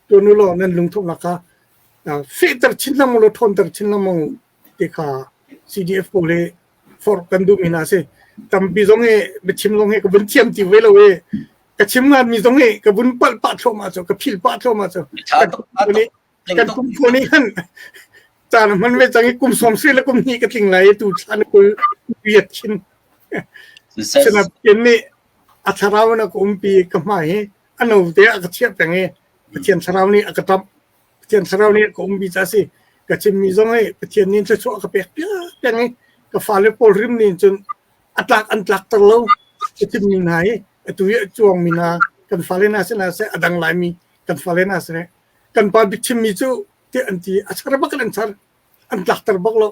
ṭuan u law nan lungthawhnak kha fehter chin lengmang law ṭhawnter chin lengmang u ti kha CDF pawl hi forh kan duhmi hna a si. Tampi zong hi biachim zong hi ka vun thiam ti ve lo i ka chim nganmi zong hi ka vun palh pah thluahmah cu ka philh pah thluahmah cu. Kan kum phu nih khan caan a hman ve cang i kum sawm sui le kum hnih ka tling lai i tu thla na kul riat khin. Sinain nih a thlarau in a ka umpi ka hmai hi a no te ah ka chiah peng i Pathian thlarau nih a ka ṭamh. Pathian thlarau nih ka ummi ca si ka chimmi zong hi Pathian nih thluachuah ka pek piak peng i ka fale pawl rim nih cun a tlak an tlak ter lo ka chimmi hna hi atu hi a cuangmi hna kan fale hna sin ah seh a dang laimi kan fale hna seh kan pa bik chimmi cu tiah an ti a char bak in an char an tlak ter bak lo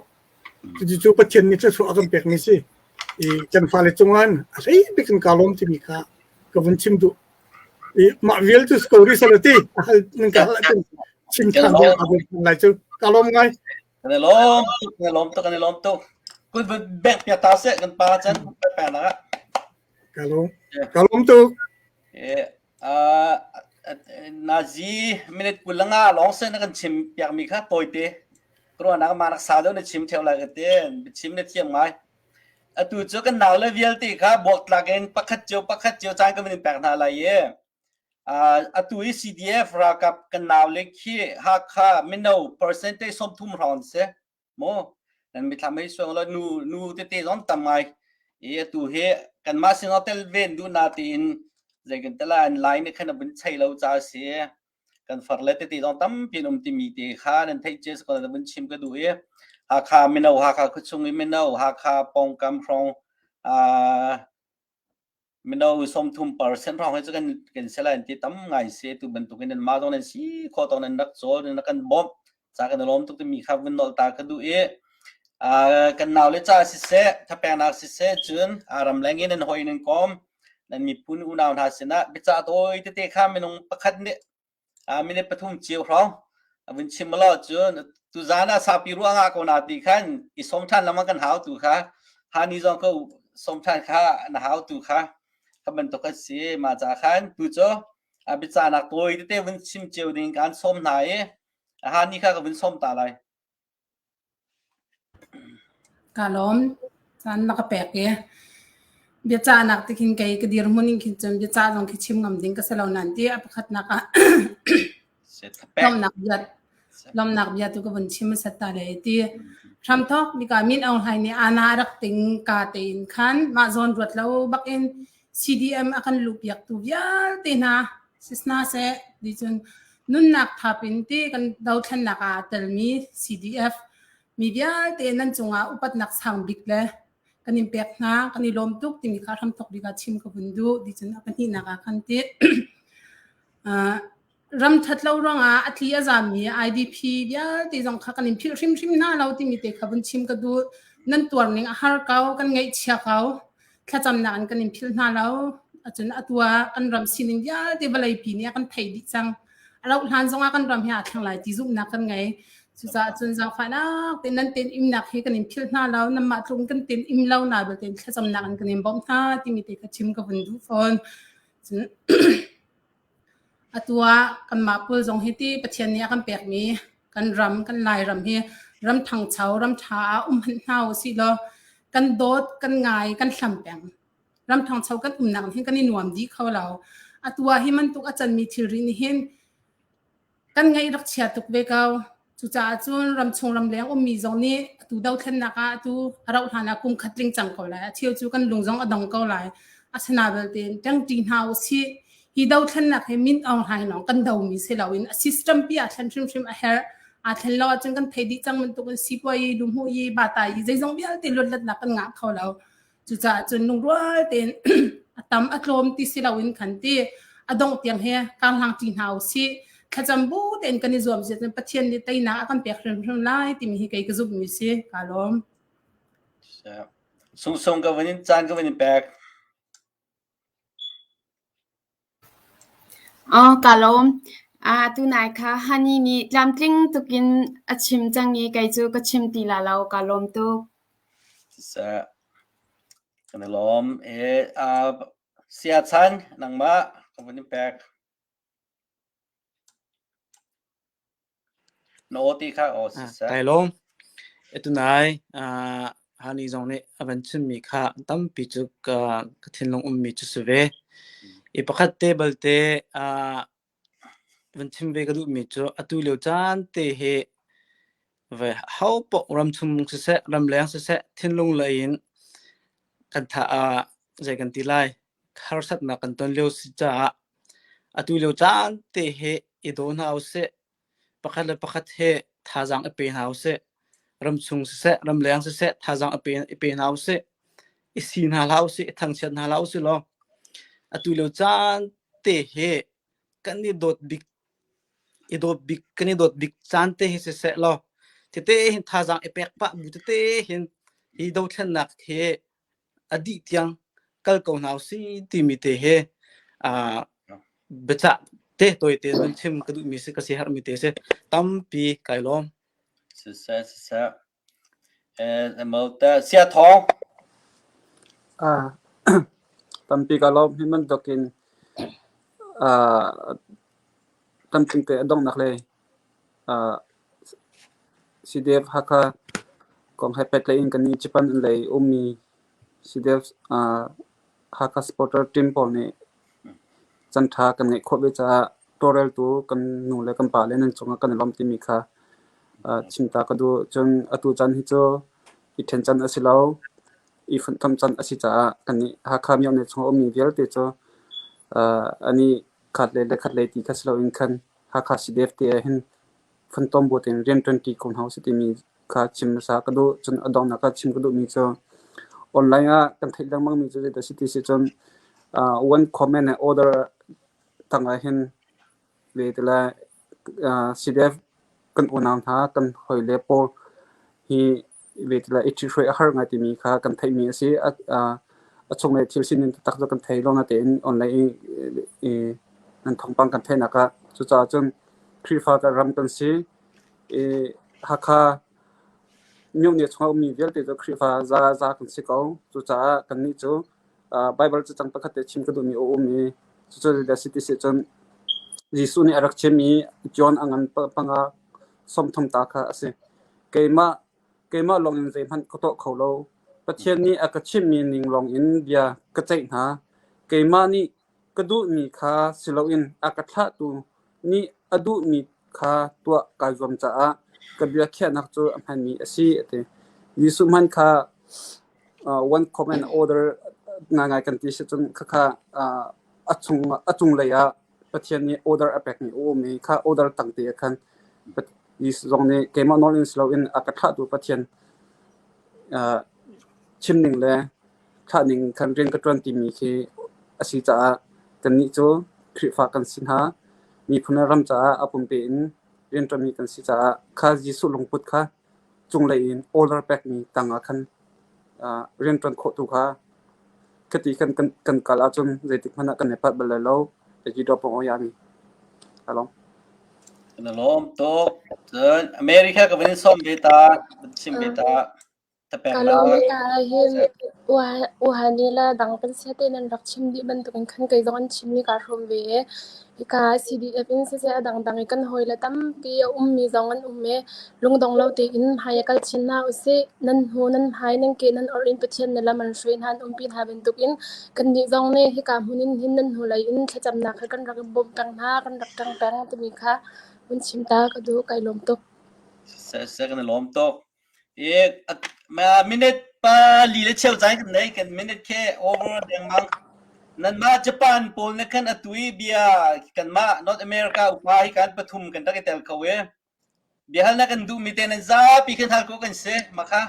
cucu Pathian nih thluachuah a kan pekmi si i kan fale cungah a hlei bik in ka lawm timi kha ka vun chim duh I mah vial cu ko ri sal ti hal nan ka hal ahcun chim than ding a vun lai cu ka lawm ngai. Kan i lawm tuk, kan i lawm tuk, kan i lawm tuk. Kun bek pia ta seh kan pa chan pa na. Ka lawm. Ka lawm tuk. Eh uh, nazi minute kulanga long se na kan chim piak mi kha toite. Kruanak ma nak sa do na chim theo lai ka te chim na thiam ngai. Atu cu kan naule vialte kha buaktlak in pakhat cio pakhat cio caan kan in pek hna lai i atu i CDF ralkap kan naule khi Hakha mino percentage 30 hrawng an si mu nan mithlam hei suang law nu nu tete zong tam ngai i atu hi kanmah sin ah tel ven duh na tiin zei kan tala an lai nih khan a vun chei lo ca a si. Kan farle tete zong tampi an um timi te kha nan theih cia si ko na vun chim ka duh i Hakha mino Hakha khuachung i mino Hakha pawngkam hrawng uh, mino 30% hrawng hi cu kan kan si lai an ti tam ngai si tu bantukin nan mah zong nan si khawh tawk nan rak cawl nan rak kan bawmh ca kan i lawm tuk timi kha vun nolh ta ka duh i. Kan naule ca siseh, thapeknak siseh, cun ramleng in nan hawi nan kawm, nan miphun unau hna sinah biacah tawi tete kha minung pakhat nih minute pathum cio hrawng a vun chim law cun tuzaan ah saupi ruah ngah ko na ti khan i sawm ṭhan lengmang kan hau tu kha hani zong ko sawm ṭhan kha na hau tu kha kha bantuk a si ma ca khan tu cu biacahnak tawi tete vun chim cio ding kan sawm hna i hani kha ka vun sawm ta lai. Ka lawm. Caan na ka pek i biacahnak ti khin kei ka dirhmun in khin cun biacah zong khi chim ngam ding ka si lo nain ti a pakhatnak ah lawmhnak bia lawmhnak bia tu ka vun chim hmasat ta le ti hramthawk bika Min Aung Hlaing nih ana a rak ting ka tein khan mah zawn ruat lo bak in CDM a kan luhpiak tu vialte hna sisna seh ti cun nunnak thap in ti kan dothlennak ah aa telmi CDF mi vialte nan cungah upatnak sang bik le kan in pek hna kan i lawm tuk timi kha hramthok bik ah chim ka vun duh ti cun a pahnihnak ah khan ti ram that lo ruangah a tli a zammi IDP vialte zong kha kan in philh hrimhrim hna lo timi te kha vun chim ka duh nan tuar ning a har ko kan ngaihchia ko thlacamnak in kan in philh hna lo. Acun atu ah kan ram sining vialte vawleipi nih a kan theih dih cang. A rauh hlan zongah kan ram hi aa thleng lai ti zumhnak kan ngei. Cucaah cun zaangfahnak tein nan ten imnak hi kan in philh hna lo. Nanmah tluk in kan ten im lo na belte thlacamnak in kan in bawmh hna timi te kha chim ka vun duh fawn. Cun Atu ah kanmah pawl zong hi ti Pathian nih a kan pekmi kan ram, kan Lairam hi ram ṭhangcho, ram ṭha ah um hmanh hna usih law kan dawt, kan ngai, kan hlam peng. Ram ṭhangcho kan umnak hin kan i nuam dih kho lo. Atu ah hi bantuk a canmi thilri nih hin kan ngaih rak chia tuk ve ko. Cucaah cun ramchung ramleng ummi zong nih atu dothlennak ah atu a rauh hlan ah kum khat tling cang ko lai. A cheu cu kan lung zong a dong ko lai. Asina belte ṭangṭi hna usih. Hi dothlennak hi Min Aung Hlaing lawng kan domi si loin a system pi aa thlen hrimhrim a herh. Aa thlen lo ahcun kan thei dih cang bantukin sipuai, luhmuh i, bata i zeizong vialte luatlatnak kan ngah kho lo. Cucaah cun lungrual tein a tam a tlawm ti si loin khan ti a dongh tiang he karhlang ṭi hna usih. Thlacam bu tein kan i zuam si ahcun Pathian nih teinak a kan pek hrimhrim lai timi hi kei ka zumhmi si. Kaa lawm. Sungsung ka vun in caan ka vun in pek. Aw, kaa lawm. Ah, tunai kha Hani nih tlamtling tukin a chim cang i kei cu ka chim ti la lo. Kaa lawm tuk. Siseh, kan i lawm. E, uh, siachan, nangmah ka vun in pek. Na aw ti kha aw siseh. Kai lawm. Tunai Hani zong nih a van chimmi kha tampi cu ka ka thinlung ummi cu si ve. I pakhat te balte van chim ve ka duhmi cu atu lio caan te hi ve ho paoh ramchung siseh ramleng siseh thinlung lei in kan tha zei kan ti lai harsatnak kan ton lio si caah atu lio caan te hi i daw hna usih. Pakhat le pakhat he thazaang i pe hna usih. Ramchung siseh, ramleng siseh thazaang i pe, i pe hna usih. I si hna hlah usih, i thangchiat hna hlah usih law atu lio caan te hi kan i dawt bik i dawt bik kan i dawt bik caan te hi siseh law tete hin thazaang i pek pah bu tete hin hi dothlennak hi a dih tiang kal ko hna usih timi te he uh, biacah te tawi te nan chim ka duhmi si ka si herhmi te si tampi kai lawm. Siseh siseh. Eh mo ta sia thong. Ah tampi ka lawm hi bantukin ah tamtling te a donghnak le ah CDF Hakha kong he pehtlaih in kannih Japan lei ummi CDF Hakha supporter team pawl nih caanṭha kan ngeih khawh ve caah tawlreltu kan nu le kan pa le nan cungah kan i lawm timi kha chim ta ka duh. Cun atu caan hi cu i ṭhen caan a si lo, i funtom caan a si caah kannih Hakha myone chung a ummi vialte cu an i khat lei le khat lei ti kha si loin khan Hakha CDF te ah hin funtom bu tein rian ṭuanṭi ko hna usih timi kha chim hmasa ka duh. Cun a donghnak ah chim ka duhmi cu online ah kan theih lengmangmi cu zeidah a si ti si cun one comment and order tangah hin ve ti le CDF kan unau hna kan hawile pawl hi. ve ti lai i ṭhihruai a har ngai timi kha kan theihmi a si. A chunglei thil sining taktak cu kan thei lo natein online i nan thawngpang kan theihnak ah cucaah cun Khrihfa kan ram kan si i Hakha myohne chungah ummi vialte cu Khrihfa za za kan si ko. Cucaah kannih cu Baibal cacang pakhat te chim ka duhmi a um i cucu zeidah a si ti si cun Jesuh nih a rak chim i John a ngan panga 30 ta kha a si. Keimah keimah lawngin zeihmanh ka tuah kho lo. Pathian nih a ka chimhmi ning lawngin bia ka ceih hna. Keimah nih ka duhmi kha si loin a ka thlahtu nih a duhmi kha tuah kaa zuam caah ka bia khiahnak cu a hmaanmi a si, a ti. Jesuh hmanh kha one command order ngaingai kan ti si cun khakha a chung a cunglei ah Pathian nih order a pekmi a um i kha order tangte ah khan Jesuh zong nih keimah nawl in si loin a ka thlahtu Pathian chimning le thlahning khan rian ka ṭuan timi khi a si caah kannih cu Khrihfa kan si hna. Miphun le ram caah a pumpe in rianṭuanmi kan si caah kha Jesuh lungput kha cunglei in order pekmi tangah khan rianṭuan khawh tu kha khati kan kan kal ahcun zeitik hmanh ah kan i palh bal lai lo. Kan i lawm tuk. Cun America ka van in sawm ve ta, van chim ve ta. Ka lawm ka hin Wuhan i le dang kan sia te nan rak chim dih bantukin khan kei zong an chimmi kaa hrawm ve i hika CDF in siseh a dangdang i kan hawile tampi a ummi zong an um i lungdong lo tein hmai a kal chin hna usih. Nan hnu, nan hmai, nan ke, nan orh in Pathian na lam an hruai hna, an umpi hna bantukin kannih zong nih hika hmun in hin nan hnulei in thlacamnak he kan rak in bawmh peng hna, kan rak ṭang peng timi kha vun chim ta ka duh. Kai lawm tuk. Seh, seh, kan i lawm tuk. Minute pali le cheu caan kan nei kan minute khi over dengmang. Nanmah Japan pawl nih khan atu i bia kanmah North America upa hi kan pathum kan rak i tel kho i biahalnak kan duhmi te nan zapi khan hal ko kan si mah kha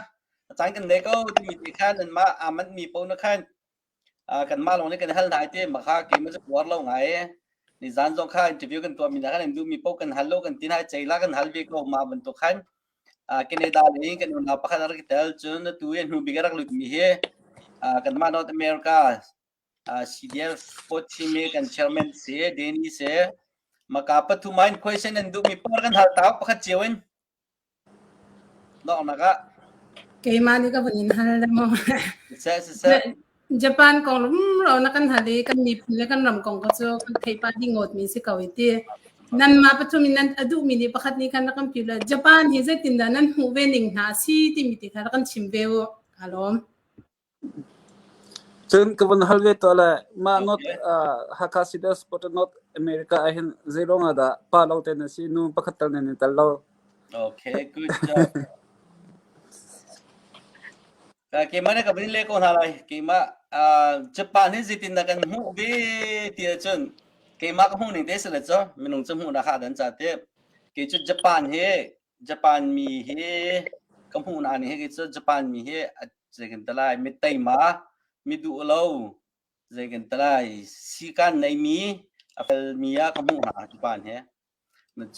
a caan kan nei ko timi te khan nanmah aa manhmi paoh na khan kanmah lawng nih kan hal hna i ti mah kha keimah cu uar lo ngai i nizan zong kha interview kan tuahmi hna khan an duhmi paoh kan hal lo kan ti hna i ceila kan hal ve ko mah bantuk khan Canada lei kan unau pakhat a rak i tel cun atu i hnu bik a rak lutmi hi kanmah North America CDF Sport Team i kan chairman si Danny si maka pathum ah in question an duhmi par kan hal ta pakhat cio in Donghnak ah. Keimah nih ka vun in hal le maw. Siseh, siseh. Japan kong rumro na kan hal i kan miphun le kan ram kong ko cu kan theih pah ding ngawt mi si ko i ti. Nan mah pathum in nan a duhmi nih pakhat nih khan rak kan pi le Japan hi zeitindah nan hmuh ve ning hna si timi ti kha rak kan chim ve u. Ka lawm. Cun ka vun hal ve tuah le mah North Hakha Cedar Sport North America ah hin zei ruang ah dah pa lo te na si nu pakhat tal nan i tel lo? Okay, good job. Keimah nih ka vun leh ko hna lai. Keimah Japan hi zeitin dah kan hmuh ve ti ahcun keimah ka hmuh ning te si le cu minung cu hmuhnak ah dan ca te. Kei cu Japan hi Japan mi hi ka hmuhnak ning hi kei cu Japan mi hi zei kan ti lai mi teima mi duh lo zei kan ti lai sikan neimi a felmi ah ka hmuh hna Japan hi.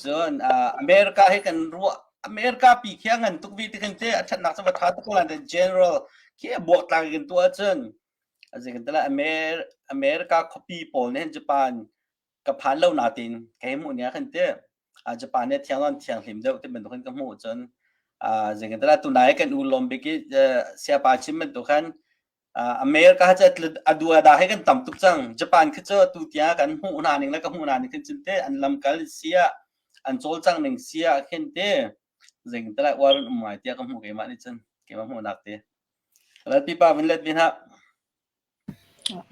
Cun America hi kan ruah America pi khi a ngan tuk vi ti khin te a ṭhatnak cu va ṭha tuk ko lai general khi a buaktlak in tuah ahcun zei kan ti lai America khuapi pawl nih hin Japan ka phan lo natin ka hei hmuh ning ah khin ti Japan he thiang lon thianghlim deuh ti bantuk in ka hmuh cun zei kan ti lai tunai kan u lawm bik i siapa chim bantuk khan America cu a duada he kan tam tuk cang Japan khi cu tu tiang kan hmuh hna ning le ka hmuh hna ning khin cun te an lamkal sia an cawlcang ning sia khin te zei kan ti lai uar an um ngai tiah ka hmuh keimah nih cun keimah hmuhnak te Lalpipa vun let vi hna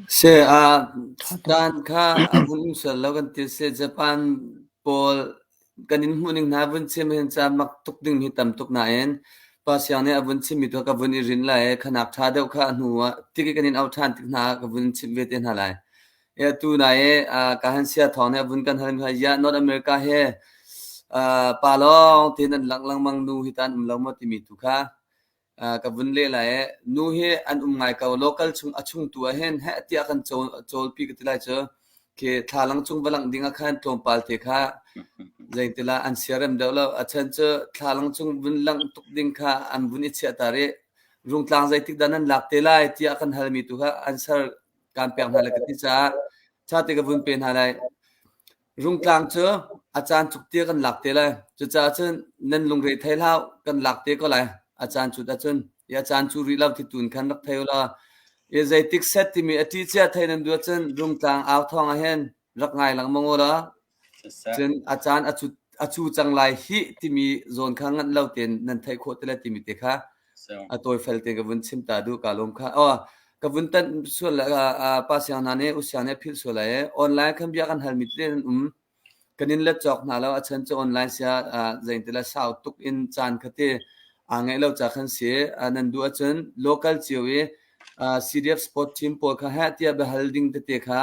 Se a dan kha a vun um sual lo kan ti se Japan pawl kan in hmuh ning hna vun chim hin ca mak tuk ding hi tam tuk nain pa siang nih a vun chimmi tu ka vun i rin lai i khanak ṭha deuh kha a hnu ah tik i kan in auh ṭhan tik hna ah ka vun chimh ve te hna lai. E atu nai i ka han sia thawng nih a vun kan hal mi ya North America he pa lawng tein an langh lengmang nu hi ta an um lo maw timi tu kha ka vun leh lai i nu hi an um ngai ko. Local chung a chung tu ah hin heh tiah kan cawl, cawlpi ka ti lai cu. Khi thlalang cung va langh ding ah khan tlawmpal te kha. Zeitilah an siarem deuh lo. A chan cu thlalang cung vun langh tuk ding kha an vun i chiah ta rih. Rungtlang zeitik dah nan lak te lai tiah kan halmi tu kha answer kaan pek hna lai ka ti caah ṭha te ka vun pe hna lai. Rungtlang cu a caan cuk tia kan lak te lai. Cucaah cun nan lungre thei hlah u, kan lak te ko lai. A caan cut ahcun. I a caan cu rih lo ti tun khan rak thei u law. I zeitik set timi a ṭi cia thei nan duh ahcun Rungtlang au thawng ah hin rak ngai lengmang u law. Cun a caan a cu, a cu cang lai hih timi zawn kha nganh lo tein nan theih khawh te lai timi te kha a tawifel tein ka vun chim ta duh ka lawm kha. Oh, ka vun tanh sual pa siang hna nih u siang nih a philh sual lai i online khan bia kan halmi tete nan um. Kan in let cawk hna lo a chan cu online sia zeintila sau tuk in caan kha ti aa ngeih lo ca khan si. Nan duh ahcun local cio i CDF sport team pawl kha heh tiah biahal ding tete kha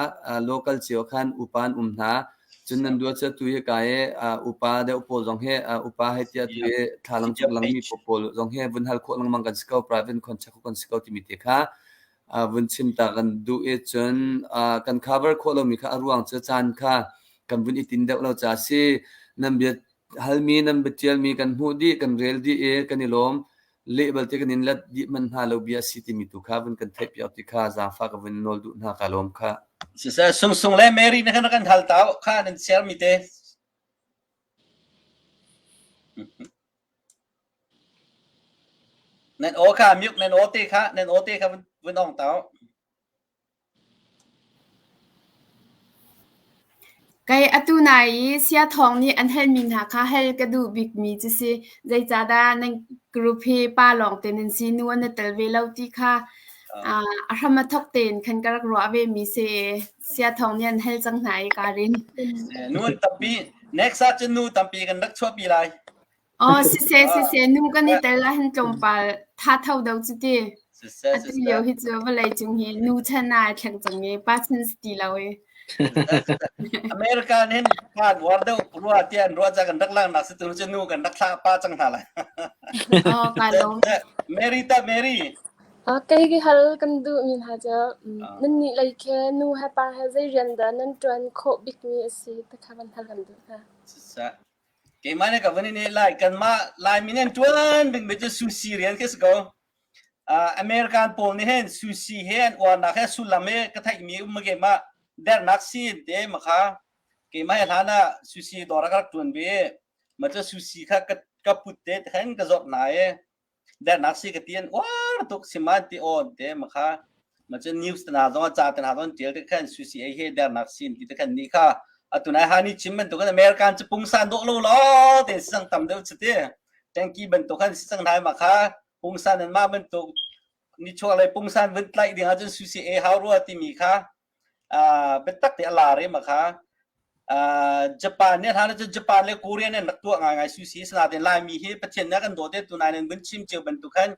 local cio khan upa an um hna. Cun nan duh ahcun tu hi ka i upa deuh pawl zong hi upa hei tiah tu hi thlalang cung langmi pawl zong hi vun hal khawh lengmang kan si ko, private contact kan si ko timi te kha vun chim ta kan duh i cun kan cover khawh lomi kha a ruang cu caan kha kan vun i tin deuh lo ca si. Nan bia halmi nan bia ṭialmi kan hmuh dih, kan rel dih i kan i lawm. Leh balte kan in let dih manh hna lo bia a si timi tu kha vun kan theihpiak ti kha zaangfah ka vun nawl duh hna ka lawm kha. Siseh Sungsung le Mary na kan kan hal tau kha nan share mi te. Nan aw kha mute nan aw te kha nan aw te kha vun ong tau. Kei atu nai i sia thawng nih an halmi hna kha hal ka duh bikmi cu si. Zeicahdah nan group hi pa lawngte nan si, nu an i tel ve lo ti kha a hram a thawk tein khan ka rak ruah vemi si. Sia thawng nih an hal cang hna i kaa rin. Nu an tampi. Next ah cun nu tampi kan rak chuahpi lai. Aw siseh siseh nu kan i tel ahhin tlawmpal thatho deuh cu ti. Siseh Atu lio siseh. hi cu vawlei cung hi nu chan ah ai thleng cang i pa chan si ti lo i. America nih hin khan war deuh rua tiah an ruah ca kan rak laknak si tu cu nu kan rak thlah pa cang hna lai. Aw kaa lawm. Mary ta Mary. Ah, kei hi hal kan duhmi hna cu nannih lei khi nu he pa he zei rian dah nan ṭuan khawh bikmi a si ti kha van hal kan duh hna. Siseh. Keimah nih ka vun in lai kanmah Laimi nih an ṭuan bikmi cu sushi rian khi si ko. Uh, American pawl nih hin sushi he an uarnak he sullam he ka theihmi um keimah dernak si te ma kha keimah he hlan ah sushi dawr ah ka rak ṭuan ve. Ma cu sushi kha ka ka put te khan ka zawt hna i dernak si ka ti an uar tuk siman ti on te ma kha ma cu news te hna zong a ca te hna zong tial te khan sushi ei he dernak sin ti te khan ni kha atunai hani chim bantuk kan American cu pungsan dawh lo lo te sang tam deuh chu ti tanki bantuk khan si sang nai ma kha pungsan an ma bantuk ni chuak lei pungsan vun tlaih ding ahcun sushi ei hau rua timi kha biatak te a lar i ma kha Japan nih hlan cu Japan le Korea nih an rak tuah ngaingai sushi sinain Laimi hi Pathian nih a kan dawt i tunai nan vun chim cio bantuk khan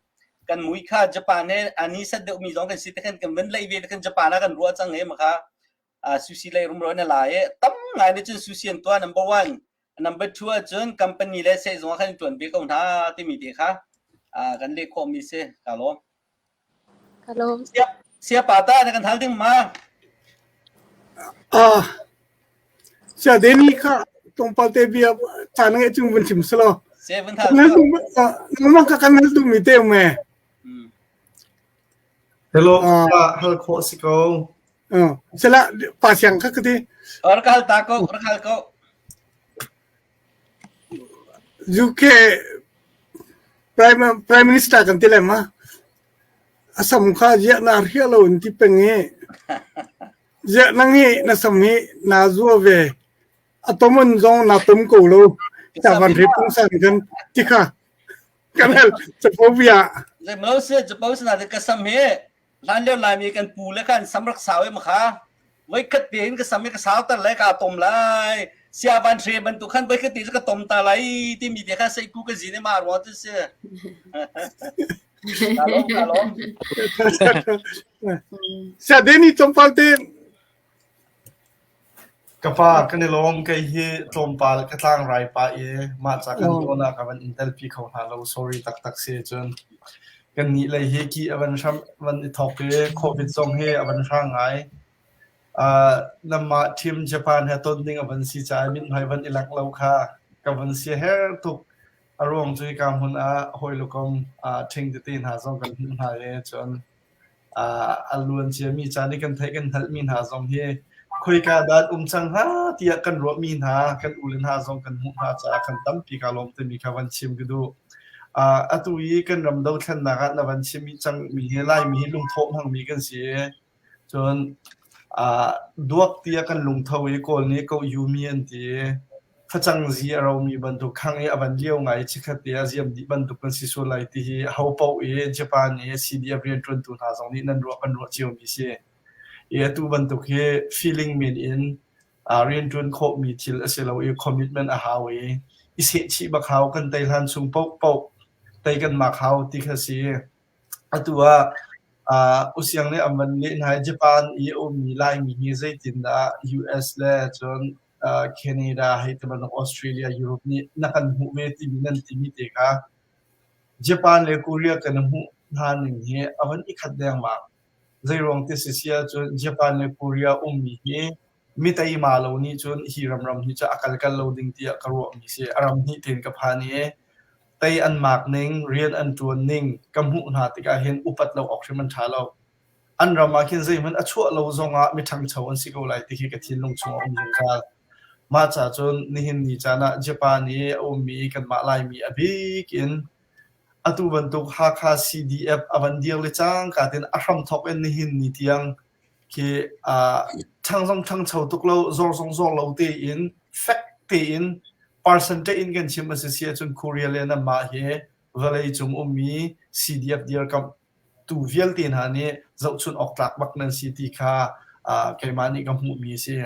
kan mui kha Japan he a ni set deuhmi zong kan si te khan kan vun leih ve te khan Japan ah kan ruah cang i ma kha sushi lei rumro in a la i tam ngai nih cun sushi an tuah number one number two ahcun company le sehzung ah khan ṭuan ve ko hna timi te kha kan leh khawhmi si ka lawm. Ka lawm. Siapa ta na kan hal ding ma? Ah, sia deni kha tlawmpal te bia caan ngeih cung vun chim selaw. Se vun hal. Nangmah ka kan hal duhmi te um e. Hello, hal khawh si ko. Sela pa siang kha ka ti. Rak hal ta ko, rak hal ko. UK Prime, Prime Minister kan ti lai ma? A sam kha ziah na hriah lo in ti peng i ziah nang hi na sam hi naa zua ve a tom zong na tom ko lo ta van re pungsan kan ti kha kan hal capo bia Zei mo se capo se na ka sam hi Hlan lio Laimi kan pu le khan sam rak sau em kha voikhat te in ka sam hi ka sau ter lai ka tom lai sia van hre bantuk khan voikhat te ka tom ta lai timi te kha sei ku ka zin ma ruang tu si ka lawm ka lawm sia deni tlawmpal te Ka pa kan i lawm kei hi tlawmpal ka tlangrai pah i mah ca kan tuan ah ka van in telpi kho hna lo sorry taktak si cun kannih lei hi ki a van hram van i thawk i COVID zong hi a van hrang ngai. Uh, namah team Japan he ton ding a van si caah mithmai van i lak lo kha. Ka van siaherh tuk. A ruang cu hika hmun ah hawi le kom ṭhing tete hna zong kan hmuh hna i cun a luan ciami caan i kan theih kan hngalhmi hna zong hi khoika dah an um cang hnga tiah kan ruahmi hna kan ule hna zong kan hmuh hna caah kan tampi kaa lawm timi kha van chim ka duh. Atu i kan ram dothlennak ah na van chim cangmi hi Laimi hi lungthawh hmangmi kan si i cun duak tiah kan lungtho i Kawl nih ko yumi an ti i facang zi a romi bantuk khang i a van lio ngai i chikkhat te ah ziam dih bantuk kan si sual lai ti hi ho paoh i Japan i CDF rianṭuantu hna zong nih nan ruah kan ruah ciomi si. I atu bantuk hi feeling men in rianṭuan khawhmi thil a si lo i commitment a hau i i sehchih bak hau kan tei hlan chung paohpaoh tei kan mak hau ti kha si. Atu ah Usiang nih an van leh hna i Japan i a ummi Laimi hi zeitindah US le cun Canada hei ti bantuk Australia, Europe nih na kan hmuh ve timi nan timi te kha Japan le Korea kan i hmuh hna ning hi a van i khat dengmang. Zeiruang ti si si ahcun Japan le Korea ummi hi mi teima lo nih cun hi ramram hi cu a kal kal lo ding tiah ka ruahmi si. A ram hnih tein ka phan i tei an maak ning, rian an ṭuan ning ka hmuh hna tikah hin upat lo awk hrim an ṭha lo. An ram ah khin zeihmanh a chuah lo zongah mi ṭhangcho an si ko lai ti khi ka thinlung chungah a um zungzal. Mah ca cun nihin ni caan ah Japan i a ummi kanmah Laimi a bik in atu bantuk Hakha CDF a van dir le cangka tein a hramthawk in nihin ni tiang khi ṭhang zong ṭhangcho tuk lo, zor zong zor lo tein fek tein percentage in kan chim a si si ahcun Korea le nanmah hi vawleicung ummi CDF dirkamh tu vialte hna nih zohchunh awk tlak bak nan si ti kha keimah nih ka hmuhmi a si.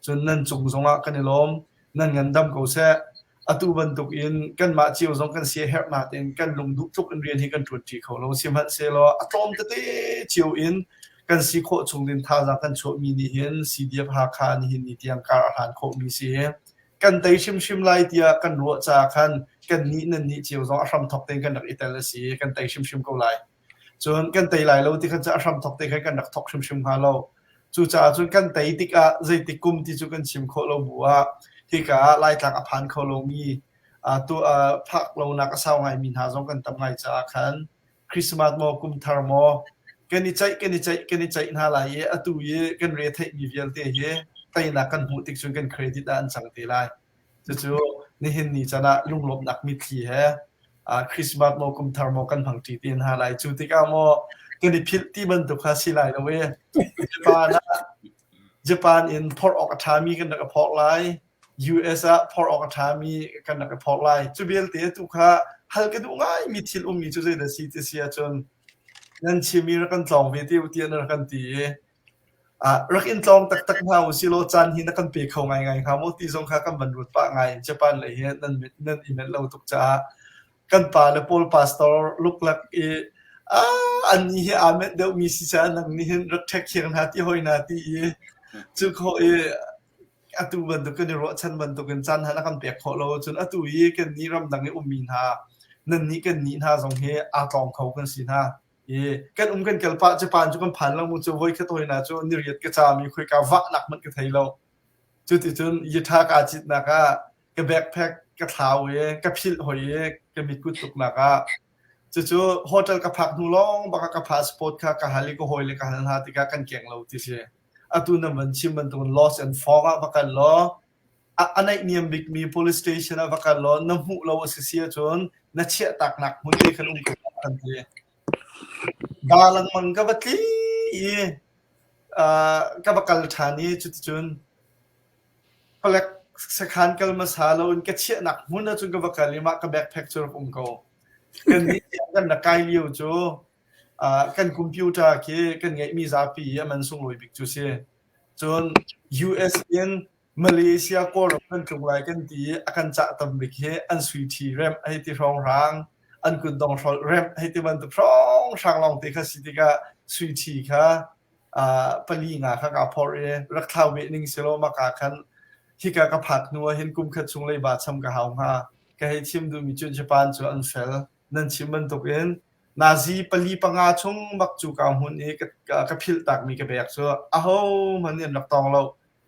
Cun nan cung zongah kan i lawm. Nan ngandam ko seh. Atu bantuk in kanmah cio zong kan siaherh nain kan lungduh tluk in rian hi kan ṭuanṭi kho lo. Sihmanhsehlaw a tlawm tete cio in kan si khawh chung ding thazaang kan chuahmi nih hin CDF Hakha nihin ni tiang kar a hlan khawhmi si. Kan tei hrimhrim lai tiah kan ruah caah khan kannih nannih cio zong a hramthawk tein kan rak i tel a si. Kan tei hrimhrim ko lai. Cun kan tei lai lo ti khan cu a hramthawk te khan kan rak thawk hrimhrim hnga lo. Cucaah cun kan tei tikah zeitik kum ti cu kan chim khawh lo bu ah hika ah Laitlang a phan kho lomi tu phak lonak a sau ngaimi hna zong kan tam ngai caah khan Christmas maw kum thar maw kan i ceih kan i ceih kan i ceih hna lai i atu i kan re theihmi vialte hi teinak kan hmuh tik cun kan credit ah an cang te lai. Cucu nihin ni can ah lunglawmhnak mitthli he Christmas maw kum thar maw kan hmang ṭi te hna lai. Cu tikah maw kan i philh ti bantuk kha si lai lo i Japan ah Japan in phorh awk a ṭhami kan rak i phorh lai. US ah phorh awk a ṭhami kan rak i phorh lai. Cu vialte tu kha hal ka duh ngaimi thil ummi cu zeidah si ti si ahcun nan chim i rak kan tlawng ve te u tiah na rak kan ti i Rak in tlawng taktak hna usilaw caan hi na kan pe kho ngaingai hnga maw ti zong kha kan van ruat pah ngai. Japan lei hi nan nan i melh lo tuk caah kan pa le pawl pastor luklak i an nih hi aa menh deuhmi si caah nang nih hin rak ṭhek khiang hna ti hoi hna ti i cu khawh i atu bantuk kan i ruahchan bantukin caan hna na kan pek khawh lo ahcun atu i kan nih ramdang i ummi hna nan nih kan nih hna zong hi aa tlawng kho kan si hna. I kan um kan kal pah Japan cu kan phan lo mu cu voi khat hoi na cu niriat ka caam i khoika vahnak hmanh ka thei lo. Cuticun yitha kaa citnak ah ka backpack ka thlau i ka philh hoi i ka mitkut tuknak ah cucu hotel ka phak hnu lawng bak ah ka passport kha ka hal i ka hawile ka hal hna tikah kan keng lo ti si. Atu nan van chim bantukin lost and found ah va kal law a naihniam bikmi police station ah va kal law na hmuh lo a si si ahcun na chiahtaknak hmun te khan um ko kan ti. Ba lengmang ka va tli i ka va kal ṭhan i cuticun palek sakhan kal hmasa loin ka chiahnak hmun ahcun ka va kal i mah ka backpack cu rak um ko. Kan nih kan rak kai lio cu kan computer khi kan ngeihmi zapi i a man sunglawi bik cu si. Cun US in Malaysia Kawlram kan tlung lai kan ti i a kan cah tam bik hi an sui ṭhi remh hei ti hrawnghrang, an kutdong hrolh remh hei ti bantuk hrawnghrang lawngte kha si tikah sui ṭhi kha pali nga kha kaa phorh i rak thlau beh ning selaw maka khan hika ka phak hnu ah hin kum khat chung leiba cham ka hau hnga. Ka hei chim duhmi cu Japan cu an fel. Nan chim bantukin nazi pali panga chung bak cu ka hmun i ka philh takmi ka bek cu ahohmanh nih an rak tawng lo.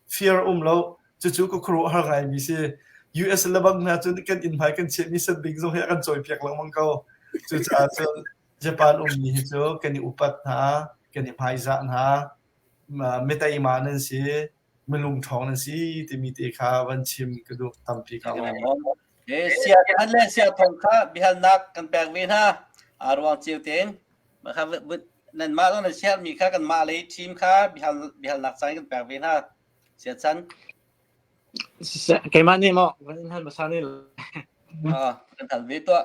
Fear um lo. Cucu ka khuaruahhar ngaimi si. US le bang hna cun kan inn hmai kan chiahmi sanding zong hi a kan cawipiak lengmang ko. Cucaah cun Japan ummi hi cu kan i upat hna, kan i hmaizah hna, miteima nan si, milung ṭhawng nan si timi te kha van chim ka duh tampi ka lawm. Sia han le sia thong kha biahalnak kan pek ve hna. Aa ruang cio tein nan mah zong nan share mi kha kan mah lei team kha bihal bihalnak caan kan pek ve hna. Sia chan. Keimah nih maw kan in hal hmasa ne. Ah, kan hal ve tuah.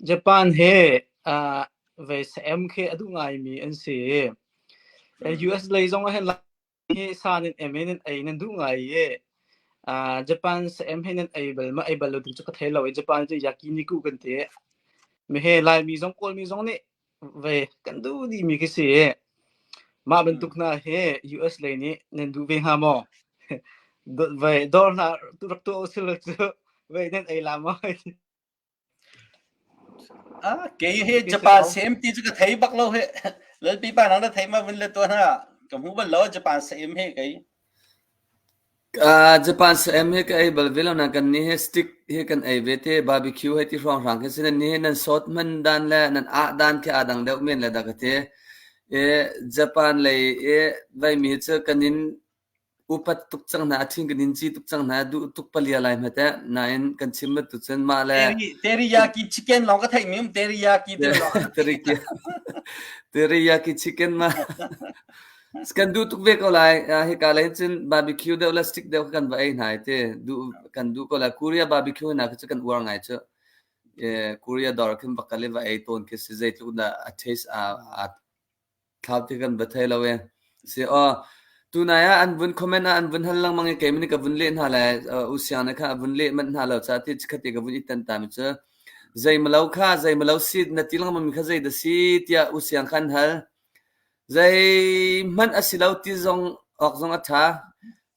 Japan he uh, ve em khi a duh ngaimi an si. US lei zong ah hin hi sa nan em i nan ei nan duh ngai i uh, Japan sa em he nan ei bal ma ei bal lo ding cu ka thei lo i Japan cu yakiniku kan ti. Mi he Laimi zong Kawlmi zong nih ve kan duh dih mi khi si. Mah bantuk hna hi US lei nih nan duh ve hnga maw? Ve dawr hna tu rak tuah usih law cu ve nan ei la maw? Ah, kei hi Japan sem ti cu ka thei bak lo he. Lalpi pa nang na thei ma vun le tuan ha. Ka hmu bal lo Japan sem he kei. Uh, Japan sem he ka ei bal ve lo na kan ni he stick he kan ei ve te barbecue he ti hrawng hrang ke sin ni he nan sot man dan le nan ah dan ke adang deuh men le da ka te e Japan lei e vai mi chu kanin Upat tuk cang hna, a ṭhing kan in ci tuk cang hna, duh tuk palia lai hmet eh. Nain kan chim bantuk cun mah le Teriyaki chicken lawng ka theih mi um teriyaki ti lawng. Teriyaki teriyaki chicken ma. Kan duh tuk ve ko lai. Hika lei cun barbecue deuh le stick deuh kan va ei hna te. Duh kan duh ko lai. Korea barbecue hna cu kan uar ngai cu. Korea dawr khin va kal i va ei tawn khi si zeitluk dah a taste a a Thlau ti kan va thei lo e. Si aw. Tunai ah an vun comment ah an vun hal lengmang i keimah nih ka vun leh hna le uh, u Siang nih kha a vun leh manh hna lo ca ti chikkhat te ka vun i tan ta mi cu zeimalo kha zeimalo si na ti lengmang mi kha zei dah si tiah u Siang kha an hal. Zeihmanh a si lo ti zong awk zong a ṭha.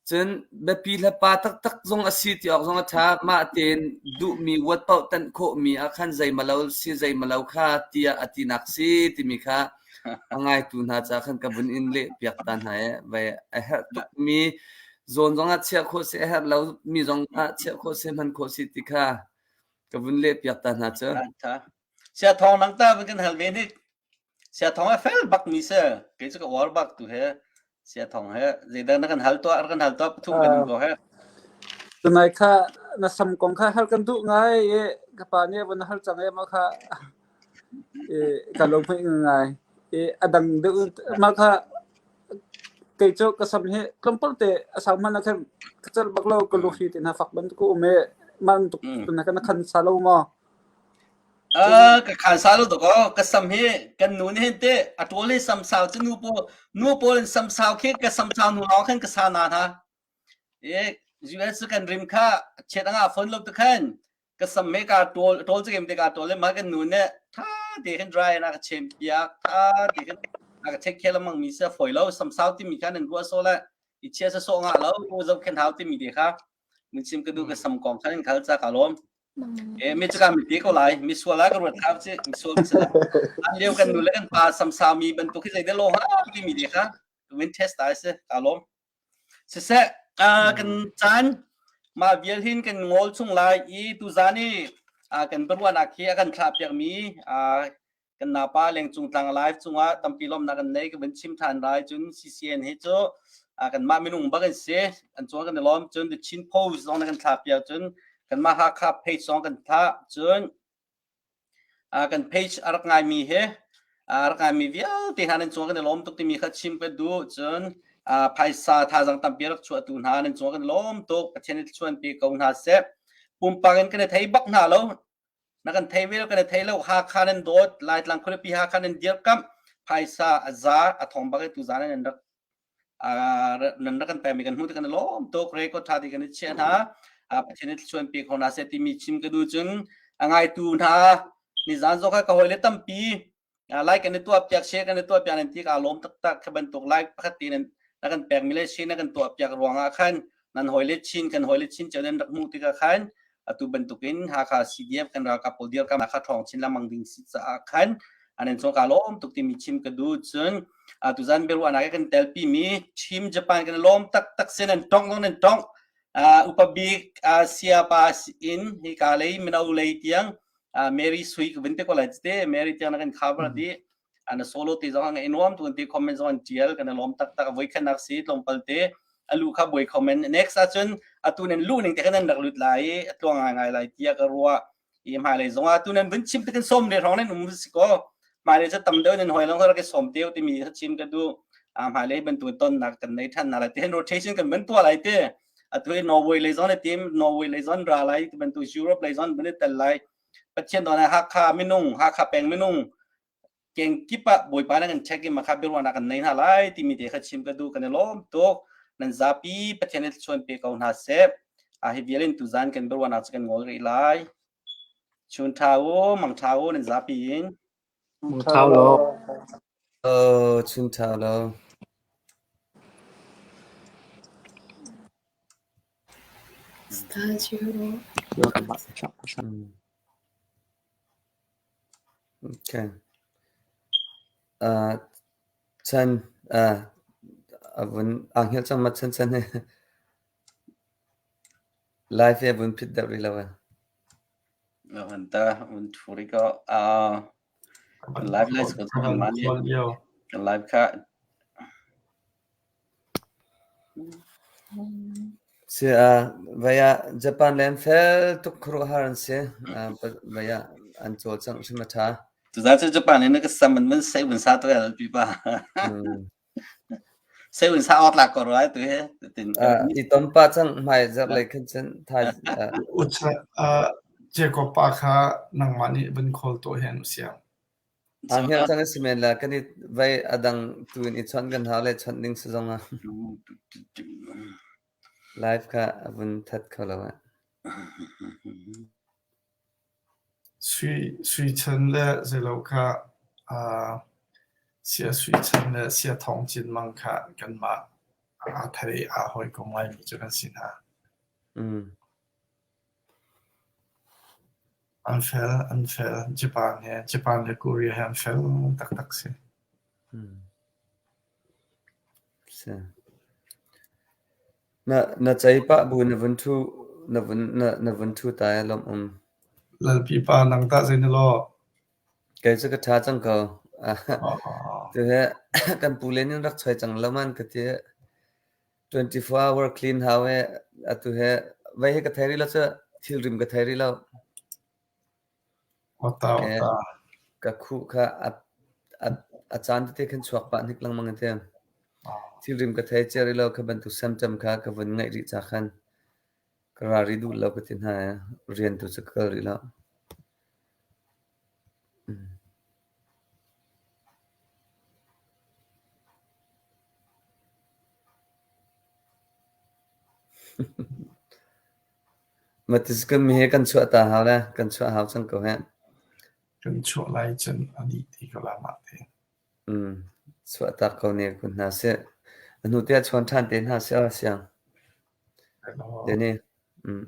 Cun biapi le pa taktak zong a si ti awk zong a ṭha. Mah tein duhmi uat paoh tanh khawhmi ah khan zeimalo si zeimalo kha tiah a tinak si timi kha a ngaitu hna caah khan ka vun in lehpiak ta hna i vei a herh tukmi zawn zong ah chiah khawh si, a herh lomi zong ah chiah khawh si, hman khawh si ti kha ka vun lehpiak ta hna cu. Sia thawng nang ta vun kan hal ve hnik. Sia thawng a fel bak mi si. Kei cu ka uar bak tu he. Sia thawng he zeidah na kan hal tuah kan hal tuah pathum kan um ko he. Tunai kha na sam kong kha hal kan duh ngai i ka pa nih vun hal cang i mah kha i ka lung hmui ngai i a dang deuh mah kha kei cu ka sam hi tlawmpal te a sau hmanh ah khan ka celh bak lo ka luhri te hna fak bantuk a um i mah bantuk na kan khan sa lo maw? Uh, ka khan sa lo to ko ka sam hi kan nu nih hin te a ṭawl hi sam sau cu nu pawl nu pawl in sam sau khi ka sam sau nu lawng khan ka sa na hna e US cu kan rim kha chiat anga phone lo te khan ka sam me ka ṭawl ṭawl cu kem te ka ṭawl le ma kan nu nih tha te khan dry na ka chem piak tha te khan a ka take care lamang mi sa foi lo sam sau ti mi khan an ruah so la i chia sa so nga lo zo khen hau ti mi te kha min chim ka du ka sam kong khan in khal cha ka lom E mi cu mi te ko lai mi sual ah ka ruat thau ci mi sual si an lio kan nu le kan pa samsa mi bantuk hi zei de lo ha ti mi de kha win test ai se ka lom siseh kan caan ma vial hin kan ngol chung lai i tu zan i kan biaruahnak hi a kan thlah piak mi kan napa lengcung tlang live cungah tampi lawmnak kan nei ka van chim than lai cun CCN hi cu kan mah minung bak an si an cungah kan i lawm cun the Chin Post zong na kan thlah piak cun kan mah Hakha page zong kan thlah cun kan page a rak ngaimi he a rak ngaimi vialte hna nan cungah kan i lawm tuk timi kha chim ka duh cun phaisa thazang tampi rak chuahtu hna nan cungah kan lawm tuk Pathian nih thluachuah pe ko hna seh pumpak in kan i thei bak hna lo Na kan thei ve lo kan i thei lo Hakha nan dawt Laitlang khualipi Hakha nan dirkamh phaisa a za a thong bak i tuzan nan rak nan rak kan pekmi kan hmuh ti kan i lawm tuk record tha ti kan i chiah hna Pathian nih thluachuah pe ko hna seh timi chim ka duh cun a ngaitu hna nizan zong kha ka hawile tampi like kan i tuah piak share kan i tuah piak nan ti ka lawm taktak kha bantuk like pakhat te nan na kan pek mi le share na kan tuah piak ruangah khan nan hawile chin kan hawile chin cio nan rak hmuh tikah khan atu bantukin Hakha CDF kan ralkap pawl dirkam kha ṭhawng chin lengmang ding si caah khan anen chung ka lawm tuk timi chim ka duh cun tuzan biaruahnak kan telpi mi Team Japan kan lawm taktak sin nan tong nan tong. Uh, upa bik uh, siapa in hi ka lei mino lei tiang uh, Mary Sui ka vin te ko lai te Mary tiang na kan cover di ana solo te zong ngai nuam tu ti comment zong an tial kan lom tak tak voi khanak si tlawmpal te alu kha buai comment next ahcun atu nan lu ning te khan nan rak lut lai atluang ngai ngai lai tia ka ruwa i hmailei zong ah tu nan vun chim te kan som le hrawng nan um si ko hmailei cu tam deuh nan hoi long rak i som teu timi kha chim ka duh a hmailei bantuk tonnak kan nei than na lai te hen rotation kan van tua lai te atu hi Norway lei zong le tim Norway lei zong ra lai ti bantuk Europe lei zong van i tel lai Pathian don Hakha minung Hakha peng minung kengkip ah Bawipa nan kan check i makha biaruahnak kan nei hna lai timi te kha chim ka duh kan i lawm tuk nan zapi Pathian nih thluachuah pe ko hna seh a hi vial in tuzan kan biaruahnak cu kan ngol rih lai chun tha u mang tha u nan zapi in Mang tha lo. Oh, chun tha lo. Stadio. Mm. Okay. Uh, chan uh, a vun aa hngilh cang ma chan chan hi live hi a vun phit deuh rih lo eh. Han ta un thu ri ko uh, live lai ko Ka van ma ni khual lio. live kha Si ah vai ah Japan le an fel tuk khuaruahhar an si. Uh, vai ah an cawlcangh hrim a ṭha. Tuzan cu Japan in ka sam an van sei vun sa tu el pi pa. Mm. Sei vun sa awk lak ko rua tu he tin. Uh, i tom pa cang hmai zarh lei khan cun thai uh, Ucha uh, Jacob pa kha nangmah nih van call tuah hen siang. Aa hngelh cang a si men la kan i vei a dang tu in i chawnh kan hau le chawnh ding si zong ah live kha a vun that kho lo ah. Sui sui chan le zeilo kha uh, sia sui chan le sia thawng cin mang kha kanmah aa thei aa hawikom ngaimi cu kan si hna. Mm. An fel, an fel. Japan he, Japan le Korea he an fel taktak si. Mm. Si. Na na cei pah bu na vun thu na vun na na vun thu ta lom um. Lalpi pa nang tah zei na law? Kei cu ka ṭha cang ko. Tu he kan pu le nih rak choi cang lo man ka ti. 24 hour clean hau he atu he vei he ka thei rih lo cu thilrim ka thei rih lo. Ota ota. Ka khuh kha a a a caan tete khan chuak pah hnik lengmang a ti. Thilrim ka thei cia rih lo kha bantuk symptom kha ka vun ngaih rih ca khan ka ra rih duh lo ka ti hna i rian tu cu ka kal rih lo. Matis kan mi he kan chuah ta hau le kan chuah hau cang ko he. Kan chuah lai cun a dih ti ko la mah te. Mm. Chuah tak ko ne kun hna sih. A hnu te ah chuan ṭhan te hna sih aw siang. Hello. Deni. Mm.